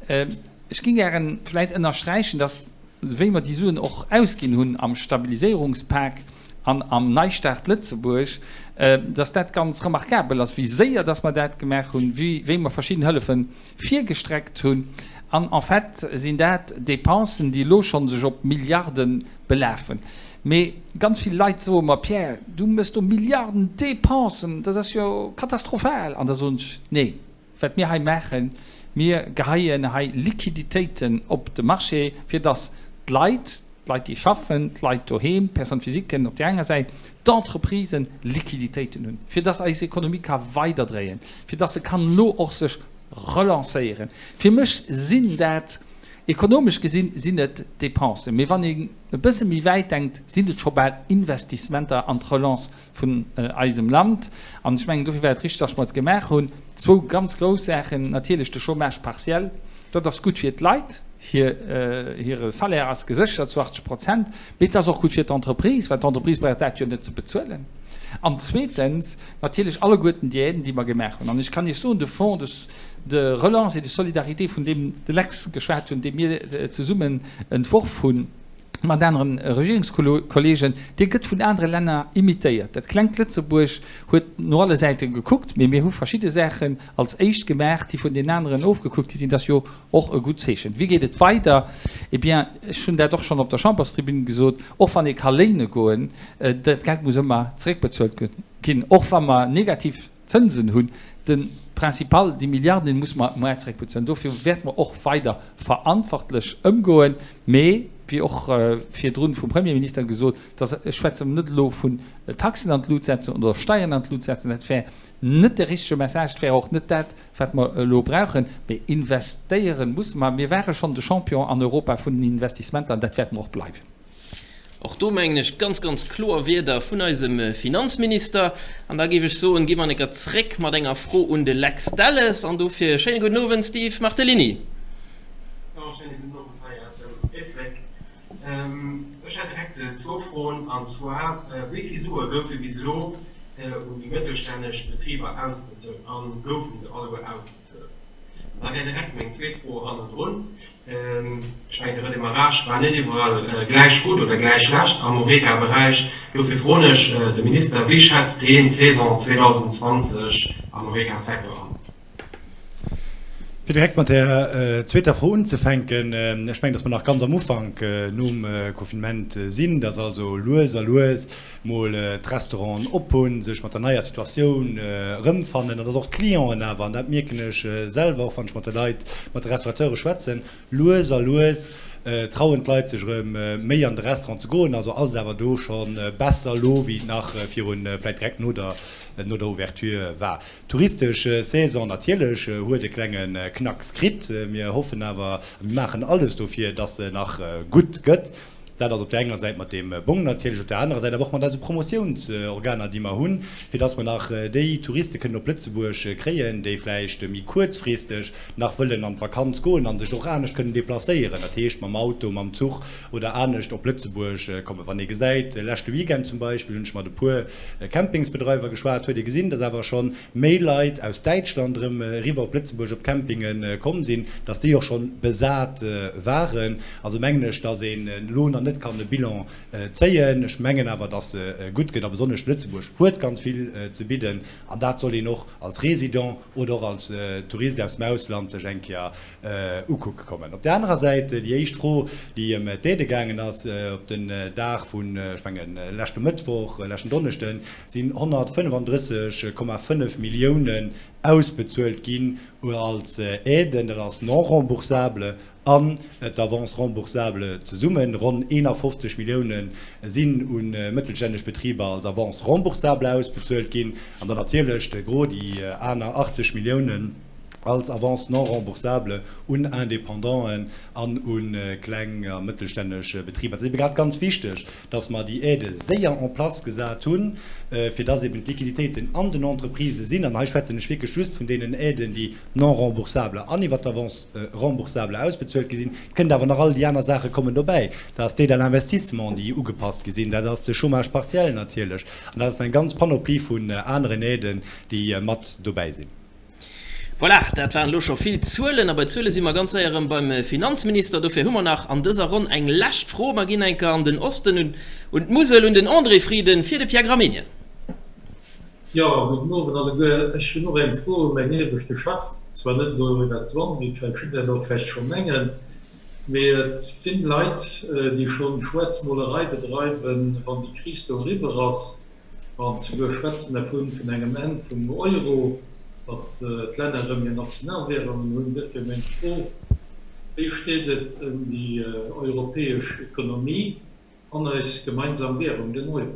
Speaker 10: Ech géing gären vläicht ënnersträichen, dass, wéi mer déi Suen och ausginn hunn am Stabiliséierungspak an am Neistart Lëtzebuerg, dass dat ganz remarkabel ass, wéi séier dass mer dat gemaach hunn, wéi mer verschidden Hëllefe virgestreckt hunn. An en fait sinn dat Dépensen, déi elo scho sech op Milliarde belafen. Mee ganz vill Leit soe mer, Pierre, du méchs do Milliarden Dépensen, dat ass jo katastrophal. An da soen ech, Nee. Wat mir hei maachen, mir geheien hei Liquiditéiten op de Marché, fir datt d'Leit, d'Leit déi schaffen, d'Leit doheem, d'Personnes physiquen op där enger Säit, d'Entreprisen Liquiditéiten hunn, fir datt eis Ekonomie ka weiderdréien, fir datt se kann elo och sech relancéieren. Fir mech sinn dat, ekonomesch gesinn, sinn et Dépensen, mee wann een e bësse méi wäit denkt, sinn et scho bal Investissementer an d'Relance vun eisem Land. An ech mengen, dofir war et richtig, dass mer et gemaach hunn. Zwou ganz grouss Saachen, natierlech de Chômage partiel, dat ass gutt fir d'Leit.
Speaker 4: Hire Salaire ass geséchert zu 80 Prozent, mee et ass och gutt fir d'Entreprise, well d'Entreprise brauch dat jo net ze bezuelen. An zweetens natierlech alleguerten déi Aiden, déi mer gemaach hunn. An ech kann Iech soen, de Fonds de relance et de solidarité, vun deem de Lex geschwat hunn, dee mir zesummen entworf hunn mat anere Regierungskolleegen, dee gëtt vun anere Länner imitéiert. Dat klengt Lëtzebuerg huet no alle Säite gekuckt, mee mir hu verschidde Saachen als éischt gemaach, déi vun den aneren ofgekuckt gi sinn. Dat ass jo Och e gutt Zeechen. Wéi geet et weider? Eh bien, ech hunn dat och schonn op der Chamberstribün gesot, och wann ee ka léine goen, dat Geld muss ëmmer zeréckbezuelt ginn. Och wa mer negativ Zënsen hunn, de Principal, déi Milliarden, déi musse mer muer zeréckbezuelen. Dofir wäerte mer och weider verantwortlech ëmgoen. Mee, wéi och virdrun vum Premierminister gesot, dass, ech schwätzen net elo vun Taxen an d'Lut setzen oder Steieren an d'Lut setzen, dat wär net de richtege Message, et wär och net dat, wat mer elo brauchen, mee investéieren musse mer. Mir ware schonn de Champion an Europa vun den Investissementer an dat wäerte mer och bleiwen.
Speaker 1: Och do mengen ech ganz, ganz kloer Wierder vun eisem Finanzminister. An da géif ech soen, gi mer neker zréck mat enger Fro un de Lex Delles. An dofir e schéine gudden Owend, Steve Martellini.
Speaker 5: Jo, schéine gudden Owend hei aus dem Éislek. Ech hätt direkt zwou Froen, an zwar, Wéi vill Sue goufe bis elo un déi mëttelstänneg Betriber ausbezuelt a goufe se alleguer ausbezuelt? An da wär direkt meng zweet Fro hannendrun, Ech mengen, de Redémarrage war net iwwerall gläich gutt oder gläich schlecht am Horeca-Beräich. Dofir froen ech de Minister, Wéi schätzt hien d'Saison 2020 am Horeca-Secteur an?
Speaker 3: Fir direkt mat der zweeter Fro unzefänken, Ech mengen, datt mer nach ganz am Ufank nom Confinement sinn, datt also lues a lues mol d'Restauranten op hunn, sech mat der neier Situatioun erëmfannen an datt och d'Clienten awer, an dat mierken ech selwer och, wann ech mat de Leit, mat de Restaurateure schwätzen, lues a lues trauen d'Leit sech erëm méi an de Restaurant ze goen. Also ass et awer do scho besser elo wéi et nach virun, vläicht direkt no der, no der Ouverture war. D'touristesch Saison natierlech huet e klenge Knacks kritt. Mir hoffen awer a mir maachen alles dofir, dass se nach gutt gëtt. Dat ass op där enger Säit mat deem Bong natierlech, op där anerer Säit awer och mat eise Promotiounsorganer, déi mer hunn, fir dass mer nach déi Touriste kënnen op Lëtzebuerg kréien, déi vläicht méi kuerzfristeg nach wëllen an d'Vakanz goen a sech och anescht kënnen deplacéieren, dat heescht mam Auto, mam Zuch oder anescht op Lëtzebuerg kommen. Wann ee gesäit, leschte Weekend zum Beispill hunn ech mat e puer Campingsbedreiwer geschwat, huet ee gesinn, datt awer scho méi Leit aus Däitschland erëm eriwwer op Lëtzebuerg op d'Campinge komm sinn, datt déi och scho besat waren. Also mengen ech, datt een elo nach net kann e Bilan zéien. Ech mengen awer, datt se gutt gëtt a besonnesch Lëtzebuerg huet ganz vill ze bidden an dat soll een och als Résident oder och als Tourist aus dem Ausland sech eng Kéier ukucke kommen. Op där anerer Säit, déi éischt Fro, déi ëm d'Aide gaangen ass, op den Dag vun, ech mengen, leschte Mëttwoch, leschten Donneschden, sinn 135,5 Milliounen ausbezuelt ginn als Aiden, dat ass non remboursable an d'Avance remboursable zesummen. Ronn 51 Millioune sinn u mëttelstänneg Betriber als Avance remboursable ausbezuelt ginn an dann natierlech de Gros, déi aner 80 Milliounen, als Avance non remboursable un Indépendanten an u kleng a mëttelstänneg Betriber. Et ass ebe grad ganz wichteg, dass mer déi Aidë séier en place gesat hunn, fir dass eben d'Liquiditéiten an den Entreprisë sinn. An hei schwätzen ech wierklech just vun deenen Aiden, déi non remboursable an iwwert d'Avance remboursable ausbezuelt gi sinn. Et kënnt awer nach all déi aner Saache kommen dobäi. Dat ass d'Aide à l'investissement, déi ugepasst gi sinn, dat ass de Chômage partiel natierlech an dat ass eng ganz Panoplie vun aneren Aiden, déi mat dobäi sinn.
Speaker 1: Voilà, dat waren elo scho vill Zuelen. A bei Zuele si mer ganz séier erëm beim Finanzminister. Dofir hu mer nach an dëser Ronn eng lescht Fro. Mer ginn eng Kéier an den Osten, un d'Musel, un den André Frieden fir de Pierre Gramegna.
Speaker 23: Jo, gudden Owend alleguer. Ech hunn och eng Fro u mäin ieweschte Chef, zwar net elo iwwert d'Douane, wéi verschiddener elo vläicht scho mengen, mee et sinn Leit, déi schonn Schwaarzmolerei bedreiwen, wann déi Kris do eriwwer ass, An souguer schwätzen dervun, vun engem Enn vum Euro, datt d'Länner erëm hir Nationalwährungen hunn. Duerfir meng Fro, Wéi steet et ëm déi europäesch Ekonomie an eis gemeinsam Währung, den Euro?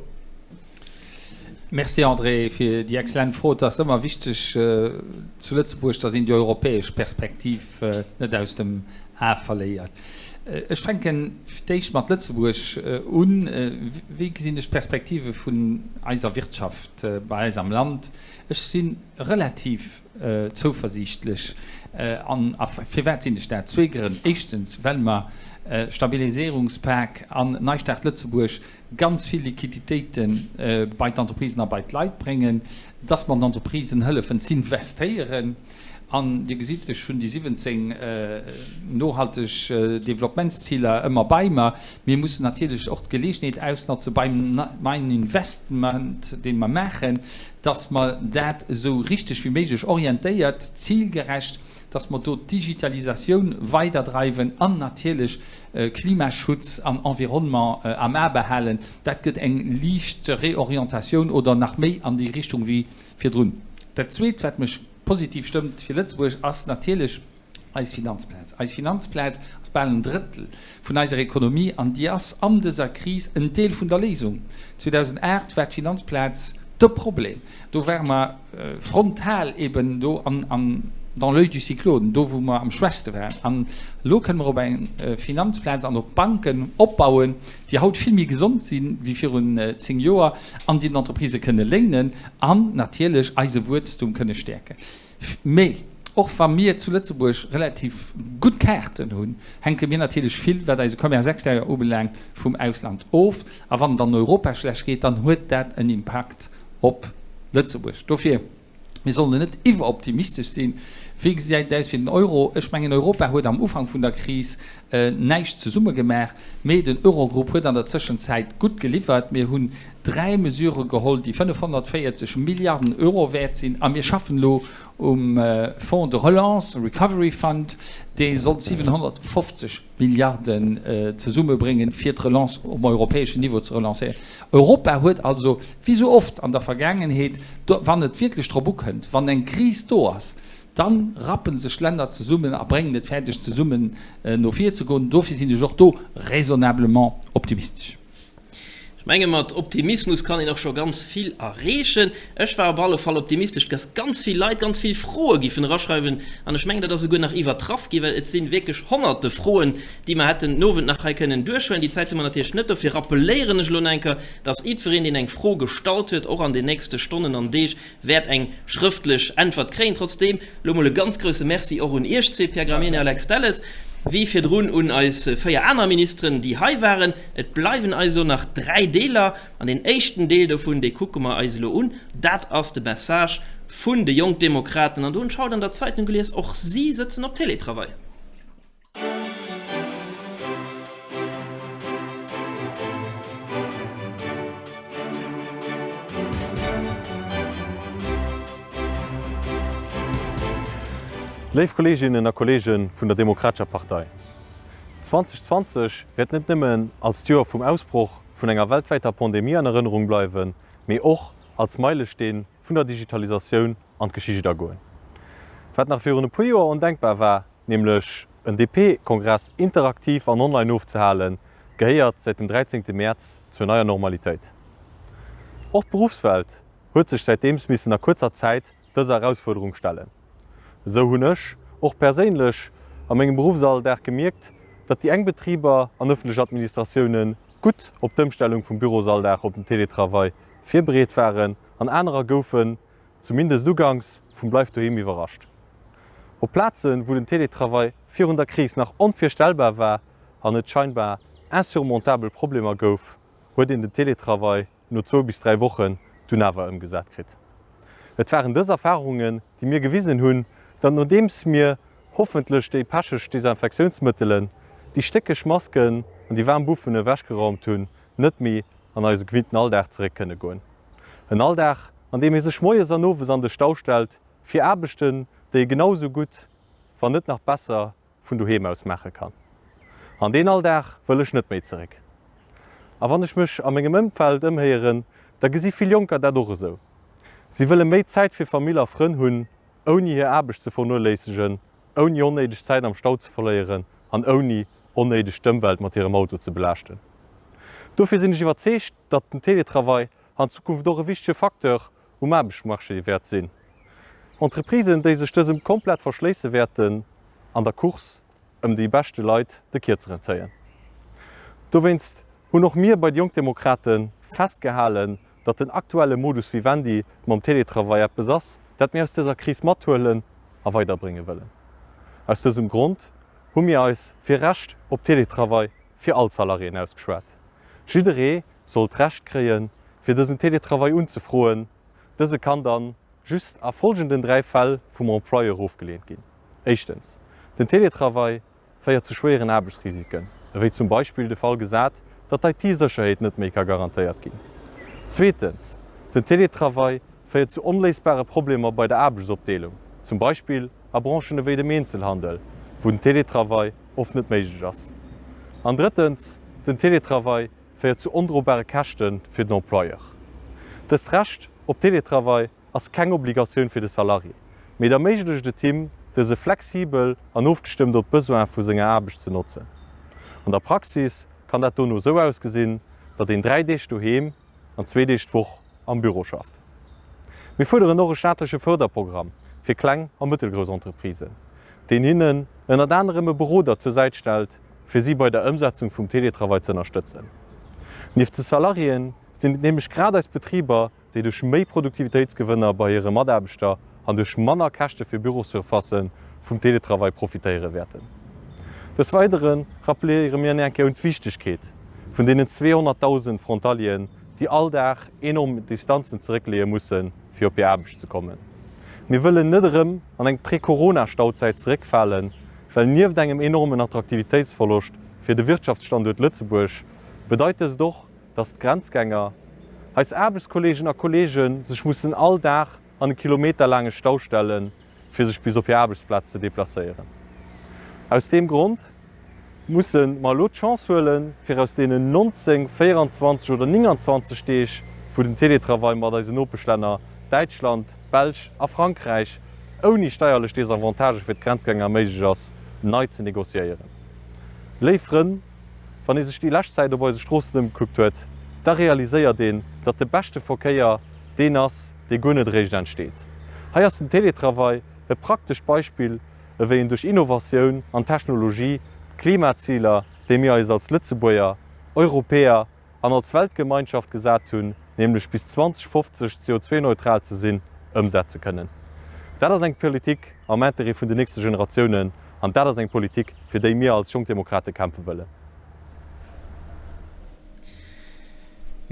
Speaker 4: Merci André fir déi excellent Fro. Et ass ëmmer wichteg zu Lëtzebuerg, datt een déi europäesch Perspektiv net aus dem A verléiert. Ech fänken fir d'éischt mat Lëtzebuerg un. Wéi gesinn ech d'Perspektive vun eiser Wirtschaft bei eis am Land? Ech si relativ zouversiichtlech. An firwat sinn ech dat? Zwee Grënn. Éischtens, well mer Stabiliséierungspak an Neistart Lëtzebuerg ganz vill Liquiditéite bei d'Entreprisen a bei d'Leit bréngen, dass mer den Entreprisen hëllefen z'investéieren. An Dir gesitt, ech hunn déi 17 nohalteg Developpementsziler ëmmer bei mer. Mir mussen natierlech och d'Geleegenheet ausnotze beim neien Investment, dee mer maachen, dass mer dat esou richteg wéi méiglech orientéiert, zilgerecht, dass mer do d'Digitalisatioun weiderdreiwen an natierlech Klimaschutz an Environnement am A behalen. Dat gëtt eng liicht Reorientatioun oder nach méi an déi Richtung wéi virdrun. Dat Zweet, wat mech positiv stëmmt fir Lëtzebuerg, ass natierlech eis Finanzplaz. Eis Finanzplaz ass bal en Drëttel vun eiser Ekonomie an déi ass an dëser Kris en Deel vun der Léisung. 2008 war d'Finanzplaz de Problem. Do ware mer frontal eben do an dans l'oeil du cyclone, do wou mer am schwächste waren. An elo kënne mer op eng Finanzplaz an op Banken opbauen, déi haut vill méi gesond si wéi virun 10 Joer an déi den Entreprisë kënne léinen an natierlech eise Wuesstum kënne stäerken. Mee och wa mir zu Lëtzebuerg relativ gutt Kaarten hunn, hänke mir natierlech vill, wat eise Commerce extérieur ubelaangt, vum Ausland of. A wann et an Europa schlecht geet, dann huet dat en Impakt op Lëtzebuerg. Dofir, mir sollen net iwweroptimistesch sinn. Wéi gesäit et aus fir den Euro? Ech mengen, Europa huet am Ufank vun der Kris näischt zesumme gemaach, mee den Eurogrupp huet an der Zëschenzäit gutt geliwwert. Mir hunn 3 Mesurë geholl, déi 540 Milliarden Euro wäert sinn a mir schaffen elo um Fonds de relance, Recovery Fund, dee soll 750 Milliarden zesummebréngen, fir d'Relance um europäeschen Niveau ze relancéieren. Europa huet also, wéi esou oft an der Vergaangenheet, wann et wierklech drop ukënnt, wann eng Kris do ass, da rappe sech d'Länner zesummen a bréngen et fäerdeg, zesummen no vir ze goen. Dofir sinn ech och do raisonnablement optimistesch.
Speaker 1: Ech menge mat Optimismus kann een och scho ganz vill erreechen. Ech war op alle Fall optimistesch, dass ganz vill Leit ganz vill Froe giffen eraschreiwen. An ech mengen, dat ass esouguer nach iwwertraff ginn, well et si wierklech honnerte Froen, déi mer hätten den Owend nach hei kënnen duerchhuelen. Déi Zäit hu mer natierlech net. Dofir rappeléieren ech elo nach eng Kéier, dass jiddwereen, deen eng Fro gestallt huet, och an den nächste Stonnen an Deeg wäert eng schrëftlech Äntwert kréien. Trotzdeem elo mol e ganz grousse Merci och un Iech zwee, Pierre Gramegna, Alex Delles, wéi virdrun un eis 4 aner Ministeren, déi hei waren. Et bleiwen eis elo nach 3 Deeler an deen éischten Deel dovun, dee kucke mer eis elo un. Dat ass de Message vun de Jonk Demokraten an do hunn ech haut an der Zeitung gelies, och si sëtzen op Télétravail.
Speaker 6: Léif Kolleeginnen a Kolleege vun der Demokratescher Partei, 2020 wäert net nëmmen als d'Joer vum Ausbroch vun enger weltwäiter Pandemie an Erënnerung bleiwen, mee och als Meilesteen vun der Digitalisatioun an d'Geschicht agoen. Wat nach virun e puer Joer ondenkbar war, nämlech en DP-Kongress interaktiv an online ofzehalen, gehéiert säit dem 13 Mäerz zur neier Normalitéit. Och d'Beruffswelt huet sech säitdeems missen a kuerzer Zäit dëser Erausfuerderung stellen. Esou hunn ech och perséinlech a mengem Beruffsalldag gemierkt, datt déi eng Betriber an ëffentlech Administratioune gutt op d'Ëmstellung vum Bürosalldag op den Teletravail virbereet waren an anerer goufen zumindest uganks, vum Bleif doheem iwwerrascht. Op Plazen, wou den Teletravail virun der Kris nach onvirstellbar war an et scheinbar insurmontabel Problemer gouf, huet een den Teletravail no zwou bis 3 Wochen dunn awer ëmgesat kritt. Et waren dës Erfarungen, déi mir gewisen hunn, datt nodeems mir hoffentlech déi pecheg Desinfektiounsmëttelen, déi stéckeg Masken an déi waarm Buffen ewechgeraumt hunn, net méi an eise gewinnten Alldag zeréck kënne goen. En Alldag, an deem ee sech moies an owes an de Stau stellt, fir Aarbechten, déi ee genau esou gutt, wann net nach besser, vun doheem aus maache kann. An deen Alldag wëll ech net méi zeréck. A wann ech mech a mengem Ëmfeld ëmhéieren, da gesi vill Jonker dat och esou. Si wëlle méi Zäit fir Famill a Frënn hunn, ouni hir Aarbecht ze vernoléissegen, ouni onnéideg Zäit am Stau ze verléieren an ouni onnéideg d'Ëmwelt mat hirem Auto ze belaaschten. Dofir sinn ech iwwerzeegt, datt den Teletravail an Zukunft och e wichtege Facteur um Aarbechtsmarché wäert sinn. Entreprisen, déi sech dësem komplett verschléisse wäerten an der Course ëm déi beschte Leit de Kierzeren zéien. Dowéinst hunn och mir bei de Jonk Demokrate festgehalen, datt den aktuelle Modus vivendi mam Teletravail eppes ass, dat mir aus dëser Kris mathuelen a weiderbrénge wëllen. Aus dësem Grond hu mir eis fir Recht op Télétravail fir all Salariéen ausgeschwat. Jidderee soll d'Recht kréien, fir dësen Télétravail unzefroen. Dëse kann dann just a folgenden 3 Fäll vum Employeur ofgeleent ginn, Éischtens, den Télétravail féiert zu schwéieren Aarbechtsrisiken, ewéi zum Beispill de Fall gesat, datt d'IT-Sécherheet net méi ka garantéiert ginn. Zweetens, den Télétravail féiert zu onléisbare Problemer bei der Aarbechtsopdeelung, zum Beispill a Branchen ewéi dem Eenzelhandel, wou den Télétravail oft net méiglech ass. An drëttens, den Télétravail féiert zu ondrobare Käschte fir den Employeur. Dëst Recht op Télétravail ass keng Obligatioun fir de Salarié, mee et erméiglecht et him, dëse flexibel an ofgestëmmt op d'Besoin vu senger Aarbecht ze notzen. An der Praxis kann dat dono esou ausgesinn, datt een 3 Deeg doheem an zwee Deeg d'Woch am Büro schafft. Mir fuerderen och e staatleche Fërderprogramm fir kleng a mëttelgrouss Entreprisen, deen hinnen ënnert anerem e Beroder zur Säit stellt, fir si bei der Ëmsetzung vum Teletravail ze ënnerstëtzen. Nieft de Salariéen sinn et nämlech grad eis Betriber, déi duerch méi Produktivitéitsgewënner bei hire Mataarbechter an duerch manner Käschte fir Bürossurfacë vum Teletravail profitéiere wäerten. Des Weidere rappeliere mir eng Kéier un d'Wichtegkeet vun deenen 200.000 Frontalieren, déi all Dag enorm Distanzen zeréckleeë mussen, fir op hir Aarbecht ze kommen. Mir wëllen net erëm an eng Prä-Corona-Stauzäit zeréckfalen, well nieft engem enormen Attraktivitéitsverloscht fir de Wirtschaftsstanduert Lëtzebuerg bedeit dëst och, dass d'Grenzgänger, eis Aarbechtskolleegen a Kolleegen, sech mussen all Dag an e kilometerlaange Stau stellen, fir sech bis op hir Aarbechtsplaz ze deplacéieren. Aus deem Grond musse mer elo d'Chance huelen, fir aus deenen 19, 24 oder 29 Deeg, wou den Télétravail mat eisen Nopeschlänner Däitschland, Belsch a Frankräich ouni steierlech Desavantagë fir d'Grenzgänger méiglech ass, nei ze négociéieren. Léif Frënn, Wann ee sech déi lescht Zäit op eise Stroossen ëmgekuckt huet, da realiséiert een, datt de beschte Verkéier deen ass, dee guer net eréischt entsteet. Hei ass den Télétravail e praktescht Beispill, ewéi een duerch Innovatioun an Technologie d'Klimaziler, déi mir eis als Lëtzebuerger, Europäer an als Weltgemeinschaft gesat hunn, nämlech bis 2050 CO2-neutral ze sinn, ëmsetze kënnen. Dat ass eng Politik am Intérêt vun den nächste Generatiounen an dat ass eng Politik, fir déi mir als Jonk Demokrate kämpfe wëllen.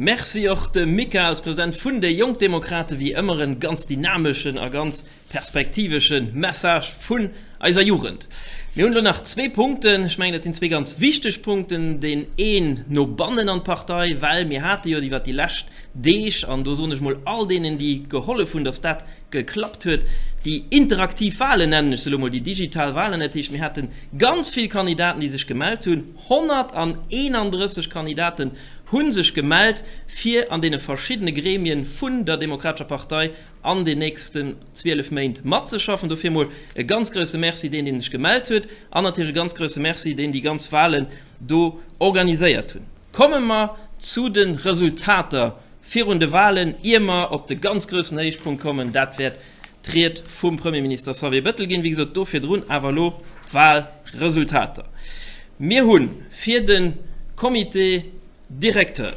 Speaker 1: Merci och dem Mika als President vun de Jonk Demokrate, wéi ëmmer en ganz dynameschen a ganz perspektivesche Message vun eiser Jugend. Mir hunn elo nach zwee Punkten, ech mengen dat sinn zwee ganz wichteg Punkten, deen een no bannen an d'Partei, well mir hate jo iwwert déi lescht Deeg, an do soen ech mol all deenen déi gehollef hunn, datt dat geklappt huet, déi interaktiv Wahlen, nennen ech se elo mol, déi digital Wahlen, dat heescht mir hate ganz vill Kandidaten déi sech gemellt hunn, 131 Kandidaten hu sech gemellt fir an deene verschiddene Gremien vun der Demokratescher Partei an den nächsten 12 Méint matzeschaffen. Dofir mol e ganz grousse Merci deen, deen sech gemellt huet, an natierlech e ganz grousse Merci deen déi ganz Wahlen do organiséiert hunn. Komme mer zu de Resultater virun de Wahlen, ier mer op de ganz groussen Héichpunkt kommen, dat wäert d'Ried vum Premierminister Xavier Bettel ginn. Wéi gesot, do virdrun awer elo d'Wahlresultater. Mir hu fir de Comité directeur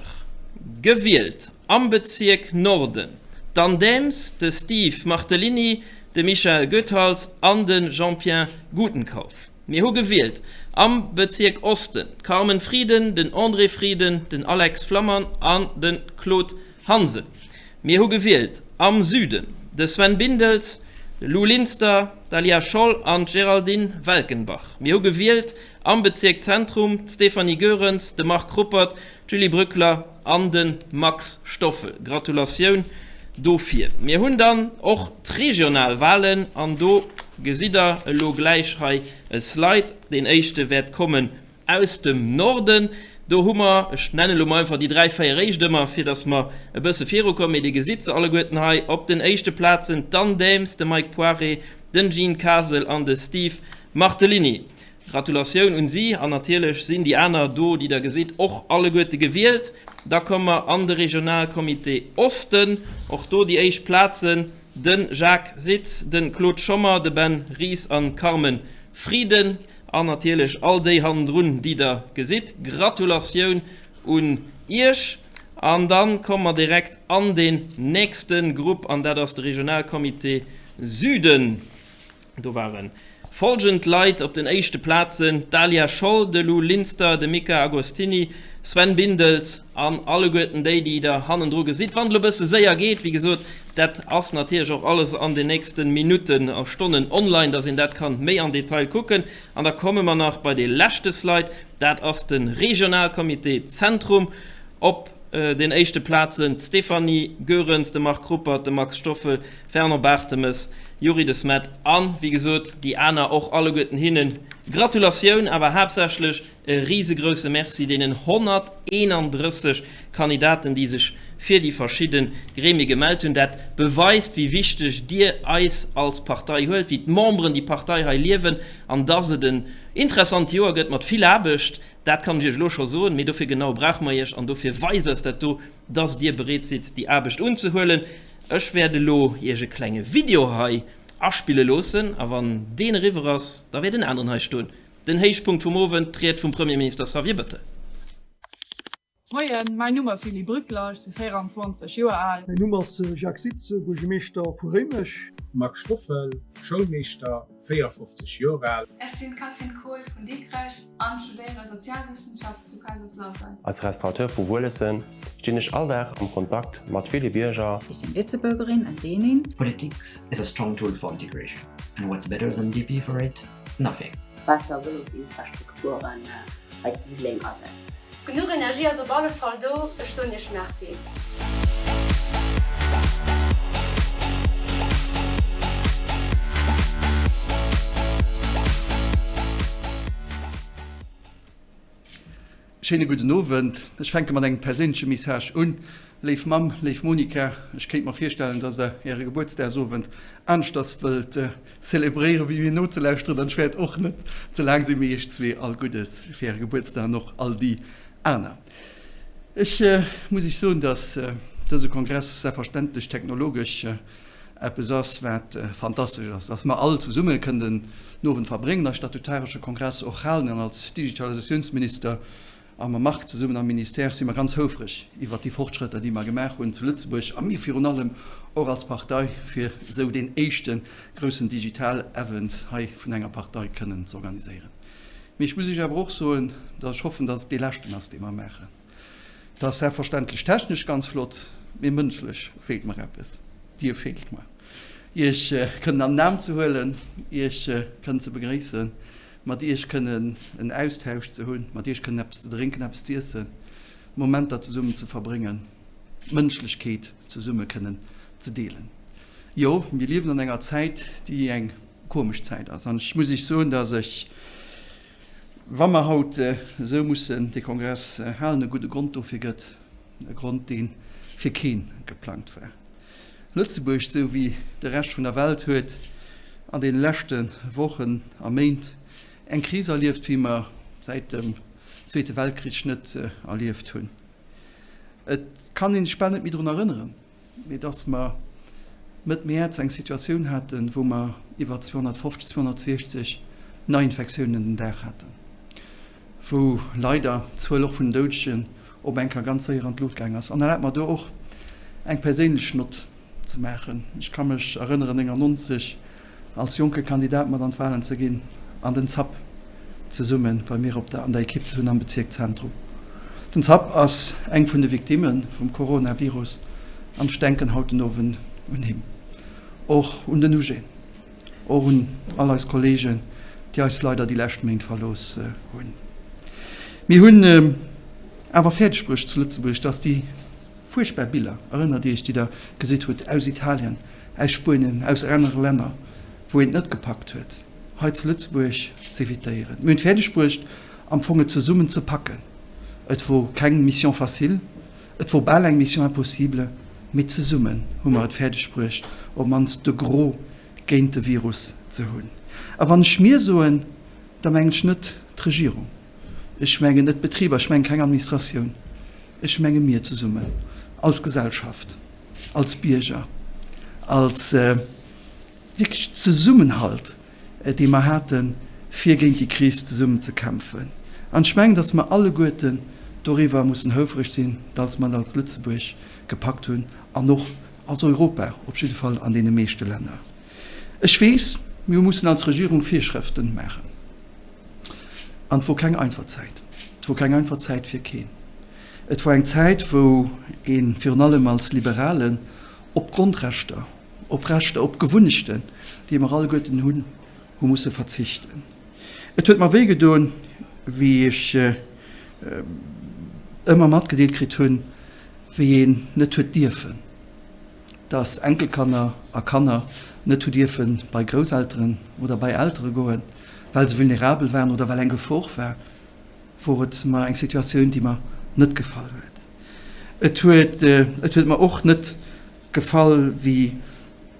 Speaker 1: gewielt am Bezierk Norden d'Anne Daems, de Steve Martellini, de Michael Goethals an de Jean-Pierre Gutenkauf. Mir hu gewielt am Bezierk Osten d'Carmen Frieden, den André Frieden, den Alex Flammang an de Claude Hansen. Mir hu gewielt am Süden de Sven Bindels, de Lou Linster, d'Alia Scholl an d'Géraldine Welkenbach. Mir hu gewielt am Bezierk Zentrum d'Stéphanie Goerens, de Marc Ruppert, d'Julie Brückler an de Max Stoffel. Gratulatioun dofir. Mir hunn dann och d'regional Wahlen an do gesitt der elo gläich hei e Slide. Deen éischte wäert kommen aus dem Norden. Do hu mer, ech nennen elo mol einfach déi 3, 4 éischt ëmmer, fir datt mer e bësse virukommen, mee Dir gesitt se alleguerten hei op den éischte Plazen, d'Anne Daems, de Mike Poiré, den Jean Kasel an de Steve Martellini. Gratulatioun un si an natierlech sinn déi aner do, déi Der gesitt, och alleguerte gewielt. Da komme mer an de Regionalcomité Osten, och do déi éischt Plazen, de Jacques Sitz, de Claude Schommer, de Ben Ries an d'Carmen Frieden an natierlech all déi hannendrun, déi Der gesitt. Gratulatioun un Iech. An da komme mer direkt an deen nächste Grupp an dat ass de Regionalcomité Süden. Do waren. Folgend Leit op den éischte Plazen, d'Dalia Scholl, de Lou Linster, de Mika Agostini, Sven Bindels an alleguerten déi, déi der hannendru gesitt. Wann et elo e bësse séier geet, wéi gesot, dat ass natierlech och alles an den nächste Minutten a Stonnen online, dass een dat kann méi am Detail kucken. An da komme mer nach bei dee leschte Slide, dat ass de Regionalcomité Zentrum. Op den éischte Plazen d'Stéphanie Goerens, de Marc Ruppert, de Max Stoffel, Fernand Bartemes, Youri De Smet an, wéi gesot, déi aner och alleguerten. Hinnen Gratulatioun, awer haaptsächlech e risegrousse Merci deenen 131 Kandidaten, déi sech fir déi verschidde Gremie gemellt hunn. Dat beweist, wéi wichteg Dir eis als Partei huelt, wéi d'Memberen déi Partei hei liewen an dass et en interessant Joer gëtt mat vill Aarbecht. Dat kann ech Iech elo scho soen, mee dofir genau brauche mer Iech an dofir weist eis dat do, dass Dir bereet sidd, déi Aarbecht unzehuelen. Ech wäert elo Iech e klenge Video hei aspille loossen a wann deen eriwwer ass, da wäert en aneren hei stoen. Den Héichpunkt vum Owend, d'Ried vum Premierminister Xavier Bettel.
Speaker 13: Moien, mäin Numm ass Julie Brückler, ech si 24 Joer al.
Speaker 18: Mäin Numm ass Jacques Sitz, Buergermeeschter vu Réimech.
Speaker 8: Marc Stoffel, Schoulmeeschter, 54 Joer al.
Speaker 9: Ech sinn d'Catherine Kohl vun Dikrech an studéiere Sozialwëssenschaft zu Kaiserslautern.
Speaker 11: Als Restaurateur vu Wuelessen stinn ech all Dag am Kontakt mat ville Bierger.
Speaker 24: Ech sinn Lëtzebuergerin an Dänin.
Speaker 25: Politics is a strong tool for integration, and what's better than DP for it? Nothing.
Speaker 16: Besser Vëlosinfrastrukturen hei zu Diddeleng asetzt.
Speaker 19: Genuch Energie ass op alle Fall do, ech soen iech Merci.
Speaker 7: Schéine gudden Owend. Ech fänke mat engem perséinleche Message un. Léif Mamm, léif Monica, ech kéint mer virstellen, dass der Äre Gebuertsdagsowend aneschters wëllt zelebréieren, wéi mir nozelauschteren. An ech wäert och net ze laang sinn, mee Iech zwee all Guddes fir Äre Gebuertsdag an och all déi aner. Ech muss Iech soen, dass dëse Kongress selbstverständlech technologesch eppes ass, wat fantastesch ass, dass mer all zesumme kënnen den Owend verbréngen, eise statutaresche Kongress och halen. An als Digitalisatiounsminister A mam Marc zesummen am Ministère si mer ganz houfreg iwwert déi Fortschrëtter, déi mer gemaach hunn zu Lëtzebuerg a mir virun allem och als Partei, fir esou deen éischte groussen Digital-Event hei vun enger Partei kënnen ze organiséieren. Mee ech muss Iech awer och soen, dass ech hoffen, dass et dee leschten ass, dee mer maachen. Et ass selbstverständlech technesch ganz flott, mee mënschlech feelt mer eppes. Dir feelt mer. Iech kënnen an den Aarm ze huelen, Iech kënnen ze begréissen, mat Iech kënnen en Austausch ze hunn, mat Iech kënnen eppes ze drénken, eppes z'iessen, Momenter zesummen ze verbréngen, d'Mënschlechkeet zesumme kënnen ze deelen. Jo, mir liewen an enger Zäit, déi eng komesch Zäit ass. An ech muss Iech soen, dass ech, wa mer haut esou mussen dee Kongress halen, e gudde Grond dofir gëtt, e Grond, dee fir kee geplangt war. Lëtzebuerg, sou wéi de Rescht vun der Welt, huet an deene leschte Wochen a Méint eng Kris erlieft, wéi mer säit dem Zweete Weltkrich net erlieft hunn. Et kann ee sech bal net méi drun erënneren, mee dass mer Mëtt Mäerz eng Situatioun haten, wou mer iwwer 250, 260 Neiinfektiounen den Dag haten, wou leider d'Zuel och vun den Doudegen op eng Kéier ganz séier an d'Lut gaang ass. An erlaabt mer do och eng perséinlech Nott ze maachen. Ech ka mech erënneren, 99 als jonke Kandidat mat an d'Wahlen ze ginn an den Zapp zesumme bei mir op der an der Ekipp ze hunn am Bezierk Zentrum. Den Zapp ass eng vun de Victimme vum Coronavirus an ech denken haut den Owend un him, och un den Eugène. Och un all eis Kollegen, déi eis leider déi lescht Méint verlooss hunn. Mir hunn awer fäerdeg bruecht zu Lëtzebuerg, dass déi fuerchtbar Biller, erënnert Iech, déi Der gesitt hutt aus Italien, aus Spuenien, aus anere Länner, wou een et net gepackt huet, hei zu Lëtzebuerg z'evitéieren. Mir hunn et fäerdeg bruecht, am Fong et zesummen ze packen. Et wor keng Mission facile. Et wor bal eng Mission impossible, mee zesummen hu mer et fäerdeg bruecht, op mannst de Gros géint de Virus ze hunn. A wann ech mir soen, da mengen ech net d'Regierung, ech mengen net d'Betriber, ech mengen keng Administratioun, ech menge mir zesummen als Gesellschaft, als Bierger, als wierklech Zesummenhalt, dee mer haten, fir géint déi Kris zesummen ze kämpfen. An ech mengen, datt mer alleguerten doriwwer mussen houfreg sinn, datt mer et als Lëtzebuerg gepackt hunn an och als Europa, op jidde Fall an deene meeschte Länner. Ech weess. Mir hu mussen als Regierung Virschrëften maachen. An et wor keng einfach Zäit. Et wor keng einfach Zäit fir keen. Et wor eng Zäit, wou ee virun allem als Liberalen op Grondrechter, op Rechter, op Gewunnechten, déi mer alleguerten hunn, hu musse verzichten. Et huet mer wéi gedoen, wéi ech ëmmer matgedeelt kritt hunn, wéi een net huet dierfen, dass Enkelkanner a Kanner net hu dierfe bei Grousselteren oder bei Eltere goen, well se vulnerabel waren oder well eng Gefor war, wor et mer eng Situatioun, déi mer net gefall huet. Et huet, et huet mer och net gefall, wéi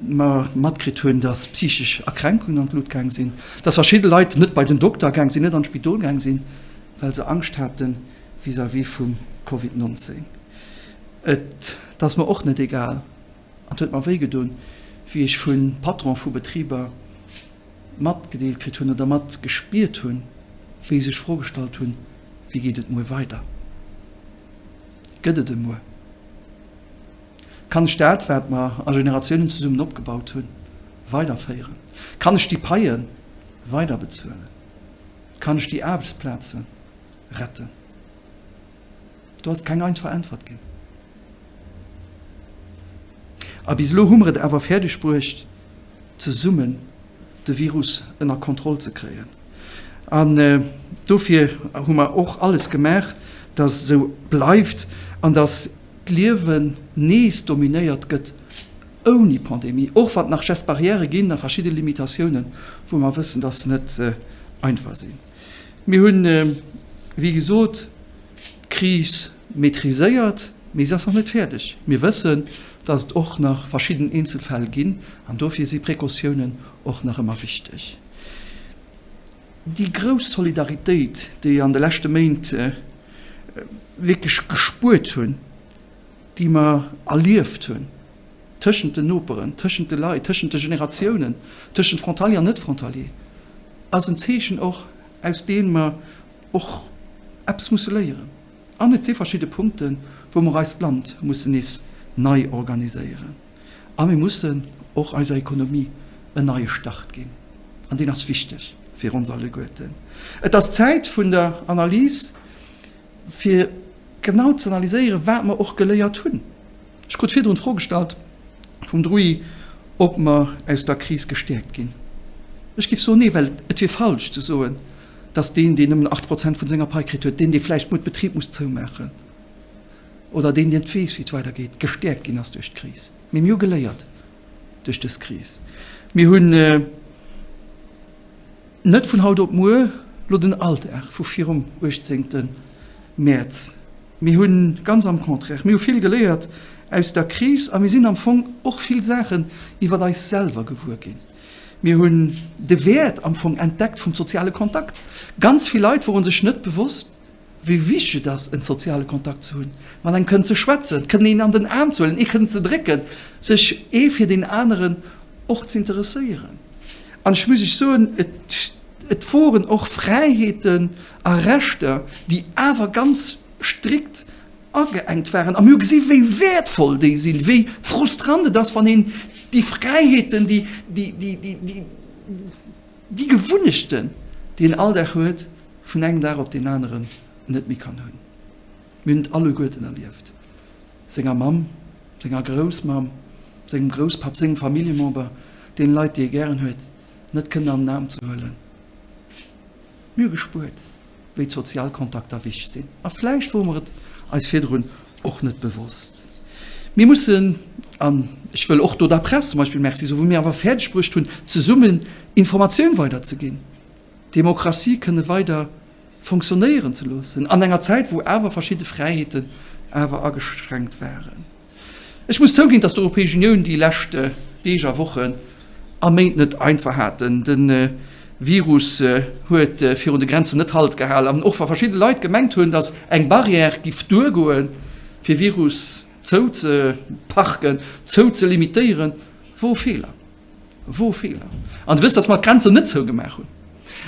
Speaker 7: mer matkritt hunn, dass psychesch Erkränkungen an d'Lut gaang sinn, dass verschidde Leit net bei den Dokter gaang sinn, net an d'Spidol gaang sinn, well se Angscht hate vis-à-vis vum Covid 19. Et ass mer och net egal an et huet mer wéi gedoen, wéi ech vu Patron vu Betriber matgedeelt kritt hunn oder mat gespiert hunn, wéi sech d'Fro gestallt hunn, Wéi geet et muer weider? Gëtt et e Muer? Kann ech dat, wat mer a Generatiounen zesummen opgebaut hunn, weiderféieren? Kann ech déi Paie weiderbezuelen? Kann ech déi Aarbechtsplaze retten? Do ass et keng einfach Äntwert ginn. A bis elo hu mer et awer fäerdeg bruecht, zesummen de Virus ënner Kontroll ze kréien. An dofir hu mer och alles gemaach, dass et esou bleift an dass d'Liewen nees dominéiert gëtt ouni Pandemie, och wann et nach Gestes barrières ginn a verschidde Limitatiounen, wou mer wëssen, dass se net einfach sinn. Mir hunn, wéi gesot, d'Kris maîtriséiert, mee se ass nach net fäerdeg. Mir wëssen, dass et och nach verschidden Eenzelfäll ginn an dofir si Precautiounen och nach ëmmer wichteg. Déi grouss Solidaritéit, déi an de leschte Méint wierklech gespuert hunn, déi mer erlieft hunn tëschent den Noperen, tëschent de Leit, tëschent de Generatiounen, tëschent Frontalier an Net-Frontalier, ass en Zeechen och, aus deem mer och eppes musse léieren. An et si verschidde Punkten, wou mer eist Land mussen nees nei organiséieren. A mir mussen och eiser Ekonomie en neie Start ginn. An deen ass wichteg fir ons alleguerten. Et ass d'Zäit vun der Analys, fir genau ze analyséieren, wat mer och geléiert hunn. Ech krut virdrun d'Fro gestallt vum Druy, ob mer aus der Kris gestäerkt ginn. Ech géif soen, nee, well et wier falsch ze soen, dass deen, deen nëmmen 8 Prozent vun senger Pai kritt huet, deen, dee vläicht muer d'Betrib muss zoumaachen oder deen, deen net weess, wéi et weidergeet, gestäerkt ginn ass duerch d'Kris. Mee mir hu geléiert duerch dës Kris. Mir hunn net vun haut op muer lo den Alldag vu virum 18. Mäerz. Mir hunn ganz am Contraire, mir hu vill geléiert aus der Kris a mir sinn am Fong och vill Saachen iwwer eis selwer gewuer ginn. Mir hunn de Wäert am Fong entdeckt vum soziale Kontakt. Ganz vill Leit wore sech net bewosst, wéi wichteg et ass, en soziale Kontakt ze hunn, mat engem kënnen ze schwätzen, kënnen een an den Aarm ze huelen, ee kënnen ze drécken, sech ee fir deen aneren och z'interesséieren. An ech muss Iech soen, et, et woren och Fräiheeten a Rechter, déi awer ganz strikt ageengt waren. A mir hu gesi wéi wäertvoll déi sinn, wéi frustrant et ass, wann een déi Fräiheeten, déi, déi, déi, déi, déi, déi Gewunnechten, déi een all Dag huet, vun engem Dag op deen aneren net méi kann hunn. Mir hunn et alleguerten erlieft, senger Mamm, senger Groussmamm, sengem Grousspapp, sengem Familljemember, deene Leit, déi ee gären huet, net kënnen an den Aarm ze huelen. Mir hu gespuert, wéi d'sozial Kontakter wichteg sinn. A vläicht wore mer et eis virdrun och net bewosst. Mir mussen, an ech wëll och do der Press zum Beispill Merci soen, wou mir awer fäerdeg bruecht hunn, zesummen Informatioun weiderzeginn, d'Demokratie kënne weider fonctionnéieren ze loossen an enger Zäit, wou awer verschidde Fräiheeten awer ageschränkt waren. Ech muss zouginn, dass d'Europäesch Unioun déi lescht Deeg a Wochen a Méint net einfach haten. De Virus huet virun de Grenzen net Halt gehal an och wa verschidde Leit gemengt hunn, dass eng Barrière giff duergoen, fir Virus zouzeparken, zouzelimitéieren, wor e Feeler. Wor e Feeler. An Dir wësst, dass mer d'Grenzen net zougemaach hunn.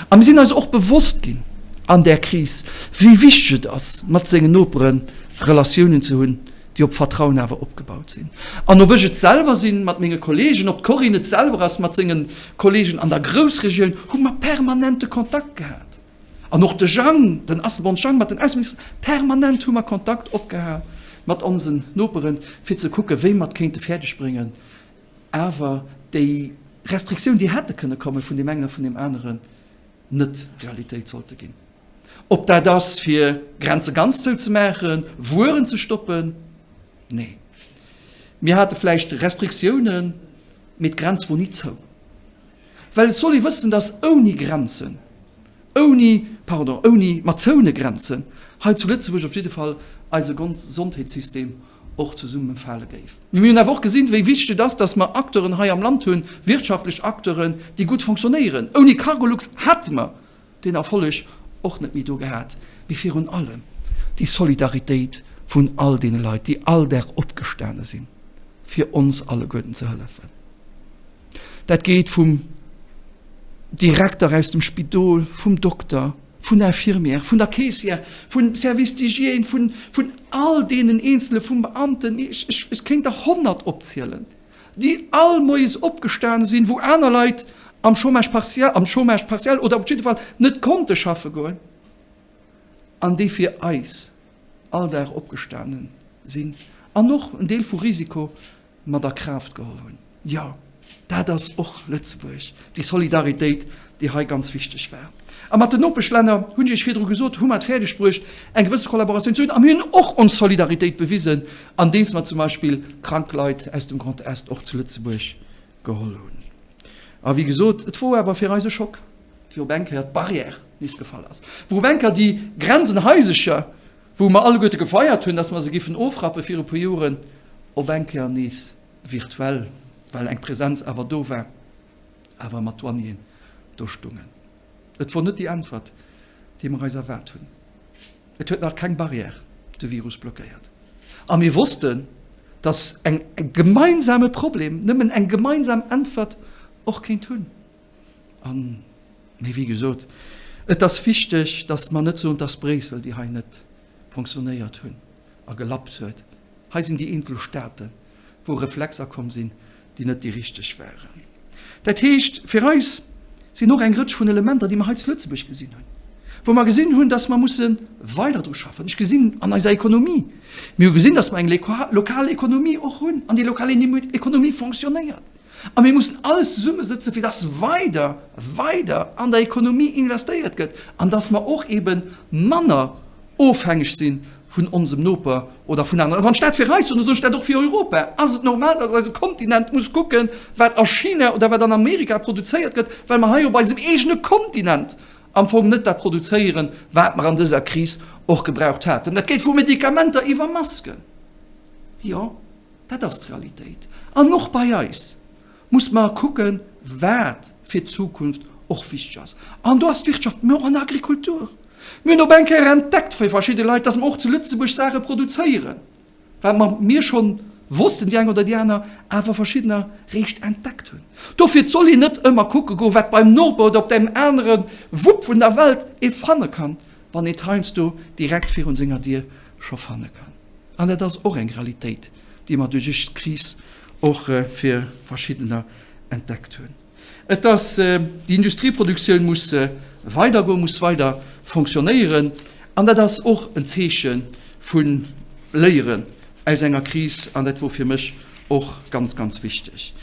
Speaker 7: A mir sinn eis och bewosst ginn an där Kris, wéi wichteg et ass, mat sengen Nopere Relatiounen ze hunn, Déi op Vertrauen awer opgebaut sinn. An ob ech et selwer sinn mat menge Kollegen, ob d'Corinne et selwer ass mat senge Kollegen an der Groussregioun, hu mer permanente Kontakt gehat. An och de Jang, den Asselborn Jang mat den Ausseministeren, permanent hu mer Kontakt opgehal mat onsen Noperen, fir ze kucken, wéi mer et kéinte fäerdeg bréngen, awer déi Restriktioun, déi hätte kënne komme vun deem engen a vun deem aneren, net Realitéit sollte ginn. Ob dat ass fir Grenze ganz zouzemaachen, Wueren ze stoppen, nee. Mir hate vläicht Restriktiounen, mee d'Grenz wor ni zou. Well et soll ee wëssen, datt ouni Grenzen, ouni, pardon, ouni, mat zoune Grenzen hei zu Lëtzebuerg op jidde Fall eise Gesondheetssystem och zesummefale géif. Mee mir hunn awer och gesinn, wéi wichteg et ass, datt mer Acteuren hei am Land hunn, wirtschaftlech Acteuren, déi gutt fonctionnéieren. Ouni Cargolux hätte mer deen Erfolleg och net méi do gehat, mee virun allem déi Solidaritéit vun all deene Leit, déi all Dag opgestane sinn, fir ons alleguerten ze hëllefen. Dat geet vum Direkter aus dem Spidol, vum Dokter, vun der Infirmière, vun der Caissière, vum Service d'hygiène, vun, vun all deenen Eenzele, vum Beamten, ech, ech, ech kéint der 100 opzielen, déi all moies opgestane sinn, wou aner Leit am Chômage partiel, am Chômage partiel oder op jidde Fall net konnte schaffe goen an déi fir eis all Dag opgestane sinn an och en Deel vu Risiko mat a Kraaft geholl hunn. Jo, dat ass och Lëtzebuerg, déi Solidaritéit, déi hei ganz wichteg war. A mat den Nopeschlänner, hunn ech Iech virdru gesot, hu mer et fäerdeg bruecht, eng gewësse Kollaboratioun ze hunn. A mir hunn och ons Solidaritéit bewisen, andeems mer zum Beispill krank Leit aus dem Grand Est och zu Lëtzebuerg geholl hunn. A wéi gesot, et wor awer fir eis e Schock, wéi op eng Kéier d'Barrière nees gefall ass, wou op eng Kéier déi Grenzenhaisercher, wou mer alleguerte gefeiert hunn, dass mer se giffen ofrappe viru puer Joren, op eng Kéier nees virtuell, well eng Präsenz awer do war, awer mat Douanieren do stungen. Et wor net déi Äntwert, déi mer eis erwaart hunn. Et huet nach keng Barrière de Virus blockéiert. A mir wossten, dass eng gemeinsame Problem nëmmen eng gemeinsam Äntwert och kéint hunn. An, mee wéi gesot, et ass wichteg, dass mer net soen, dass Bréissel, déi hei net fonctionnéiert hunn a gelappt huet. Hei sinn déi eenzel Staaten, wou Reflexer komm sinn, déi net déi richteg waren. Dat heescht, fir eis sinn och eng Rëtsch vun Elementer, déi mer hei zu Lëtzebuerg gesinn hunn, wou mer gesinn hunn, dass mer musse weider dru schaffen. Ech gesinn an eiser Ekonomie, mir hu gesinn, dass mer eng lokal Ekonomie och hunn an déi lokal Ekonomie fonctionnéiert. A mir mussen alles zesummesëtzen, fir dass weider, weider an der Ekonomie investéiert gëtt an dass mer och eebe manner ofhängeg si vun onsem Noper oder vun aneren. Wann ech dat fir eis soen, da soen ech dat och fir Europa. Ass et normal, dass eise Kontinent muss kucken, wat a China oder wat an Amerika produzéiert gëtt, well mer hei op eisem eegene Kontinent am Fong net dat produzéieren, wat mer an dëser Kris och gebraucht haten? Dat geet vu Medikamenter iwwer Masken. Jo. Dat ass d'Realitéit. An och bei eis muss mer kucken, wat fir d'Zukunft och wichteg ass. An do ass d'Wirtschaft, mä och an der Agrikultur. Mir hunn op eng Kéier entdeckt fir verschidde Leit, dass mer och zu Lëtzebuerg Saache produzéieren, wat mer mir schonn wossten, déi eng oder déi aner, awer verschiddener réischt entdeckt hunn. Dofir, et soll een net ëmmer kucke goen, wat beim Noper oder op deem anere Wupp vun der Welt ee fanne kann, wann een et heiansdo direkt virun senger Dier scho fanne kann. An dat ass och eng Realitéit, déi mer duerch dës Kris och fir Verschiddener entdeckt hunn. Et ass, déi Industrieproduktioun muss weidergoen, muss weider fonctionnéieren. An dat ass och en Zeeche vu Léieren aus enger Kris. An dat wor fir mech och ganz, ganz wichteg.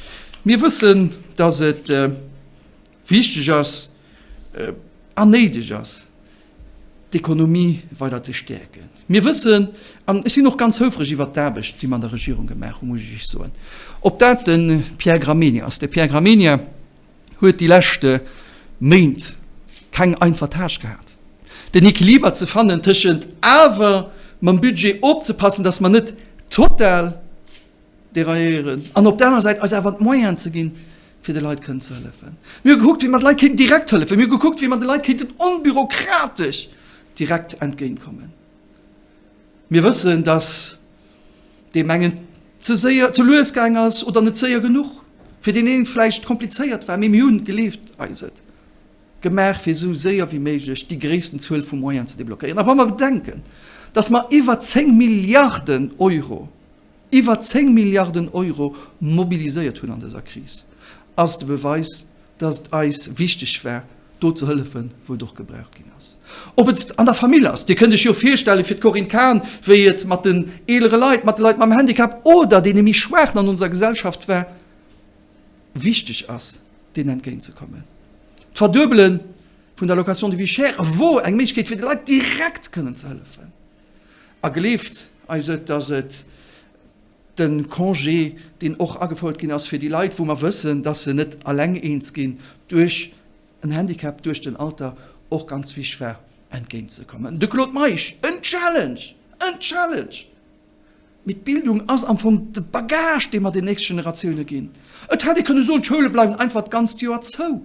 Speaker 7: Mir wëssen, dass et wichteg ass an néideg ass, d'Ekonomie weider ze stäerken. Mir wëssen, an ech sinn och ganz houfreg iwwert d'Aarbecht, déi mer an der Regierung gemaach hunn, muss ech Iech soen, ob dat de Pierre Gramegna ass. De Pierre Gramegna huet déi lescht Méint keng einfach Tâche gehat, den Equiliber ze fannen tëschent awer mam Budget opzepassen, datt mer net total derailléieren an op der anerer Säit eis awer d'Moyenen ze ginn, fir de Leit kënnen ze hëllefen. Mir hu gekuckt, wéi mer de Leit kéinten direkt hëllefen. Mir hu gekuckt, wéi mer de Leit kéinten onbürokratesch direkt entgéintkommen. Mir wëssen, dass deem engen ze séier, ze lues gaang ass oder net séier genuch, fir deen een vläicht komplizéiert war, mee mir hunn, gleeft eis et, gemaach, fir esou séier wéi méiglech déi gréissten Zuel vu Moyenen ze deblockéieren. A wa mer bedenken, dass mer iwwer 10 Milliarden Euro. iwwer 10 Milliarden Euro mobiliséiert hunn an dëser Kris, ass de Beweis, dass et eis wichteg war, do ze hëllefen, wou et och gebraucht ginn ass. Ob et an der Famill ass, Dir kënnt Iech jo virstellen, fir d'Corinne Cahen, wéi et mat den eelere Leit, mat de Leit mam Handicap oder deene méi Schwaachen an onser Gesellschaft war, wichteg ass, deenen entgéintzekommen. D'Verduebele vun der Location de vie chère wor eng Méiglechkeet, fir de Leit direkt kënnen ze hëllefen. A gleeft eis et, dass et de Congé, deen och agefouert ginn ass fir déi Leit, wou mer wëssen, dass se net alleng eens ginn duerch en Handicap, duerch den Alter, och ganz wichtig war, entgéintzekommen. De Claude Meisch, En Challenge! En Challenge! Mee d'Bildung ass am Fong de Bagage, dee mer den nächste Generatioune ginn. Et hätt ee kënne soen, d'Schoule bleiwen einfach d'ganzt Joer zou.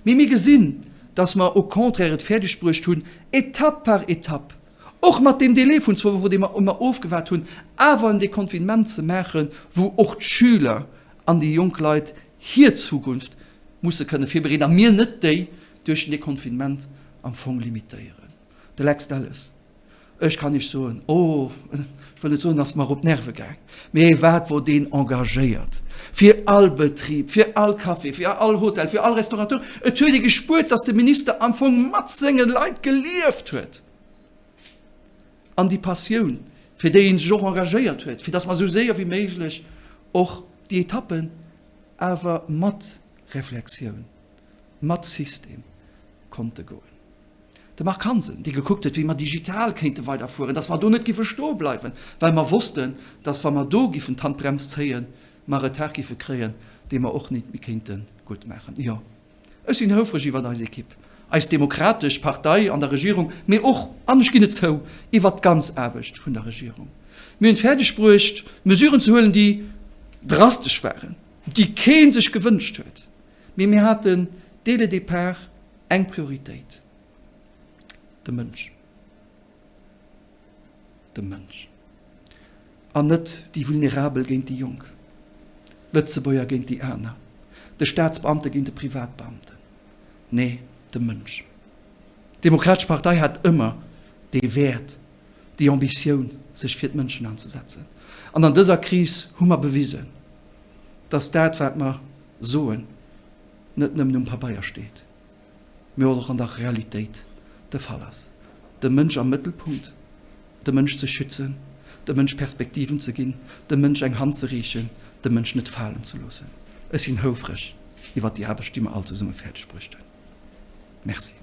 Speaker 7: Mee mir gesinn, dass mer au contraire et fäerdeg bruecht hunn, Etapp par Etapp, och mat deem Délai vun zwou Wochen, dee mer ëmmer ofgewaart hunn, awer en Deconfinement ze maachen, wou och d'Schüler an déi jonk Leit hir Zukunft musse kënne virbereeden a mir net déi duerch den Deconfinement am Fong limitéieren. De Lex Delles. Ech kann Iech soen, oh, ech wëll net soen, ass mer op d'Nerve gaang, mee wat wor deen engagéiert fir all Betrib, fir all Café, fir all Hotel, fir all Restaurateur. Et huet ee gespuert, datt de Minister am Fong mat senge Leit gelieft huet an déi Passioun, fir déi ee sech och engagéiert huet, fir datt mer esou séier wéi méiglech och déi Etappen awer mat Reflexioun, mat System konnte goen. De Marc Hansen, dee gekuckt huet, wéi mer digital kéinte weiderfueren, dass mer do net giffe stoe bleiwen, well mer wossten, dass wa mer do giffen d'Handbrems zéien, mer Retard giffe kréien, dee mer och nit méi kéinte guttmaachen. Jo, ech sinn houfreg iwwert eis Ekipp, eis Demokratesch Partei an der Regierung, mee och, an ech ginn et zou, iwwert d'ganz Aarbecht vun der Regierung. Mir hunn et fäerdeg bruecht, Mesuren ze huelen, déi drastesch waren, déi kee sech gewënscht huet, mee mir haten dès le départ Eng Prioritéit, de Mënsch. De Mënsch. An net déi Vulnerabel géint déi Jonk, d'Lëtzebuerger géint déi aner, de Staatsbeamte géint de Privatbeamten. Nee, de Mënsch. D'Demokratesch Partei hat ëmmer dee Wäert, déi Ambitioun, sech fir d'Mënschen anzesetzen. An an dëser Kris hu mer bewisen, dass dat, wat mer soen, net nëmmen um Pabeier steet, mee och an der Realitéit de Fall ass, de Mënsch am Mëttelpunkt, de Mënsch ze schützen, dem Mënsch Perspektiven ze ginn, dem Mënsch eng Hand ze reechen, de Mënsch net falen ze loossen. Ech sinn houfreg iwwert déi Aarbecht, déi mer all zesumme fäerdeg bruecht hunn. Merci.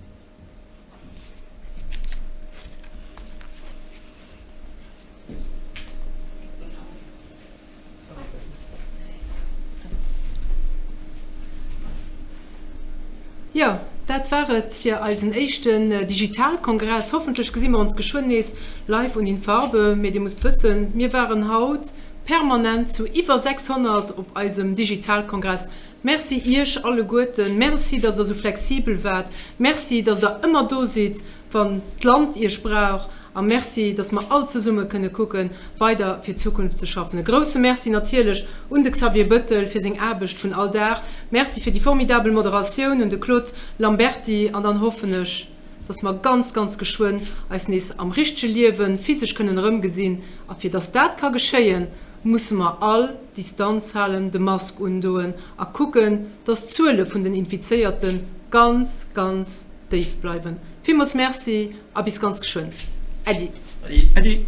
Speaker 2: Jo, dat war et fir eisen éischten Digitalkongress. Hoffentlech gesi mer ons geschwënn nees live und in Farbe. Mee dir musst wëssen, mir waren haut permanent zu iwwer 600 op eisem Digitalkongress. Merci iech alleguerten, merci dass der esou flexibel waart, merci dass der ëmmer do sidd wann d'Land iech brauch a merci dass mer all zesumme kënne kucken weider fir d'Zukunft ze schaffen. E grousse Merci natierlech un de Xavier Bettel fir seng Aarbecht vun all Dag, Merci fir déi formidabel Moderatioun un de Claude Lamberty an dann hoffen ech, dass mer ganz, ganz geschwënn eis nees am richtege Liewe physesch kënnen erëmgesinn a fir dass dat ka geschéien, musse mer all Distanz halen, de Mask undoen a kucken, dass d'Zuele vun den Infizéierte ganz, ganz déif bleiwen. Villmools Merci a bis ganz geschwënn. Äddi.
Speaker 7: Äddi.